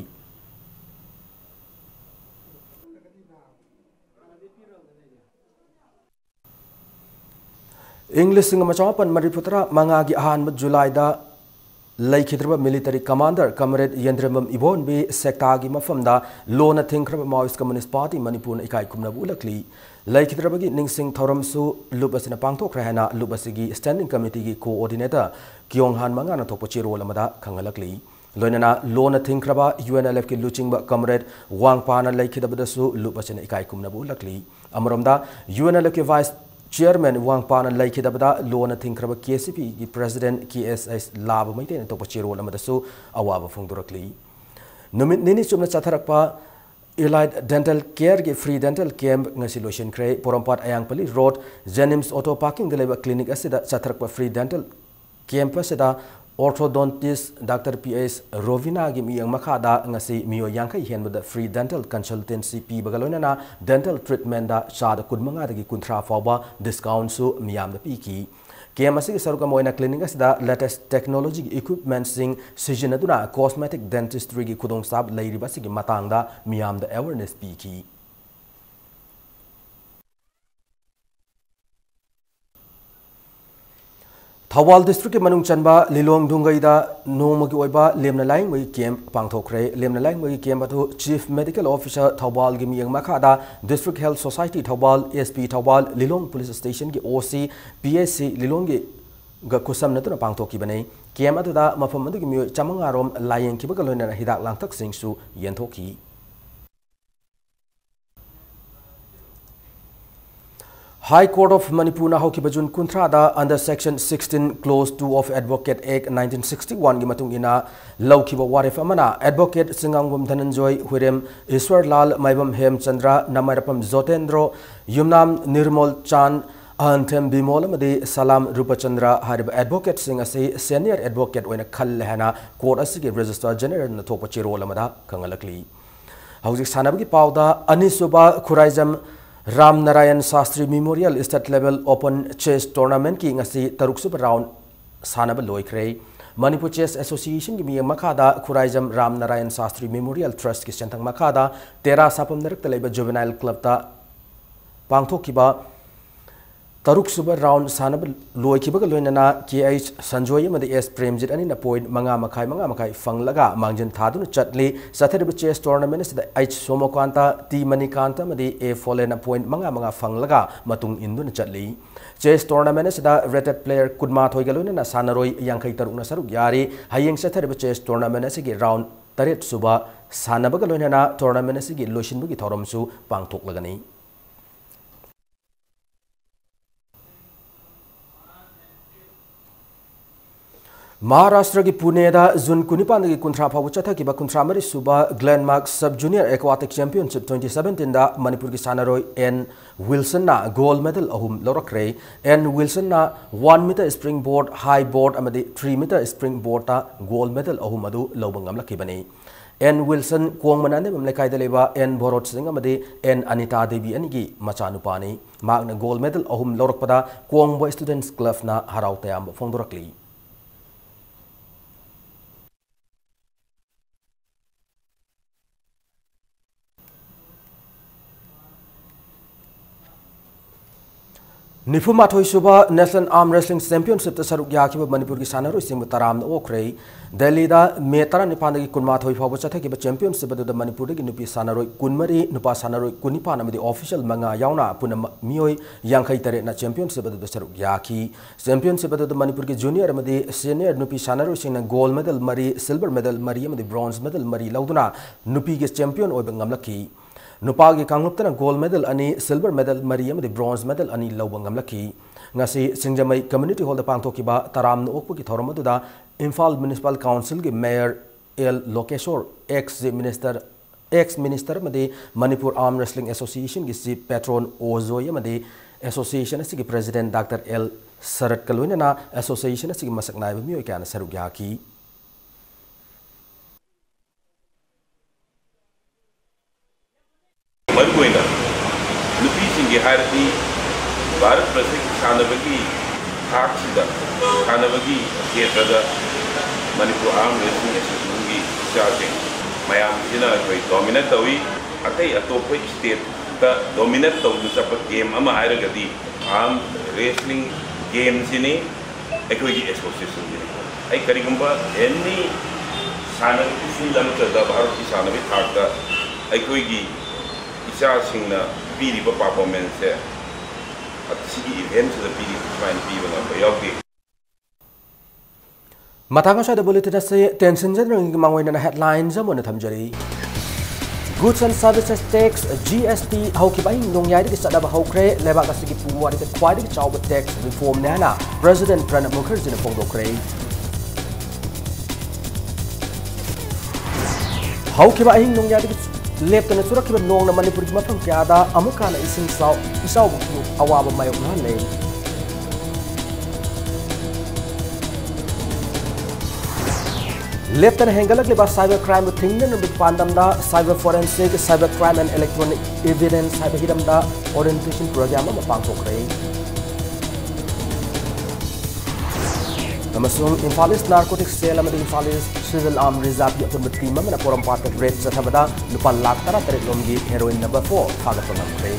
ꯏꯪ ꯂꯤꯁꯤꯡ ꯑꯃ ꯆꯃꯥꯄꯟ ꯃꯔꯤꯐꯨꯇꯔꯥ ꯃꯉꯥꯒꯤ ꯑꯍꯥꯟꯕ ꯖꯨꯂꯥꯏꯗ ꯂꯩꯈꯤꯗ꯭ꯔꯕ military commander Comrade ꯌꯦꯟꯗ꯭ꯔꯦꯝꯕꯝ ꯏꯕꯣꯟꯕꯤ ꯁꯦꯛꯇꯥꯒꯤ ꯃꯐꯝꯗ ꯂꯣꯟꯅ ꯊꯤꯡꯈ꯭ꯔꯕ Maoist Communist Party ꯃꯅꯤꯄꯨꯔꯅ ꯏꯀꯥꯏ ꯈꯨꯝꯅꯕ ꯎꯠꯂꯛꯂꯤ꯫ ꯂꯩꯈꯤꯗ꯭ꯔꯕꯒꯤ ꯅꯤꯡꯁꯤꯡ ꯊꯧꯔꯝꯁꯨ ꯂꯨꯞ ꯑꯁꯤꯅ ꯄꯥꯡꯊꯣꯛꯈ꯭ꯔꯦ ꯍꯥꯏꯅ ꯂꯨꯞ ꯑꯁꯤꯒꯤ Standing Committee ꯒꯤ Coordinator ꯀꯤꯌꯣꯡꯍꯥꯟ ꯃꯉꯥꯅ ꯊꯣꯛꯄ ꯆꯦꯔꯣꯜ ꯑꯃꯗ ꯈꯪꯍꯜꯂꯛꯂꯤ꯫ ꯂꯣꯏꯅꯅ ꯂꯣꯟꯅ ꯊꯤꯡꯈ꯭ꯔꯕ U N L F ꯀꯤ ꯂꯨꯆꯤꯡꯕ Comrade ꯋꯥꯡꯄꯥꯅ ꯂꯩꯈꯤꯗꯕꯗꯁꯨ ꯂꯨꯞ ꯑꯁꯤꯅ ꯏꯀꯥꯏ ꯈꯨꯝꯅꯕ ꯎꯠꯂꯛꯂꯤ꯫ ꯑꯃꯔꯣꯝꯗ, U N L F ꯀꯤ Vice Chairman ꯋꯥꯡꯄꯥꯅ ꯂꯩꯈꯤꯗꯕꯗ ꯂꯣꯟꯅ ꯊꯤꯡꯈ꯭ꯔꯕ K C P ꯒꯤ President K S S ꯂꯥꯕ ꯃꯩꯇꯩꯅ ꯊꯣꯛꯄ ꯆꯦꯔꯣꯜ ꯑꯃꯗꯁꯨ ꯑꯋꯥꯕ ꯐꯣꯡꯗꯣꯔꯛꯂꯤ꯫ ꯅꯨꯃꯤꯠ ꯅꯤꯅꯤ ꯆꯨꯞꯅ ꯆꯠꯊꯔꯛꯄ Elite Dental Care ꯒꯤ free dental camp ꯉꯁꯤ ꯂꯣꯏꯁꯤꯟꯈ꯭ꯔꯦ꯫ ꯄꯣꯔꯣꯝꯄꯥꯠ ꯑꯌꯥꯡꯄꯜꯂꯤ Road, Jenims Auto Parking ꯗ ꯂꯩꯕ clinic ꯑꯁꯤꯗ ꯆꯠꯊꯔꯛꯄ free dental camp ꯑꯁꯤꯗ orthodontist Doctor P S ꯔꯣꯕꯤꯅꯥꯒꯤ ꯃꯤꯠꯌꯦꯡ ꯃꯈꯥꯗ ꯉꯁꯤ ꯃꯤꯑꯣꯏ ꯌꯥꯡꯈꯩ ꯍꯦꯟꯕꯗ free dental consultancy ꯄꯤꯕꯒ ꯂꯣꯏꯅꯅ dental treatment ꯗ ꯆꯥꯗ ꯀꯨꯟꯃꯉꯥꯗꯒꯤ ꯀꯨꯟꯊ꯭ꯔꯥ ꯐꯥꯎꯕ discount ꯁꯨ ꯃꯤꯌꯥꯝꯗ ꯄꯤꯈꯤ꯫ Camp ꯑꯁꯤꯒꯤ ꯁꯔꯨꯛ ꯑꯃ ꯑꯣꯏꯅ clinic ꯑꯁꯤꯗ latest technology ꯒꯤ equipment ꯁꯤꯡ ꯁꯤꯖꯤꯟꯅꯗꯨꯅ cosmetic dentistry ꯒꯤ ꯈꯨꯗꯣꯡꯆꯥꯕ ꯂꯩꯔꯤꯕ ꯑꯁꯤꯒꯤ ꯃꯇꯥꯡꯗ ꯃꯤꯌꯥꯝꯗ awareness ꯄꯤꯈꯤ꯫ ꯊꯧꯕꯥꯜ district ꯀꯤ ꯃꯅꯨꯡ ꯆꯟꯕ ꯂꯤꯂꯣꯡ ꯗꯨꯡꯒꯩꯗ ꯅꯣꯡꯃꯒꯤ ꯑꯣꯏꯕ ꯂꯦꯝꯅ ꯂꯥꯌꯦꯡꯕꯒꯤ camp ꯄꯥꯡꯊꯣꯛꯈ꯭ꯔꯦ꯫ ꯂꯦꯝꯅ ꯂꯥꯌꯦꯡꯕꯒꯤ camp ꯑꯗꯨ Chief Medical Officer ꯊꯧꯕꯥꯜꯒꯤ ꯃꯤꯠꯌꯦꯡ ꯃꯈꯥꯗ District Health Society Thoubal, S P Thoubal, ꯂꯤꯂꯣꯡ police station ꯒꯤ O C, P H C ꯂꯤꯂꯣꯡꯒꯤ ꯒ ꯈꯨꯠꯁꯝꯅꯗꯨꯅ ꯄꯥꯡꯊꯣꯛꯈꯤꯕꯅꯤ꯫ Camp ꯑꯗꯨꯗ ꯃꯐꯝ ꯑꯗꯨꯒꯤ ꯃꯤꯑꯣꯏ ꯆꯥꯃꯉꯥ ꯔꯣꯝ ꯂꯥꯌꯦꯡꯈꯤꯕꯒ ꯂꯣꯏꯅꯅ ꯍꯤꯗꯥꯛ ꯂꯥꯡꯊꯛꯁꯤꯡꯁꯨ ꯌꯦꯟꯊꯣꯛꯈꯤ꯫ High Court of Manipurꯅ ꯍꯧꯈꯤꯕ ꯖꯨꯟ ꯀꯨꯟꯊ꯭ꯔꯥꯗ under section sixteen clause two of Advocate Act nineteen sixty-oneꯒꯤ ꯃꯇꯨꯡ ꯏꯟꯅ ꯂꯧꯈꯤꯕ ꯋꯥꯔꯦꯞ ꯑꯃꯅ Advocate ꯆꯤꯡꯉꯥꯡꯕꯝ ꯙꯅꯟꯖꯣꯏ, ꯍꯨꯏꯔꯦꯝ ꯏꯁ꯭ꯋꯔꯂꯥꯜ, ꯃꯥꯏꯕꯝ ꯍꯦꯝꯆꯟꯗ꯭ꯔ, ꯅꯃꯥꯏꯔꯄꯝ ꯖꯣꯇꯦꯟꯗ꯭ꯔꯣ, ꯌꯨꯝꯅꯥꯝ ꯅꯤꯔꯃꯣꯜ ꯆꯥꯟ, ꯑꯍꯟꯊꯦꯝ ꯕꯤꯃꯣꯜ ꯑꯃꯗꯤ ꯁꯂꯥꯝ ꯔꯨꯄꯆꯟꯗ꯭ꯔ ꯍꯥꯏꯔꯤꯕ Advocateꯁꯤꯡ ꯑꯁꯤ senior advocate ꯑꯣꯏꯅ ꯈꯜꯂꯦ ꯍꯥꯏꯅ court ꯑꯁꯤꯒꯤ Registrar Generalꯅ ꯊꯣꯛꯄ ꯆꯦꯔꯣꯜ ꯑꯃꯗ ꯈꯪꯍꯜꯂꯛꯂꯤ꯫ ꯍꯧꯖꯤꯛ ꯁꯥꯟꯅꯕꯒꯤ ꯄꯥꯎꯗ, ꯑꯅꯤꯁꯨꯕ Khuraijam Ram Narayan Shastri Memorial State Level Open Chess Tournamentꯀꯤ ꯉꯁꯤ ꯇꯔꯨꯛꯁꯨꯕ round ꯁꯥꯟꯅꯕ ꯂꯣꯏꯈ꯭ꯔꯦ꯫ ꯃꯅꯤꯄꯨꯔ Chess Associationꯒꯤ ꯃꯤꯠꯌꯦꯡ ꯃꯈꯥꯗ ꯈꯨꯔꯥꯏꯖꯝ ꯔꯥꯝ ꯅꯥꯔꯥꯌꯟ ꯁꯥꯁꯇ꯭ꯔꯤ Memorial Trustꯀꯤ ꯁꯦꯟꯊꯪ ꯃꯈꯥꯗ ꯇꯦꯔꯥ ꯁꯥꯐꯝ ꯅꯔꯛꯇ ꯂꯩꯕ Juvenile Clubꯇ ꯄꯥꯡꯊꯣꯛꯈꯤꯕ ꯇꯔꯨꯛꯁꯨꯕ round ꯁꯥꯟꯅꯕ ꯂꯣꯏꯈꯤꯕꯒ ꯂꯣꯏꯅꯅ ꯀꯦ ꯑꯩꯆ ꯁꯟꯖꯣꯏ ꯑꯃꯗꯤ ꯑꯦꯁ ꯄ꯭ꯔꯦꯝꯖꯤꯠ ꯑꯅꯤꯅ point ꯃꯉꯥ ꯃꯈꯥꯏ, ꯃꯉꯥ ꯃꯈꯥꯏ ꯐꯪꯂꯒ ꯃꯥꯡꯖꯤꯟ ꯊꯥꯗꯨꯅ ꯆꯠꯂꯤ꯫ ꯆꯠꯊꯔꯤꯕ chess tournament ꯑꯁꯤꯗ ꯑꯩꯆ ꯁꯣꯃꯣꯀꯥꯟꯇ, ꯇꯤ ꯃꯅꯤꯀꯥꯟꯇ ꯑꯃꯗꯤ ꯑꯦ ꯐꯣꯂꯦꯟꯅ point ꯃꯉꯥ ꯃꯉꯥ ꯐꯪꯂꯒ ꯃꯇꯨꯡ ꯏꯟꯗꯨꯅ ꯆꯠꯂꯤ꯫ Chess tournament ꯑꯁꯤꯗ rated player ꯀꯨꯟꯃꯥꯊꯣꯏꯒ ꯂꯣꯏꯅꯅ ꯁꯥꯟꯅꯔꯣꯏ ꯌꯥꯡꯈꯩ ꯇꯔꯨꯛꯅ ꯁꯔꯨꯛ ꯌꯥꯔꯤ꯫ ꯍꯌꯦꯡ ꯆꯠꯊꯔꯤꯕ chess tournament ꯑꯁꯤꯒꯤ round ꯇꯔꯦꯠ ꯁꯨꯕ ꯁꯥꯟꯅꯕꯒ ꯂꯣꯏꯅꯅ tournament ꯑꯁꯤꯒꯤ ꯂꯣꯏꯁꯤꯟꯕꯒꯤ ꯊꯧꯔꯝꯁꯨ ꯄꯥꯡꯊꯣꯛꯂꯒꯅꯤ꯫ ꯃꯍꯥꯔꯥꯁꯇ꯭ꯔꯒꯤ ꯄꯨꯅꯦꯗ ꯖꯨꯟ ꯀꯨꯟꯅꯤꯄꯥꯟꯗꯒꯤ ꯀꯨꯟꯊ꯭ꯔꯥ ꯐꯥꯎꯕ ꯆꯠꯊꯈꯤꯕ ꯀꯨꯟꯊ꯭ꯔꯥ ꯃꯔꯤ ꯁꯨꯕ Glenmark Sub Junior Aquatic Championship twenty seventeenꯗ ꯃꯅꯤꯄꯨꯔꯒꯤ ꯁꯥꯟꯅꯔꯣꯏ ꯑꯦꯟ ꯋꯤꯜꯁꯟꯅ gold medal ꯑꯍꯨꯝ ꯂꯧꯔꯛꯈ꯭ꯔꯦ꯫ ꯑꯦꯟ ꯋꯤꯜꯁꯟꯅ one meter springboard, high board ꯑꯃꯗꯤ three meter springboardꯇ gold medal ꯑꯍꯨꯝ ꯑꯗꯨ ꯂꯧꯕ ꯉꯝꯂꯛꯈꯤꯕꯅꯤ꯫ ꯑꯦꯟ ꯋꯤꯜꯁꯟ ꯀꯣꯡꯕ ꯅꯥꯅꯦꯝꯕꯝ ꯂꯩꯀꯥꯏꯗ ꯂꯩꯕ ꯑꯦꯟ ꯚꯣꯔꯣꯠ ꯁꯤꯡ ꯑꯃꯗꯤ ꯑꯦꯟ ꯑꯅꯤꯇꯥ ꯗꯦꯕꯤ ꯑꯅꯤꯒꯤ ꯃꯆꯥꯅꯨꯄꯥꯅꯤ꯫ ꯃꯍꯥꯛꯅ gold medal ꯑꯍꯨꯝ ꯂꯧꯔꯛꯄꯗ ꯀꯣꯡꯕ Students Clubꯅ ꯍꯔꯥꯎ ꯇꯌꯥꯝꯕ ꯐꯣꯡꯗꯣꯔꯛꯂꯤ꯫ ꯅꯤꯐꯨ ꯃꯥꯊꯣꯏ ꯁꯨꯕ National Arm Wrestling Championshipꯇ ꯁꯔꯨꯛ ꯌꯥꯈꯤꯕ ꯃꯅꯤꯄꯨꯔꯒꯤ ꯁꯥꯟꯅꯔꯣꯏꯁꯤꯡꯕꯨ ꯇꯔꯥꯝꯅ ꯑꯣꯛꯈ꯭ꯔꯦ꯫ ꯗꯦꯜꯂꯤꯗ ꯃꯦ ꯇꯔꯥꯅꯤꯄꯥꯟꯗꯒꯤ ꯀꯨꯟꯃꯥꯊꯣꯏ ꯐꯥꯎꯕ ꯆꯠꯊꯈꯤꯕ championship ꯑꯗꯨꯗ ꯃꯅꯤꯄꯨꯔꯗꯒꯤ ꯅꯨꯄꯤ ꯁꯥꯟꯅꯔꯣꯏ ꯀꯨꯟꯃꯔꯤ, ꯅꯨꯄꯥ ꯁꯥꯟꯅꯔꯣꯏ ꯀꯨꯟꯅꯤꯄꯥꯟ ꯑꯃꯗꯤ official ꯃꯉꯥ ꯌꯥꯎꯅ ꯄꯨꯟꯅ ꯃꯤꯑꯣꯏ ꯌꯥꯡꯈꯩ ꯇꯔꯦꯠꯅ championship ꯑꯗꯨꯗ ꯁꯔꯨꯛ ꯌꯥꯈꯤ꯫ Championship ꯑꯗꯨꯗ ꯃꯅꯤꯄꯨꯔꯒꯤ junior ꯑꯃꯗꯤ senior ꯅꯨꯄꯤ ꯁꯥꯟꯅꯔꯣꯏꯁꯤꯡꯅ gold medal ꯃꯔꯤ, silver medal ꯃꯔꯤ ꯑꯃꯗꯤ bronze medal ꯃꯔꯤ ꯂꯧꯗꯨꯅ ꯅꯨꯄꯤꯒꯤ champion ꯑꯣꯏꯕ ꯉꯝꯂꯛꯈꯤ꯫ ꯅꯨꯄꯥꯒꯤ ꯀꯥꯡꯂꯨꯞꯇꯅ gold medal ꯑꯅꯤ, silver medal ꯃꯔꯤ ꯑꯃꯗꯤ bronze medal ꯑꯅꯤ ꯂꯧꯕ ꯉꯝꯂꯛꯈꯤ꯫ ꯉꯁꯤ ꯁꯤꯡꯖꯃꯩ Community Hallꯗ ꯄꯥꯡꯊꯣꯛꯈꯤꯕ ꯇꯔꯥꯝꯅ ꯑꯣꯛꯄꯒꯤ ꯊꯧꯔꯝ ꯑꯗꯨꯗ ꯏꯝꯐꯥꯜ Municipal Councilꯒꯤ Mayor L Lokeshor, ex Chief Minister, ex Minister ꯑꯃꯗꯤ Manipur Arm Wrestling Associationꯒꯤ Chief Patron ꯑꯣ ꯖꯣꯏ ꯑꯃꯗꯤ association ꯑꯁꯤꯒꯤ President Doctor ꯑꯦꯜ ꯁꯔꯠꯀ ꯂꯣꯏꯅꯅ association ꯑꯁꯤꯒꯤ ꯃꯁꯛ ꯅꯥꯏꯕ ꯃꯤꯑꯣꯏ ꯀꯌꯥꯅ ꯁꯔꯨꯛ ꯌꯥꯈꯤ꯫ ꯃꯔꯨꯑꯣꯏꯅ ꯅꯨꯄꯤꯁꯤꯡꯒꯤ ꯍꯥꯏꯔꯗꯤ ꯚꯥꯔꯠ ꯄ꯭ꯔꯖꯥꯒꯤ ꯁꯥꯟꯅꯕꯒꯤ ꯊꯥꯛꯁꯤꯗ, ꯁꯥꯟꯅꯕꯒꯤ ꯈꯦꯇ꯭ꯔꯗ ꯃꯅꯤꯄꯨꯔ Arm Wrestling Associationꯒꯤ ꯏꯆꯥꯁꯤꯡ ꯃꯌꯥꯝꯁꯤꯅ ꯑꯩꯈꯣꯏ dominate ꯇꯧꯏ꯫ ꯑꯇꯩ ꯑꯇꯣꯞꯄ stateꯇ dominate ꯇꯧꯗꯨꯅ ꯆꯠꯄ game ꯑꯃ ꯍꯥꯏꯔꯒꯗꯤ arm wrestling gameꯁꯤꯅꯤ꯫ ꯑꯩꯈꯣꯏꯒꯤ associationꯒꯤꯅꯤ꯫ ꯑꯩ ꯀꯔꯤꯒꯨꯝꯕ any ꯁꯥꯟꯅꯕꯒꯤ field ꯑꯃꯠꯇꯗ ꯚꯥꯔꯠꯀꯤ ꯁꯥꯟꯅꯕꯒꯤ ꯊꯥꯛꯇ ꯑꯩꯈꯣꯏꯒꯤ ꯏꯆꯥꯁꯤꯡꯅ ꯄꯤꯔꯤꯕ performanceꯁꯦ, ꯁꯤꯒꯤ eventꯁꯤꯗ ꯄꯤꯔꯤꯕ ꯁꯨꯃꯥꯏꯅ ꯄꯤꯕ ꯉꯝꯕ ꯌꯥꯎꯗꯦ꯫ ꯃꯇꯥꯡ ꯑꯁ꯭ꯋꯥꯏꯗ bulletin ꯑꯁꯤ ꯇꯦꯟꯁꯤꯟꯖꯗ꯭ꯔꯤꯉꯩꯒꯤ ꯃꯥꯡꯑꯣꯏꯅꯅ headlines ꯑꯃ ꯑꯣꯏꯅ ꯊꯝꯖꯔꯤ꯫ Goods and Services Tax, G S T, ꯍꯧꯈꯤꯕ ꯑꯍꯤꯡ ꯅꯣꯡꯌꯥꯏꯗꯒꯤ ꯆꯠꯅꯕ ꯍꯧꯈ꯭ꯔꯦ꯫ ꯂꯩꯕꯥꯛ ꯑꯁꯤꯒꯤ ꯄꯨꯋꯥꯔꯤꯗ ꯈ꯭ꯋꯥꯏꯗꯒꯤ ꯆꯥꯎꯕ tax reformꯅꯤ ꯍꯥꯏꯅ President ꯄ꯭ꯔꯅꯕ ꯃꯨꯈꯔꯖꯤꯅ ꯐꯣꯡꯗꯣꯛꯈ꯭ꯔꯦ꯫ ꯍꯧꯈꯤꯕ ꯑꯍꯤꯡ ꯅꯣꯡꯌꯥꯏꯗꯒꯤ ꯂꯦꯞꯇꯅ ꯆꯨꯔꯛꯈꯤꯕ ꯅꯣꯡꯅ ꯃꯅꯤꯄꯨꯔꯒꯤ ꯃꯐꯝ ꯀꯌꯥꯗ ꯑꯃꯨꯛ ꯍꯟꯅ ꯏꯁꯤꯡ ꯆꯥꯎ-, ꯏꯆꯥꯎꯕꯒꯤ ꯑꯋꯥꯕ ꯃꯥꯌꯣꯛꯅꯍꯜꯂꯦ꯫ ꯂꯦꯞꯇꯅ ꯍꯦꯟꯒꯠꯂꯛꯂꯤꯕ cyber crimeꯕꯨ ꯊꯤꯡꯅꯅꯕꯒꯤ ꯄꯥꯟꯗꯝꯗ Cyber Forensic, Cyber Crime and Electronic Evidence ꯍꯥꯏꯕ ꯍꯤꯔꯝꯗ orientation program ꯑꯃ ꯄꯥꯡꯊꯣꯛꯈ꯭ꯔꯦ꯫ ꯑꯃꯁꯨꯡ ꯏꯝꯐꯥꯜ East Narcotics Cell ꯑꯃꯗꯤ ꯏꯝꯐꯥꯜ East Special Arms Reserveꯀꯤ ꯑꯄꯨꯟꯕ team ꯑꯃꯅ ꯄꯣꯔꯣꯝꯄꯥꯠꯇ raid ꯆꯠꯊꯕꯗ ꯂꯨꯄꯥ ꯂꯥꯈ ꯇꯔꯥꯇꯔꯦꯠ ꯂꯣꯝꯒꯤ heroin number four ꯐꯥꯒꯠꯄ ꯉꯝꯈ꯭ꯔꯦ꯫